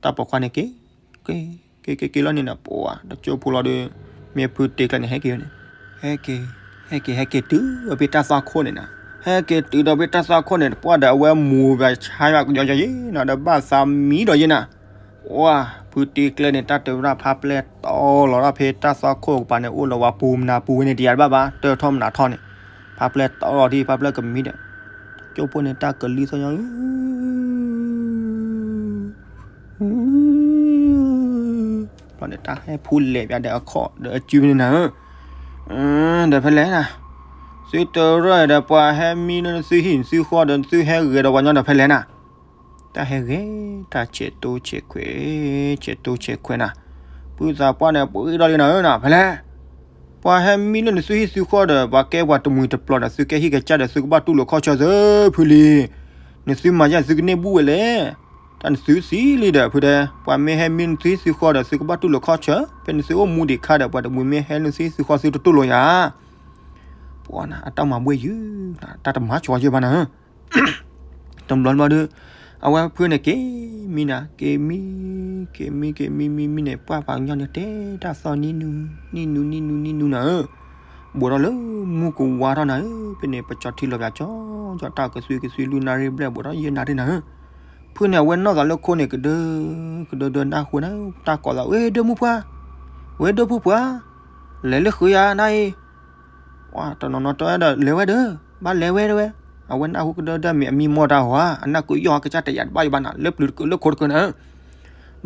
တၢ်ပိာ်ခွါန့ၣ်က့ၤ, က့ၤက့ၤက့ၤလီၤန့ၣ်နၤ ပှၤ, တကၠိဖိလီၤဒီး, မ့ၢ်ဖုတ့ကျဲန့ၣ် ဟဲက့ၤန့ၣ်, ဟဲက့ၤ, ဟဲက့ၤဟဲက့ၤတုၤအဖဲတၢ်သွၣ်ခိၣ်န့ၣ်နၤ ဟဲက့ၤတုၤဒီးဖဲတၢ်သွၣ်ခိၣ်န့ၣ် တပှၢ်ဒီးအဝဲမူၤဘၣ်ဆါယွၤကယီကယီယံၤနီၤ ဒီးဘၣ်သးမံဒီးယဲနၤ, ဝါ, ဖုတ့ကျဲန့ၣ် တၢ်တဲဝဲဒၣ် ဖါပျဲၢ်တီလီၤထီၣ်ဖဲတၢ်သွၣ်ခိၣ်ကပၤန့ၣ် အိၣ်လီၤဝဲပူၤမနၤပူၤဝဲန့ၣ် တယၤတဘၣ်ဘၣ် တၢၢ်ထီၣ်မနၤထီၣ်န့ၣ်, ဖါပျဲၢ်တီလီၤဒံး ဖါပျဲၢ်ကမံဒီး, ကၠိဖိန့ၣ် တၢ်ကလံၤသီၣ်ညီ ဘျီန့ၣ် တၢ်ဟဲဖူလဲၤပၠးဒီးအခီၣ်ဒီးအစုန့ၣ်နၤဧၢ, ဒီးဖဲလဲၣ်နၤ, သုတရၢၢ်ဒီးပှၤဟဲမံလၢနသုဟံၣ်နသုဃီဒီးနသုဟဲဂဲၤဒီးပှၤညီဒီးဖဲလဲၣ်နၤ, တၢ်ဟဲဂဲၤ တၢ်ဆဲးတိဆဲးခွဲး, ဆဲးတိဆဲးခွဲးနၤ, ပုၢ်သးပှၢ်န့ၣ် ပှဲၤဒီးလံနၤဧၢနၤ ဖဲလဲၣ် ပှၤဟဲမံလၢနသုဟံၣ်သုဃီဒီး ပှၤကဲပှၤတမှံၤတပျီၤဒီး သုကဲဟံၣ်ကစၢ်ဒီး သုကဘၣ်တူၢ်လိာ်ခီၣ်ဆၢသုဖုလံ, နသုမၤယဲၢ်သုကန့ၢ်ဘူၣ်ဝဲလဲၣ်, တၢ်နသုသံလံဒီးဖုတဲ, ပှၤမ့ၢ်ဟဲမံနသုဟံၣ်သုဃီဒီး သုကဘၣ်တူၢ်လိာ်ခီၣ်ဆၢ, ဖဲနသုအိၣ်မူဒံးခါဒီး ပှၤတမှံၤမ့ၢ်ဟဲလၢနသုဟံၣ်သုဃီသုတတူၢ်လိာ်ယၤ, ပှၤနၤ အတၢ်မၤဘှ့ၣ်ယုၤ, တၢ်တမၤဆိယဲၢ်ဘၣ်နၤဧၢ တဘျီတဘျီဒီး အဝဲဖုန့ၣ်က့ၤမံနၤ က့ၤမံ, က့ၤမံ က့ၤမံမံမံန့ၣ် ပှၢ်ပှၤကညီန့ၣ် တဲတၢ်သီၣ်နံၣ်နူ နံၣ်နူ နံၣ်နူ နံၣ်နူနၤဧၢ, ဘူးထီၣ်လၢမူကဝါထီၣ်နၤဧၢ, ဖဲန့ၣ် ပကၠီထံလီၤပၠးကၠီ, ကၠီတၢ်ကသွံကသွံ လွံၢ်နၣ်ရံၣ်ဘျဲၣ် ဘူးထီၣ်ယဲၢ်နၣ်ရံၣ်နၤဧၢ, ဖုန့ၣ် အဝဲနီၣ်သးလၢခိန့ၣ် ကဒၢ ကဒၢဒၢနၢ်ဟူနၤဧၢ, တၢ်ကိးသး ဝဲဒၢမုၣ်ပှၢ်, ဝဲဒၢဖုပှၢ်, လဲၤလၢဃုယၤနၤအံၤ ပှၤတနီၤနီၤတဲဝဲဒီး လဲၤဝဲဒီး, ဘၣ်လဲၤဝဲတဲဝဲ, အဝဲနၢ်ဟူကဒၢဒၢမ့ၢ်အမံမီၢ်တၢ်ဟီဧါ, အနၢ်ကယီၢ်ကစၢ်တယၤတဘၣ်ယဘၣ်နၤ လၢပျုၤတကုးလၢခိတကုးနၤဧၢ,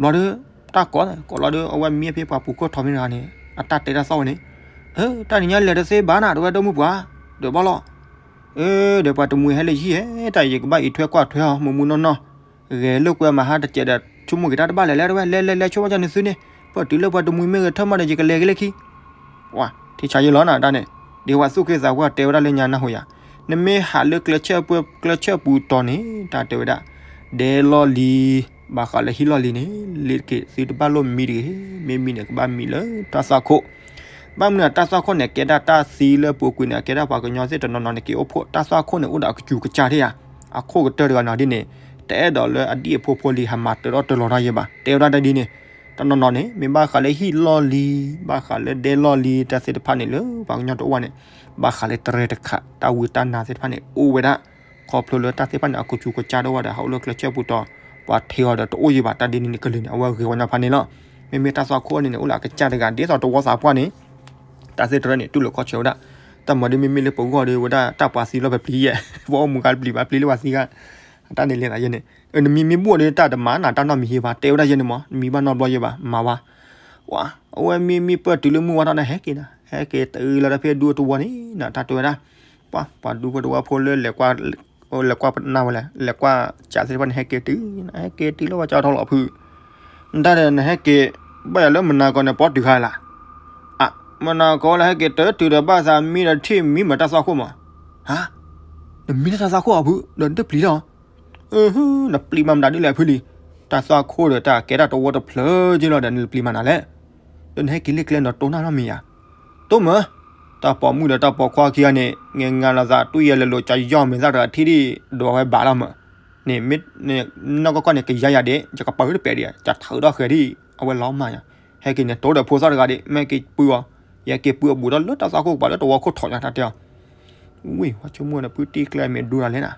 ဘျီဒီး တၢ်ကိးကိးလီၤဒီး အဝဲမံဖဲပှၤပူၤခိၣ်ထီမ့ၢ်တဂၤန့ၣ် အတၢ်တဲတၢ်သီၣ်ဝဲန့ၣ်, တၢ်နံၤညါလဲၤတသ့ဘၣ်နၤ တဲဝဲဒၢမုၣ်ပှၢ်, ဒီးဘၣ်လီၤ, အၢ ဒီးပှၤတမှံၤဟဲလၢယဟံၣ်ဧၢ, တၢ်ယကဘၣ်အံးထွဲကွၢ်ထွဲအီၤ မုၢ်မုၢ်နီၢ်နီၢ်, ဂဲၤလိာ်ကွဲမဟါတစဲးဒီး ဆိကမိၣ်က့ၤတၢ်တဘၣ်လဲၣ်လဲၣ် တဲဝဲ လဲၤလဲၤလဲၤဆိဘၣ်ကၢ်နသုန့ၣ်, ပတုၤလၢပှၤတမှံၤမ့ၢ်ဂဲၤထၢၣ်မးဒီး ယကလဲၤက့ၤလၢခံ ဝါ, ထံဆါယဲၢ်လီၤနၤတၢ်န့ၣ်, ဒ်ဝဲသူၣ်က့သးပှၢ်တဲဝဲဒၣ်လၢညါနၢ်ဟူယၤ, နမ့ၢ်ဟးလၢကျဲဆၢၣ်ပူၤတီၤန့ၣ် တၢ်တဲဝဲဒၣ်, ဒဲလီၢ်လံၤ, ဘၣ်ဃးလၢဟံၣ်လီၢ်လံၤန့ၣ် လ့ၤတက့ၤ သုတဘၣ်လိၣ်မံတဂ့ၤ, မ့ၢ်မံန့ၣ် ကဘၣ်မံလၢတၢ်သွၣ်ခိၣ်, ဘၣ်မနုၤတၢ်သွၣ်ခိၣ်န့ၣ် ကဲဒၣ်တၢ်သံလၢပူၤကွံာ်န့ၣ် အကဲဒၣ်ပှၤကညီသ့ၣ်တနီၤနီၤန့ၣ် က့ၤအိၣ်ဖှိၣ်, တၢ်သွၣ်ခိၣ်န့ၣ် အိၣ်ဒီးအကစူၤကစၢ်ထံၣ်ဧါ, အခိၣ်ကတၢၢ်တဂၤနီၤဒ်န့ၣ်, တအဲၣ်ဒိးလၢအဒံၣ်အဖိဖိလံၤ ဟးမၤတၢထီၣ်တၢလီၤတၢ်ယဲၢ်ဘၣ်, တဲဝဲဒၣ်တၢ်ဒ်န့ၣ်, တနီၤနီၤန့ၣ် မ့ၢ်ဘၣ်ဃးလၢဟံၣ်လီၢ်လံၤ, ဘၣ်ဃးလၢဒဲလီၢ်လံၤ တၢ်သ့ၣ်တဖၣ်န့ၣ် လၢပှၤကညီတအိၣ်ဘၣ်န့ၣ်, ဘၣ်ဃးလၢတရၢတခး တၢ်ဝံတၢ်နါသ့ၣ်တဖၣ်န့ၣ် အိၣ်ဝဲဒၣ်, ခီဖျိလၢတၢ်သ့ၣ်တဖၣ်န့ၣ် အကစူၤကစၢ်တအိၣ်ဘၣ်ဒီး ဟးအိၣ်လၢကျဲဆၢၣ်ပူၤတီၤ, ပှၤထံအီၤဒီးတအိၣ်ယဲၢ်ဘၣ်, တၢ်ဒ်န့ၣ်န့ၣ် ကလုာ်န့ၣ် အဝဲဂ့ၤဝဲညီဖးန့ၣ်လီၤ, မ့မ့ၢ်တၢ်သွၣ်ခိၣ်န့ၣ်န့ၣ် အိၣ်လၢအကစၢ်တဂၤ ဒ်သိးတဝီသးပှၢ်န့ၣ် တၢ်သ့ၣ်တရၢန့ၣ် တူၢ်လိာ်ခီၣ်ဆၢဝဲဒၣ်, တၢ်မၤဒ်မ့မ့ၢ်လၢပဂီၢ်ဒီးဝဲဒၣ်တၢ်ပှၤသံလီၤပပျံၤယဲၢ်, ပှၤအိၣ်မူကါပျံၤဘၣ်ပျံၤလၢပှၤသံဂၤ, တၢ်န့ၣ်လဲၤသးယဲၢ်န့ၣ်, နမံမ့ၢ်ဘိၣ်ဒီး တၢ်တမၤနၤ တၢ်နီတမံၤယဲၢ်ဘၣ်, တဲဝဲဒၣ်ယဲၢ်န့ၣ်မး နမံဘၣ်နီတဘျီယဲၢ်ဘၣ် မၤဝဲ, ဝါ, အဝဲမံမံပၢၢ်တုၤလၢမုၢ်ဝါထီၣ်န့ၣ် ဟဲက့ၤနၤ, ဟဲက့ၤတုၤလီၤတၢ်ဖဲဒူတဝီန့ၣ်နၤ တၢ်တဲဝဲဒၣ်, ပှၤ ပှၤဒူဖိတဝီဖိလၢ လဲၤကွၢ်နၤဝဲလဲၣ်, လဲၤကွၢ်ကးသ့ၣ်တဖၣ်န့ၣ် ဟဲက့ၤတုၤ, ဟဲက့ၤတုၤလၢပှၤကၠီထီၣ်လီၤဖု, နတၢ်ဒီးနဟဲက့ၤ, ဘၣ်ယၤလၢမနၤကီးန့ၣ် ပီတုၤခါလၢ်, အ, မနၤကီးလၢဟဲက့ၤတတုၤဒီး ဘၣ်သးမံဒီးထံၣ်မံမၤတၢ်သွၣ်ခိၣ်မး, ဟါ, နမံလၢတၢ်သွၣ်ခိၣ်အီၤဖု, ဒီးနတပျံၤလီၤ နပျံၤမးမတၤဒ်လဲၣ်ဖုလံ, တၢ်သွၣ်ခိၣ်ဒီးတၢ်ကဲတၢ်တဝီတဖျၢၣ်က့လီၤဒီး နပျံၤမးနၤလဲၣ်, ဒီးနဟဲက့ၤလၢကျဲနီၤတိၢ်နၢ်နီတမံၤယၤ, တိၢ်မး, တၢ်ပိာ်မုၣ်ဒီးတၢ်ပိာ်ခွါခံဂၤန့ၣ် ငဲငါလီၤသး တူၢ်ယဲၢ်လၢလိၤ ကယီၢ်မဲာ်သၣ်တဂၤထံၣ်ဒံး ဒိးဝဲဘၣ်လီၤမး, န့ၣ်မ့ၢ်, နီၢ်ကီၢ်ကီၢ်န့ၣ် ကယါယၤဒံး ယကပာ်ဝဲတပဲာ်ဒံး ယထၢဒီးဃဲၤဒံး အဝဲလီၤမၢ်ယၤ, ဟဲက့ၤန့ၣ် တိၢ်ဒီးဖိသၣ်တဂၤဒံး မ့ၢ်က့ၤပုၢ်အီၤ, ယဟဲက့ၤပုၢ်အီၤဘူးထီၣ်လၢတၢ်သွၣ်ခိၣ်ကပၤလၢတဝီခိၣ်ထီၣ်ညါတၢ်တဲအီၤ ဝံၤ ပှၤဆိကမိၣ်ဒီး ဖုတ့ကျဲမ့ၢ်ဒူတၢ်လဲၣ်နၤ,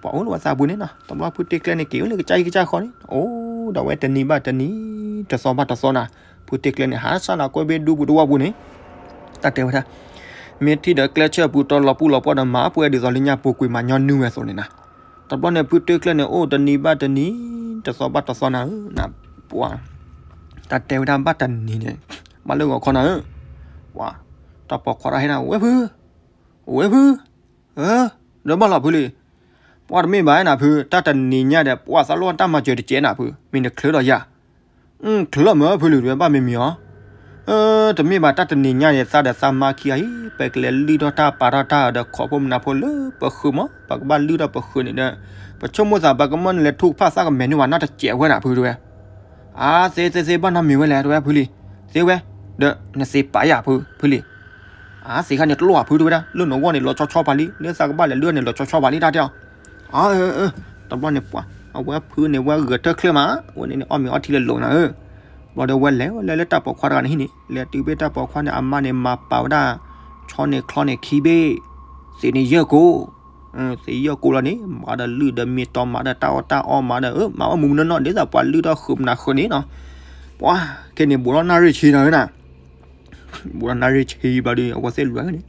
ပှၤအိၣ်လၢပှၤသးပူၤန့ၣ်နီၤ, တဘျီဖုတ့ကျဲန့ၣ် က့ၤအိၣ်လၢကစၢ်ဟံၣ်ကစၢ်ဃီန့ၣ် အိၣ်ဒီးဝဲတနံၤဘၣ်တနံၤ, တသီဘၣ်တသီနၤ, ဖုတ့ကျဲန့ၣ် ဟးစၢ်နၤကွဲဘ့ဒူပူၤတဝီပူၤန့ၣ်, တၢ်တဲဝဲဒၣ်, မ့ၢ်ထံၣ်ဒီးကျဲဆၢၣ်ပူၤတီၤလီၤပူၤလီၤပှီၢ်ဒီး မၤပှဲၤဒ်သိးလၢညါပူၤကွံာ်မၤညီနုၢ်ဝဲအသိးန့ၣ်နၤ, တဘျီန့ၣ် ဖုတ့ကျဲန့ၣ် အိၣ်တနံၤဘၣ်တနံၤ, တသီဘၣ်တသီနၤဧၢ, နပှၤ, တၢ်တဲဝဲဒၣ်ဘၣ်တနံၤန့ၣ်, ဘၣ်လၢဂီၤခီနၤဧၢ, ပှၤ, တၢ်ပိာ်ခွါတၢ်ဟဲနၤ ဝဲဖု, ဝဲဖု, ဒီးဘၣ်လီၤဖုလံ, ပှၤတမ့ၢ်ဘၣ်နၤဖု, တၢ်တနံၤညါဒီး ပှၤသးလိၣ်တၢ်မၤစၢၤတကဲနၤဖု, မ့ၢ်နချၢဒီးယၤ, ချၢမၢဖုလံ တဝဲဘၣ်မ့မ့ၢ်အီၤ, တမ့ၢ်ဘၣ်တၢ်တနံၤညါန့ၣ် သးဒီးသးမါခံဂၤအံၤ ပကလဲၤလုၢ်ထီၣ်တၢ်ပာ်ထီၣ်တၢ်ဒီးခိးဖိမနၤဖိလၢပဃုာ်မး, ပကဘၣ်လုၢ်ထီၣ်ပဃုာ်န့ၣ်ဒီး, ပဆိကမိၣ်သး ပကမၢနလဲၤထူကဖၣ်သၣ်ကမဲာ်န့ၢ်ဝဲနီတစဲးဝဲနၤဖုတဝဲ အါ သ့သ့သ့ ဘၣ်နီတမံၤဝဲလဲၣ် တဝဲဖုလံ, သ့ဝဲ, ဒီးနသ့ပာ်ယၤဖု ဖုလံ, အါ သ့ခါန့ၣ်တလိၣ်ဧါဖုတဝဲဒၣ် လၢနဂီၢ်န့ၣ် လီၤဆီဆီပာ်လံ လၢသးကဘၣ်လဲၤလုၢ်န့ၣ် လီၤဆီဆီပာ်လံ တၢ်တဲအီၤ, အါ တဘျီန့ၣ်ပှၤ, အဝဲဖုန့ၣ် ဝဲဂဲၤထၢၣ်ချၢမး, ဝဲန့ၣ်န့ၣ် အီၣ်မ့ၤအီထံလၢလိၤနၤဧၢ, ဘျီဒီးဝဲလဲၤဝဲလဲၤလၢတၢ်ပိာ်ခွါတဂၤန့ၣ်ဟံၣ်န့ၣ် လဲၤတုၤဖဲတၢ်ပိာ်ခွါန့ၣ် အမါန့ၣ် မၤပာ်ဝဲဒၣ်, ဆီန့ၣ်ချီန့ၣ်ခံဘ့ၣ်, သ့ၣ်န့ၣ်ယဲၢ်ကိ, သ့ၣ်ယီၢ်ကိလီၤန့ၣ် မၤဒီးလုၢ်ဒီးမ့ၢ်တီမၤဒီးတၢ်အီၣ်တၢ်အီမၤဒီး မၤအီၣ်မူးမူးနီၢ်နီၢ် ဒ်သိးပှၤလုၢ်ထီၣ်ဃုာ်မနၤဃုာ်န့ၣ်နီၤ. ပှၤခဲန့ၣ် ဘူးထီၣ်နၣ်ရံၣ်ဆံနၤဧၢနၤ ဘူးထီၣ်နၣ်ရံၣ်ဆံဘျီဒီး အဝဲသ့ၣ်လွဲန့ၣ်,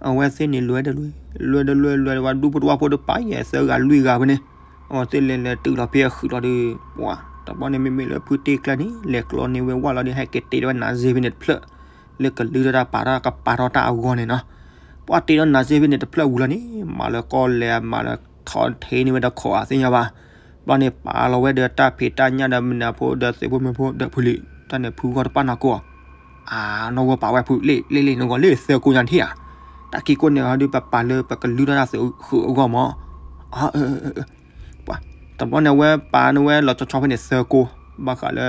အဝဲသ့ၣ်န့ၣ်လွဲဒီးလွဲ, လွဲဒီးလွဲ လွဲဒီးဝဲဒူဖိတဝၢ်ဖိတပၤယဲၢ်သၢဂၤလွံၢ်ဂၤဖဲန့ၣ်, အဝဲသ့ၣ်လဲၤလဲၤတုၤလီၤဖဲအဃုာ်လီၤဒီး ပှၤတဘျီန့ၣ် မ့မ့ၢ်လၢဖုတ့ကျဲန့ၣ် လဲၤကျီန့ၢ်ဝဲဝၣ်လီၤဒီး ဟဲက့ၤတ့ထီၣ်ဝဲနၤစ့ဖဲန့ၣ်တဖျၢၣ်, လၢကလုၢ်ထီၣ်တၢ်ပာ်ထီၣ်ကပာ်ထီၣ်တၢ်အဂီၢ်န့ၣ်နီၤ. ပှၤတ့ထီၣ်နၤစ့ဖဲန့ၣ်တဖျၢၣ်ဝံၤလီၤန့ၣ် မၤလၢကီၢ်လဲၤ မၤလၢထီၣ်ထံန့ၢ်ဝဲဒီးခိးအသ့ၣ်ညါဘၣ် ဘျီန့ၣ် ပာ်လီၤဝဲဒီးတၢ်ဖံးတၢ်ညၣ်ဒီးမနၤဖိဒီးသ့ၣ်ဖိမ့ၢ်ဖိဒီးဖုလံၤ တၢ်န့ၣ်ဖုဂီၢ်တပာ်နီၢ်ကိၢ်, အါ နီၢ်ဝဲပာ်ဝဲဖုလ့ၣ်လ့ၣ်လ့ၣ် နဂီၢ်လ့ၣ်သၢကိညါထံၣ်ဧါ, တၢ်ခံကိၢ်န့ၣ်ဟီဒုးပပာ်လၢပကလုၢ်ထီၣ်တၢ်သုးဃုာ်အဂီၢ်မး, အၢ ပှၤ တဘျီန့ၣ်အဝဲပာ်န့ၢ်ဝဲလီၤဆီဆီဖဲန့ၣ်သၢကိ, ဘၣ်ဃးလၢ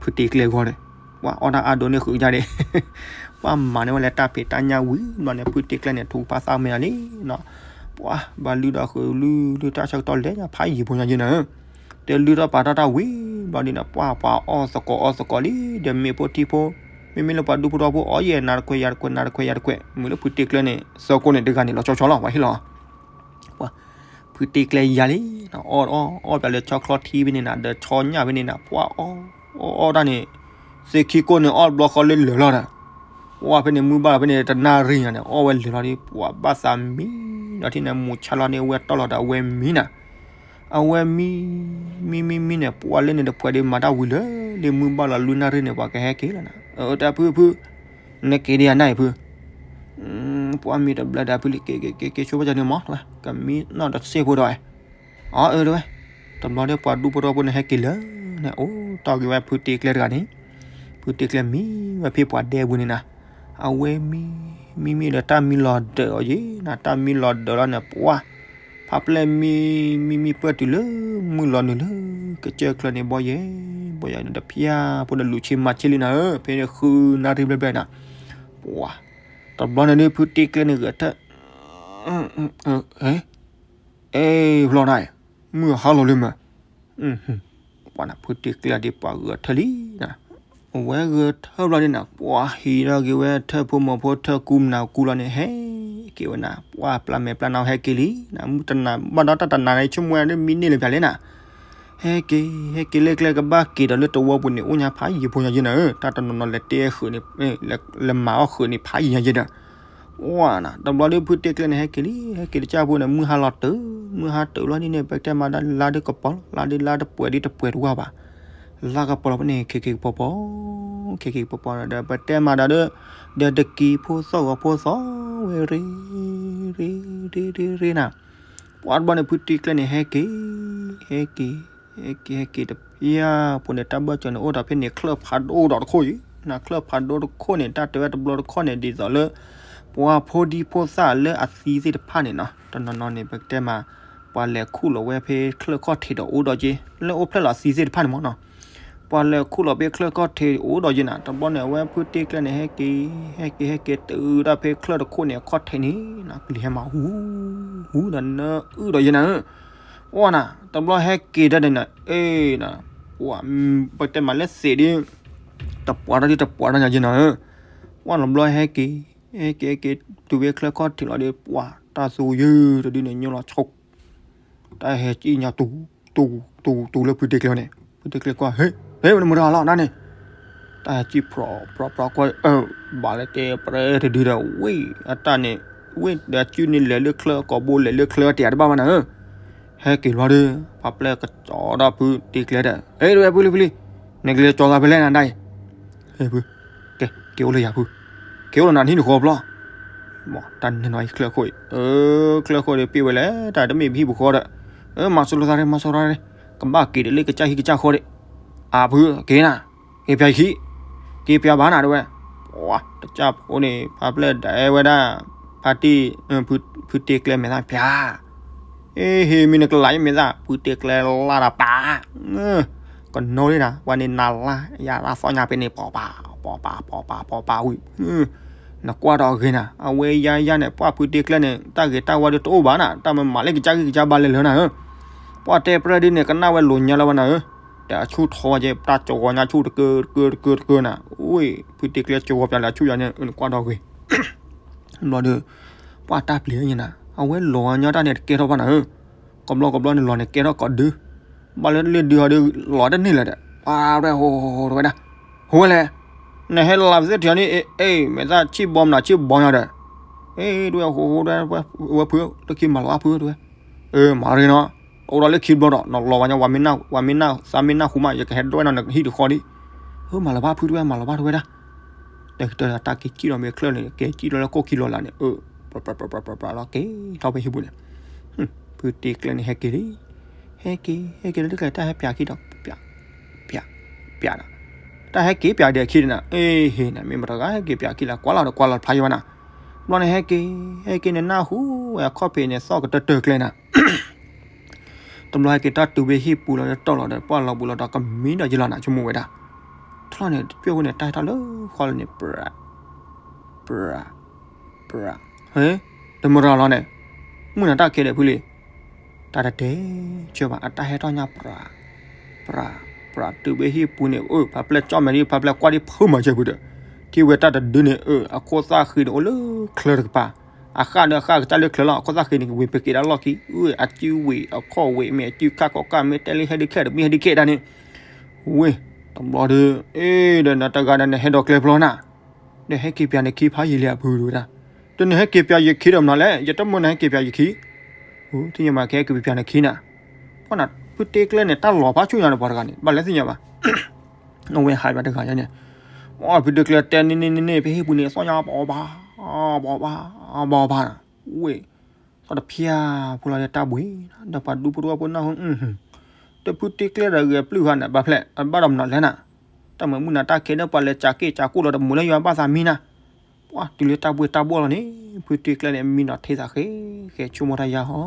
ဖုတ့ကျဲအဂီၢ်န့ၣ်, ပှၤအီၣ်တၢ်အါဒိၣ်န့ၢ်ဃုာ်ကဒါန့ၣ်, ပှၤမၤန့ၢ်ဝဲလၢတၢ်ဖံးတၢ်ညၣ်ဝံၤဘျီန့ၣ် ဖုတ့ကျဲန့ၣ် ထူဖးသးမဲာ်လီၤန့ၣ်နီၤ, ပှၤဘၣ်လုၢ်ဒီးဃုာ်လုၢ်လုၢ်တၢ်ဆၢကတီၢ်လဲၤညါဖးယံာ်ဖိညါယဲၢ်နၤဧၢ, တဲလုၢ်ထီၣ်ပာ်ထီၣ်တၢ်ဝံၤဘျီဒ်န့ၣ် ပှၤပှၤအီၣ်သကိးအီသကိးလံ ဒီးမ့ၢ်ဖိထံဖိ, မ့မ့ၢ်လၢပှၤဒူဖိထီဖိအီၣ်ယဲၢ်နၤတခွဲးယၤတခွဲးနၤတခွဲးယၤတခွဲး မ့ၢ်လၢဖုတ့ကျဲန့ၣ် သၢကိန့ၣ်တဂၤန့ၣ် လီၤဆီဆီလီၤ ပှၤဟ့ၣ်လီၤ ပှၤ ဖုတ့ကျဲယၤလံ, အီၣ်အီၣ်အီၣ်ပျးလၢဆီချီထံဖဲန့ၣ်နၤ ဒီးဆီညၣ်ဖဲန့ၣ်နၤ ပှၤအီၣ်အီၣ်အီၣ်တၢ်န့ၣ်, သ့ၣ်ခံကိၢ်န့ၣ်အီၣ်တဘျီဃီလၢလၢာ်လီၤဒီး, ပှၤဖဲန့ၣ်မုၢ်ဘၣ်လီၤဖဲန့ၣ် တနၣ်ရံၣ်ညါန့ၣ် အီၣ်ဝဲလၢာ်လီၤဒီး ပှၤဘၣ်သးမံဒီးထံၣ်န့ၣ်မူၤဆါလီၤန့ၣ် အဝဲတီၢ်လီၤဒီးအဝဲမံနၤ, အဝဲမံ မံမံမံန့ၣ် ပှၤလၢန့ၣ်တဖှဲးဒီးမၤတၢ်ဝံၤလၢာ်လံ မုၢ်ဘၣ်လီၤလွံၢ်နၣ်ရံၣ်န့ၣ် ပှၤကဟဲက့ၤလီၤနၤ, တၢ်ဖုဖု နက့ၤဒံးယၤနၢ်အံၤဖု, ပှၤမံတဘျီဒီးဖုလံ က့ၤက့ၤက့ၤက့ၤဆိဘၣ်ကန့ၣ်မး ကမံနီၢ်တစ့ၢ်ဖိဒီးဝဲ, အီ အၢ တဲဝဲ, တဘျီဒီးပှၤဒူဖိထီဖိန့ၣ် ဟဲက့ၤလၢာ်န့ၣ် အိၣ်တီၢ်က့ၤဝဲဖုတ့ကျဲတဂၤန့ၣ်, ဖုတ့ကျဲမံဝဲဖဲပှၤဒဲပူၤန့ၣ်နၤ, အဝဲမံ မံမံဒီးတၢ်မံလီၤဒၢးအီၤယဲၢ်နၤ တၢ်မံလီၤဒၢးလီၤန့ၣ် ပှၤ ဖးပျဲၢ်မံ မံမံပၢၢ်တုၤလၢမုၢ်လီၤနုာ်လၢ ကစၢၢ်ချၢန့ၣ် ဘီယဲၢ် ဘီယဲၢ်န့ၣ် တဖျၢၣ်ဖိန့ၣ်လူၤဆံမၤဆံလံနၤဧၢ, ဖဲန့ၣ်ဃုနၣ်ရံၣ်ဘျဲၣ်ဘျဲၣ်နၤ, ပှၤ တဘျီန့ၣ်ဒုး ဖုတ့ကျဲန့ၣ်ဂဲၤထၢၣ် အဲ ဖျီနၤ, မုၢ်ဟါလီၤလံမး, ပှၤနၤ ဖုတ့ကျဲဒ်ပှၤဂဲၤထၢၣ်လံနၤ, အဝဲဂဲၤထၢၣ်ဘျီဒ်နၤ ပှၤဟံးထီၣ်က့ၤဝဲထၢၣ်ဖိမီၤဖိထၢၣ်ကူမနၤကူလီၤန့ၣ် ဟဲက့ၤဝဲနၤ ပှၤပျၢ်မဲာ်ပျၢ်နါဟဲက့ၤလံနၤ, မုၢ်တနၤဘၣ်ဒီးတၢ်တနၤန့ၣ် ဆိကမိၣ်ဝဲဒၣ်မံန့ၢ်လၢပျၢ်လံနၤ, ဟဲက့ၤ ဟဲက့ၤလၢကျဲကဘၣ်က့ၤဒီးလၢတဝီပူၤန့ၣ် အိၣ်ညါဖးယံာ်ဖိညါယဲၢ်နၤဧၢ, တၢ်တနီၤနီၤလဲၤတဲဃုာ်န့ၣ် လဲၤမၤအီၣ်ဃုာ်န့ၣ် ဖးယံာ်ညါယဲၢ်ဒီး ဝါနၤ တဘျီဒုး ဖုတ့ကျဲန့ၣ် ဟဲက့ၤလံ ဟဲက့ၤတစၢ်ဖိန့ၣ် မုၢ်ဟါလီၤတုၤ မုၢ်ဟါတုၤလီၤဒ်န့ၣ် ပကတဲမးဒၣ်လါဒုးကပီၤလီၤ လါဒုးလါတပှဲၤဒ်တပှဲၤတဝၢ်ဘၣ်, လါကပီၤလီၤဖဲန့ၣ် ခံခံကပီၤပီၤ ခံခံကပီၤပီၤဒီး ပတဲမးဒီး ဒီးတကံဖိသီၣ်ဂီၤဖိသီၣ်ဝဲရ့ ရ့ ရ့ ရ့ ရ့နၤ, ပှၤတဘျီန့ၣ် ဖုတ့ကျဲန့ၣ် ဟဲက့ၤ ဟဲက့ၤ ဟဲက့ၤ ဟဲက့ၤတဖျၢၣ်ဖိန့ၣ် တၢ်ဘၢၣ်စၢၤန့ၣ် အိၣ်ဒီးဖဲန့ၣ် ချၢၣ်ဖးဒိၣ်ဒီးတခိၣ်အံၤ နၤ ချၢၣ်ဖးဒိၣ်တခိၣ်န့ၣ် တၢ်တဲဝဲတဘျီတခီၣ်န့ၣ် ဒ်သိးလၢ ပှၤဖိဒံဖိသၣ်လၢအသံသ့ၣ်တဖၣ်န့ၣ်နီၤ တနီၤနီၤန့ၣ် ပကတဲမး ပှၤလဲၤခူၣ်လီၤဝဲဖဲချၢၣ်ခီၣ်ထံးဒီးအိၣ်ဒီးက့ လၢအိၣ်ဖျဲၣ်လီၤအသံသ့ၣ်တဖၣ်န့ၣ်မးနီၤ ပှၤလဲၤခူၣ်လီၤဖဲချၢၣ်ခီၣ်ထံးအိၣ်ဒီးက့နၤ တဘျီန့ၣ် အဝဲဖုတ့ကျဲန့ၣ် ဟဲက့ၤ ဟဲက့ၤ ဟဲက့ၤတုၤဒၣ်ဖဲချၢၣ်တခိၣ်န့ၣ် အခီၣ်ထံးန့ၣ် ကလံၤဟဲမး ဟူ ဟူဒီးနၢအုၣ်ဒီးယဲနၤဧၢ ဝဲနၤ တဘျီဟဲက့ၤဒၣ်န့ၣ်နၤ အ့ၣ်နၤ ပှၤ ပတဲမးလၢသ့းဒ် တပှၤထီၣ်ဒ်တပှၤထီၣ်ညါယဲနၤဧၢ ဝဲတဘျီဟဲက့ၤ ဟဲက့ၤ ဟဲက့ၤ တုၤဖဲချၢၣ်ခီၣ်ထံးလီၤဒီး ပှၤတၢ်သူယုၢ်တဒုန့ၣ် ညိလီၤဆိ တၢ်ဟဲကံၣ်ညါ တူ တူ တူ တူလၢဖုတ့ကျဲန့ၣ် ဖုတ့ကျဲကွၢ် ဟ့ ဟ့ နမုၢ်တဂၤလီၤနၤန့ၣ် တၢ်ဟဲကံၣ်ဖြီဖြီဖြီကွၢ် အၢ ဘၣ်လဲၣ်တဲပရဲတဒုဒီး ဝ့ၢ်အတၢ်န့ၣ် ဝ့ၢ်ဒီးစုန့ၣ်လဲၤလၢချၢၣ် ကိာ်ဘိလဲၤလၢချၢၣ်တယၤတဘၣ်ဘၣ်နၤဧၢ ဟဲက့ၤလီၤဒီး ဖးပျဲၢ်ကစီၤဒီးဖုတ့ကျဲဒီး ဟ့ တဝဲဖုလံဖုလံ နကလဲၤကၠီၤသးဖဲလဲၣ်နၤဒၣ်အံၤ ဟ့ၣ်ဖု ကဲ က့ၤအိၣ်လၢယၤဖု က့ၤအိၣ်လၢနၤနဟံၣ်နဃီဖျီ တၢ်နၢၤနီၤအံၤချၢၣ်ခိၣ်အံၤ အၢ ချၢၣ်ခိၣ်ဒီးပ့ၢ်ဝဲလဲၣ် တၢ်တမ့ၢ်ပဟံၣ်ပဃီဒီး အၢ မၤစိရိၤသးရ့ မၤစိရိၤသးရ့ ကဘၣ်က့ၤဒီးလၢကစၢ်ဟံၣ်ကစၢ်ဃီဒီး အၢ ဖု က့ၤနၤ က့ၤပျးယခံ က့ၤပျးဘၣ်နၤတဝဲ ပှၤ တစၢ်ဖိန့ၣ် ဖးပျဲၢ်ဒၣ်ဝဲဒၣ် ဖါတံၢ် ဖုတ့ကျဲမဲာ်သၣ်ပျး အ့ ဟ့ၣ်မ့ၢ်နကလၤယမဲာ်သၣ် ဖုတ့ကျဲလါဒီးပာ် ကနိဒၣ် ပှၤန့ၣ်နၤလါ ယၤလါသီညါဖဲန့ၣ် ပီၤပာ် ပီၤပာ် ပီၤပာ် ပီၤပာ်ဝံၤ နကွၢ်ဒီးအဂ့ၤနၤ အဝဲယါယါန့ၣ် ပှၤဖုတ့ကျဲန့ၣ် တၢ်ဂ့ၤတၢ်ဝါဒီးတအိၣ်ဘၣ်နၤ တၢ်မၤမၤလၢကစၢ်ဂံၢ်ကစၢ်ဘါလဲၤလၢနၤဧၢ ပှၤတဲပြၢဒ်န့ၣ် ကနၣ်ဝဲလိာ်ညါလၢၤဘၣ်နၤဧၢ တၢ်အဆူၣ်ထီဝဲကဲ တၢ်ကဝီၤညါဆူၣ်တကၢတကၢတကၢတကၢနၤ အိၣ် ဖုတ့ကျဲကဝီၤပျးလၢအဆူၣ်ယၤန့ၣ် နကွၢ်ဒီးအဂ့ၤ ဘျီဒီး ပှၤတၢ်ပျံၤညါနၤ အဝဲလီၤဝဲညီတၢ်န့ၣ်တကဲထီၣ်ဘၣ်နၤဧၢ, ကိးဘျီကိးဘျီန့ၣ်လီၤန့ၣ်ကဲထီၣ်ကိးဒု, ဘၣ်လၢလ့ၣ်ဒုဟီဒီး လီၤတန့ၢ်လၢၤဒီး ပှၤဝဲဟိဟိဟိတဝဲဒၣ်, ဟိဝဲလဲၣ်, နဟဲလီၤပသ့ၣ်ထံၣ်အီၤန့ၣ် အ့ မ့ၢ်သးဆံၣ်ဘီမနုၤဆံၣ်ဘီညီဒီး, အ့ တဝဲဟိဟိတဝဲ, ဝဲဖု လၢခံမၤလီၤဘၣ်ဖုတဝဲ, အၢ မၤရ့နီၤ, အိၣ်ဒီးလၢခံဘျီဒီး နလီၤဝဲညီ ဝၤမ့ၢ်နၢ် သးမ့ၢ်နၢ်ဟူမး ယကဟဲဒွဲၣ်နီၤနဟံၣ်တဃီဒံး, အၢ မၤလီၤဘၣ်ဖုတဝဲ မၤလီၤဘၣ်တဝဲဒၣ် တၢ်က့ၤကံၣ်လီၤမ့ၢ်ချၢၣ်န့ၣ် က့ၤကံၣ်လီၤလၢကိၣ်ခံလီၤလးန့ၣ် အၢ ပြးပြးပြးပြးပြးလီၤက့ၤထီၣ်ဖဲဟံၣ်ပူၤန့ၣ်, ဖုတ့ကျဲန့ၣ်ဟဲက့ၤလံ, ဟဲက့ၤ ဟဲက့ၤလၢတကျဲ တၢ်ဟဲပၠးခံဒီး ပၠး ပၠး ပၠးဒီး, တၢ်ဟဲက့ၤပၠးဒံးအခံန့ၣ် အ့ဟ့ၣ်နၤ မ့ၢ်မတၤတဂၤဟဲက့ၤပၠးခံလၢ ကွၢ်လီၤဒီးကွၢ်လီၤတဖျါယံၤဘၣ်နၤ, ဘျီန့ၣ်ဟဲက့ၤ ဟဲက့ၤန့ၣ် နၢ်ဟူဝဲအခီၣ်ဖံးန့ၣ် သီၣ်ကတၢၢ်တၢၢ်ကျဲနၤ တဘျီဟဲက့ၤတၢ်တုၤဖဲဟံၣ်ပူၤလီၤ တတီၢ်လီၤဒီး ပှၢ်လီၤဘူးလီၤဒီး ကမံဒီးယလီၤနၤ ဆိကမိၣ်ဝဲဒၣ်, ထီၣ်န့ၣ် တကွဲၢ်ဃိန့ၣ် တၢ်ဟဲထီၣ်လၢဃီလၢန့ၣ် ပြး ပြး ပြး, ဟ့ တမုၢ်တဂၤလီၤန့ၣ်, မုၢ်နၤတၢ်ခဲဒီးဖုလံ, တၢ်တတဲဆၢဘၣ် အတၢ်ဟဲထီၣ်ညါ ပြး ပြး ပြး တုၤဖဲဟံၣ်ပူၤန့ၣ် အိၣ်ဖးပျဲၢ်ကၠီၣ်မဲာ်ဒ် ဖးပျဲၢ်ကွၢ်ဒ်ဖုမၤစၢၤဖုဒီး, ထံၣ်ဝဲတၢ်တဒုန့ၣ် အၢ အခိၣ်သၣ်ဃံန့ၣ် အိၣ်လၢချၢတကပၤ, အဃၣ်ဒီးအဃၣ်ကစၢ်လၢချၢလီၤ အခိၣ်သၣ်ဃံန့ၣ် ဝ့ၤပက့ၤဒၣ်လီၢ်ခံ အၢ အစုဝ့ၤအခီၣ်ဝ့ၤ မ့ၢ်အစုခၣ်ကီကၣ် မ့ၢ်တဲလၢဟဲဒုးခဲဒီး မ့ၢ်ဟဲဒုးခဲဒၣ်န့ၣ်, ဝ့ၢ် တဘျီဒီး အ့ ဒီးနတဂၤဒီးနဟဲဒီးကျဲဖျီနၤ, ဒီးဟဲက့ၤပၠးနခံဖးယံာ်လံအဖုတဝဲဒၣ်, ဒီးနဟဲက့ၤပၠးယခံဒီးမနုၤလဲၣ် ယတမုၢ်နဟဲက့ၤပၠးယခံ, သ့ၣ်ညါဘၣ် ကဟဲက့ၤပၠးနခံနၤ, ပှၤနၤ ဖုတ့ကျဲန့ၣ် တၢ်လီၤဖးဆူညါန့ၣ် ပှၤတဂၤန့ၣ် ဘၣ်လဲၣ်သ့ၣ်ညါဘၣ် အဝဲဟးဘၣ်တဂၤညါန့ၣ်, ဖုတ့ကျဲတဲန့ၢ်န့ၢ်န့ၢ် ဖဲဟံၣ်ပူၤန့ၣ် သီၣ်ညါဘီဘၣ် ဘီဘၣ် ဘီဘၣ်နၤ, ဝ့ၢ် သီၣ်တဖျါဖိလီၤဒီးတၢ်ဘှံး, ဒီးပှၤဒူဖိတဝီဖိနၢ်ဟူ, ဒီးဖုတ့ကျဲဒီးဂဲၤပျုၢ်ဃာ်နၤ ဘၣ်ဖျဲၣ် အဘၣ်ဒီးမနုၤလဲၣ်နၤ, တၢ်မုၢ်မုၢ်နၤတၢ်ခဲဒီးပှၤလဲၤစးက့ၣ်စးကိၣ်လီၤတမုာ်လၢယွၤဘၣ်သးမံနၤ, ပှၤတုၤလၢတၢ်ဘှံးတၢ်ဘှီၣ်လီၤန့ၣ် ဖုတ့ကျဲန့ၣ် မံနီၤထဲသးဃဲ ဃဲဆိကမိၣ်တၢ်ယါဟီ,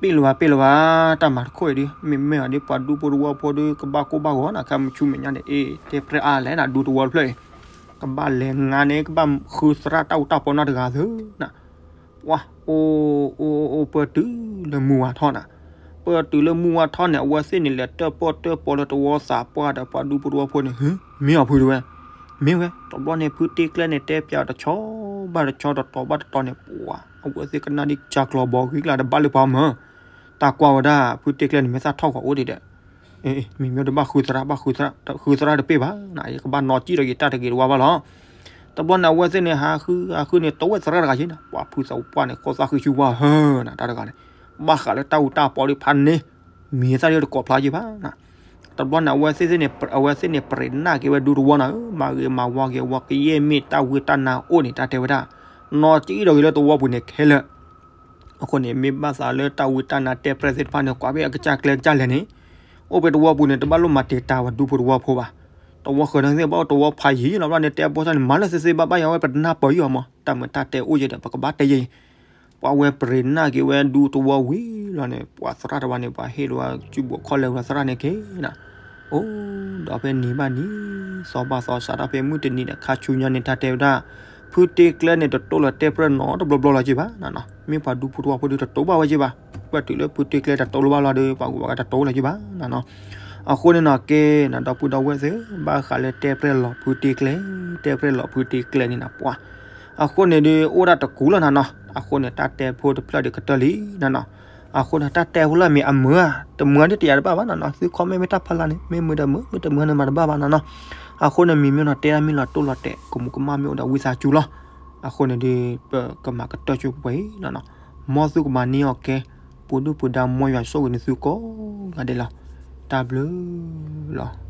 ပ့ၢ်လၢၤဘၣ် ပ့ၢ်လၢၤဘၣ်, တၢ်မၤတခိၣ်အံၤဒုး မ့မ့ၢ်အီၤဒုး ပှၤဒူဖိတဝီဖိဒုး ကဘၣ်ကိၢ်ဘၣ်ဂီၤနၤ ခဲမုၢ်ဆူမဲာ်ညါန့ၣ် အ့ တဲပြဲအါလဲၣ် နဒူတဝီတဖျၢၣ်အံၤ, ကဘၣ်လဲၤငါန့ၣ် ကဘၣ်ဃုသရၣ်တၢ်အူတၢ်ပီနၢ်တဂၤသုနၤ, ပှၤ အိၣ် အိၣ် အိၣ် ပၢၢ်တုၤလၢမုၢ်ဝါထီၣ်နၤ, ပၢၢ်တုၤလၢမုၢ်ဝါထီၣ်န့ၣ် အဝဲသ့ၣ်န့ၣ် လဲၤတၢၣ်ပီၣ်တၢၣ်ပီလၢတဝီသးပှၢ်ဒီး ပှၤဒူဖိတဝီဖိန့ၣ် မ့ၢ်အီၤဖုတဝဲ, မ့ၢ်ဝဲ တဘျီန့ၣ် ဖုတ့ကျဲန့ၣ် တဲပၠးတဆီဘၣ်တဆီ တတီၤဘၣ်တတီၤန့ၣ် ပှၤ အဝဲသ့ၣ်ကနၣ်ဒ်ကၢ်ကျီၤဘီဂံၢ်ကျါ တဘၣ်လၢပှၤမၢ်, တၢ်ကွၢ်ဝဲဒၣ် ဖုတ့ကျဲန့ၣ် မ့ၢ်သၣ်ထီၣ်ကွၢ်အိၣ်ဒံးဒီး မ့မ့ၢ်တဘၣ်ဃုသရၣ် ဘၣ်ဃုသရၣ်တပ့ၢ်ဘၣ်နၤ, ယကဘၣ်နီၣ်ကံၣ်ဒီးယတၢ်တဂ့ၤတဝါဘၣ်လီၤ. တဘျီန့ၣ် အဝဲသ့ၣ်န့ၣ် ဟးဃု ဟးဃုန့ၣ် တဝဲသရၣ်တဂၤယ့နၤ, ပှၤဖုသးပှၢ်န့ၣ် ခိၣ်သၣ်ဃံဆူဝါဟၢနၤ တၢ်တဂၤန့ၣ်, ဘၣ်ဃးလၢတၢ်အူတၢ်ပီဒ်ဖးန့ၣ်, မံၤသၣ်ဒ်တကိးဖျါယ့ဘၣ်နၤ. တဘျီန့ၣ် အဝဲသ့ၣ်န့ၣ် အဝဲသ့ၣ်န့ၣ် ပြံးနၢ်က့ၤဝဲဒူတဝီနၤဧၢ, မၤဂ့ၤမၤဝါက့ၤဝဲ ကယဲၢ်မ့ၢ်တၢ်ဝံတၢ်နါအိၣ်န့ၣ် တၢ်တဲဝဲဒၣ်, နီၣ်ကံၣ်ဒီးဂ့ၤလၢတဝီပူၤန့ၣ်ခဲလၢာ် အဃိန့ၣ် မ့ၢ်ဘၣ်သးလၢတၢ်ဝံတၢ်နါတဲပြဲၢ်သ့ၣ်တဖၣ်န့ၣ် ကွၢ်ဖဲအကစၢ်ကျဲကစၢ်လဲၣ်န့ၣ်, အိၣ်ဖဲတဝီပူၤန့ၣ် တဘၣ်လိၣ်မၤတံာ်တာ်ဝဲဒူဖိတဝီဖိဘၣ်. တဝီဃၢၤန့ၣ်သ့ၣ်ဘၣ်အိၣ်တဝီဖးယံၤလီၤဘျီန့ၣ် တဲဘီၣ်ဆၣ်န့ၣ် မၤလၢသ့သ့ဘၣ်ဘၣ်ယၤဝဲ ပတနၢ်ပၢၢ်ယံၤအီၤမး, တၢ်မုာ်တၢ်တဲအိၣ်ယဲဒီး ပကဘၣ်တဲယဲအံၤ ပှၤဝဲပြံးနၢ်က့ၤဝဲဒူတဝီဝံၤလီၤန့ၣ် ပှၤသရၣ်တဝါန့ၣ် ပှၤဟ့ၣ်လီၤဝဲစုဘိးခီၣ်လဲၤဝဲသရၣ်န့ၣ်က့ၤနၤ, အိၣ်ဒီးဖဲနံၤဘၣ်နံၤ သီဘၣ်သီ စးထီၣ်ဖဲမုၢ်တနံၤဒီး ခါဆူညါန့ၣ် တၢ်တဲဝဲဒၣ်, ဖုတ့ကျဲန့ၣ် တတိလီၤတဲပြဲၢ်နီတဘျီဘျီလီၤက့ၤဘၣ်နနီၤ, မ့ၢ်ပှၤဒူဖိတဝီဖိဒုးတတိဘၣ်ဝဲက့ၤဘၣ်, ပှဲၤတုၤလၢဖုတ့ကျဲတတိလီၤဘၣ်လီၤဒီး ပှၤဂုၤပှၤဂၤတတိလီၤက့ၤဘၣ်နနီၤ. အဃိန့ၣ်နီၤ ကဲနဒီပုၢ်ဒီဝဲၢ်သ့ၣ် ဘၣ်ဃးလၢတဲပြဲၢ်လီၤဖုတ့ကျဲ တဲပြဲၢ်လီၤဖုတ့ကျဲန့ၣ်နပှၤ အဃိန့ၣ်ဒုး အိၣ်ဒၣ်တကူလီၤနနီၤ, အဃိန့ၣ် တၢ်တဲဖိတဖျၢၣ်ဒုးကတၢၢ်လံနနီၤ, အဃိန့ၣ် တၢ်တဲဖိလၢအမ့ၢ်အမုာ်ဧါ, တမုာ်ဒ်တယာ်တဘၣ်ဘၣ်နနီၤ, သု comment မ့ၢ်တၢ်ဖီလာ်န့ၣ် မ့ၢ်မုာ်ဒီးမုာ် မ့ၢ်တမုာ်န့ၣ်မၤတဘၣ်ဘၣ်နနီၤ, အဃိန့ၣ် မ့မ့ၢ်နီၤ တဲဒၣ်မ့ၢ်လီၤတိၢ်လီၤတဲာ် ကမူးကမၣ်မ့ၢ်အိၣ်ဒီးဝံသးစူၤလီၤ, အဃိန့ၣ်ဒုး ပကမၤကတၢၢ်ဆိပှဲၤအံၤနနီၤ, မ်သုကမၤန့ၢ်အီၤကဲ, ပူၤဒုၣ်ပူၤဒါ မ်ယွၤဆိၣ်ဂ့ၤန့ၢ်သုကိးဂၤဒဲးလီၤ, တၢ်ဘျုးလီၤ.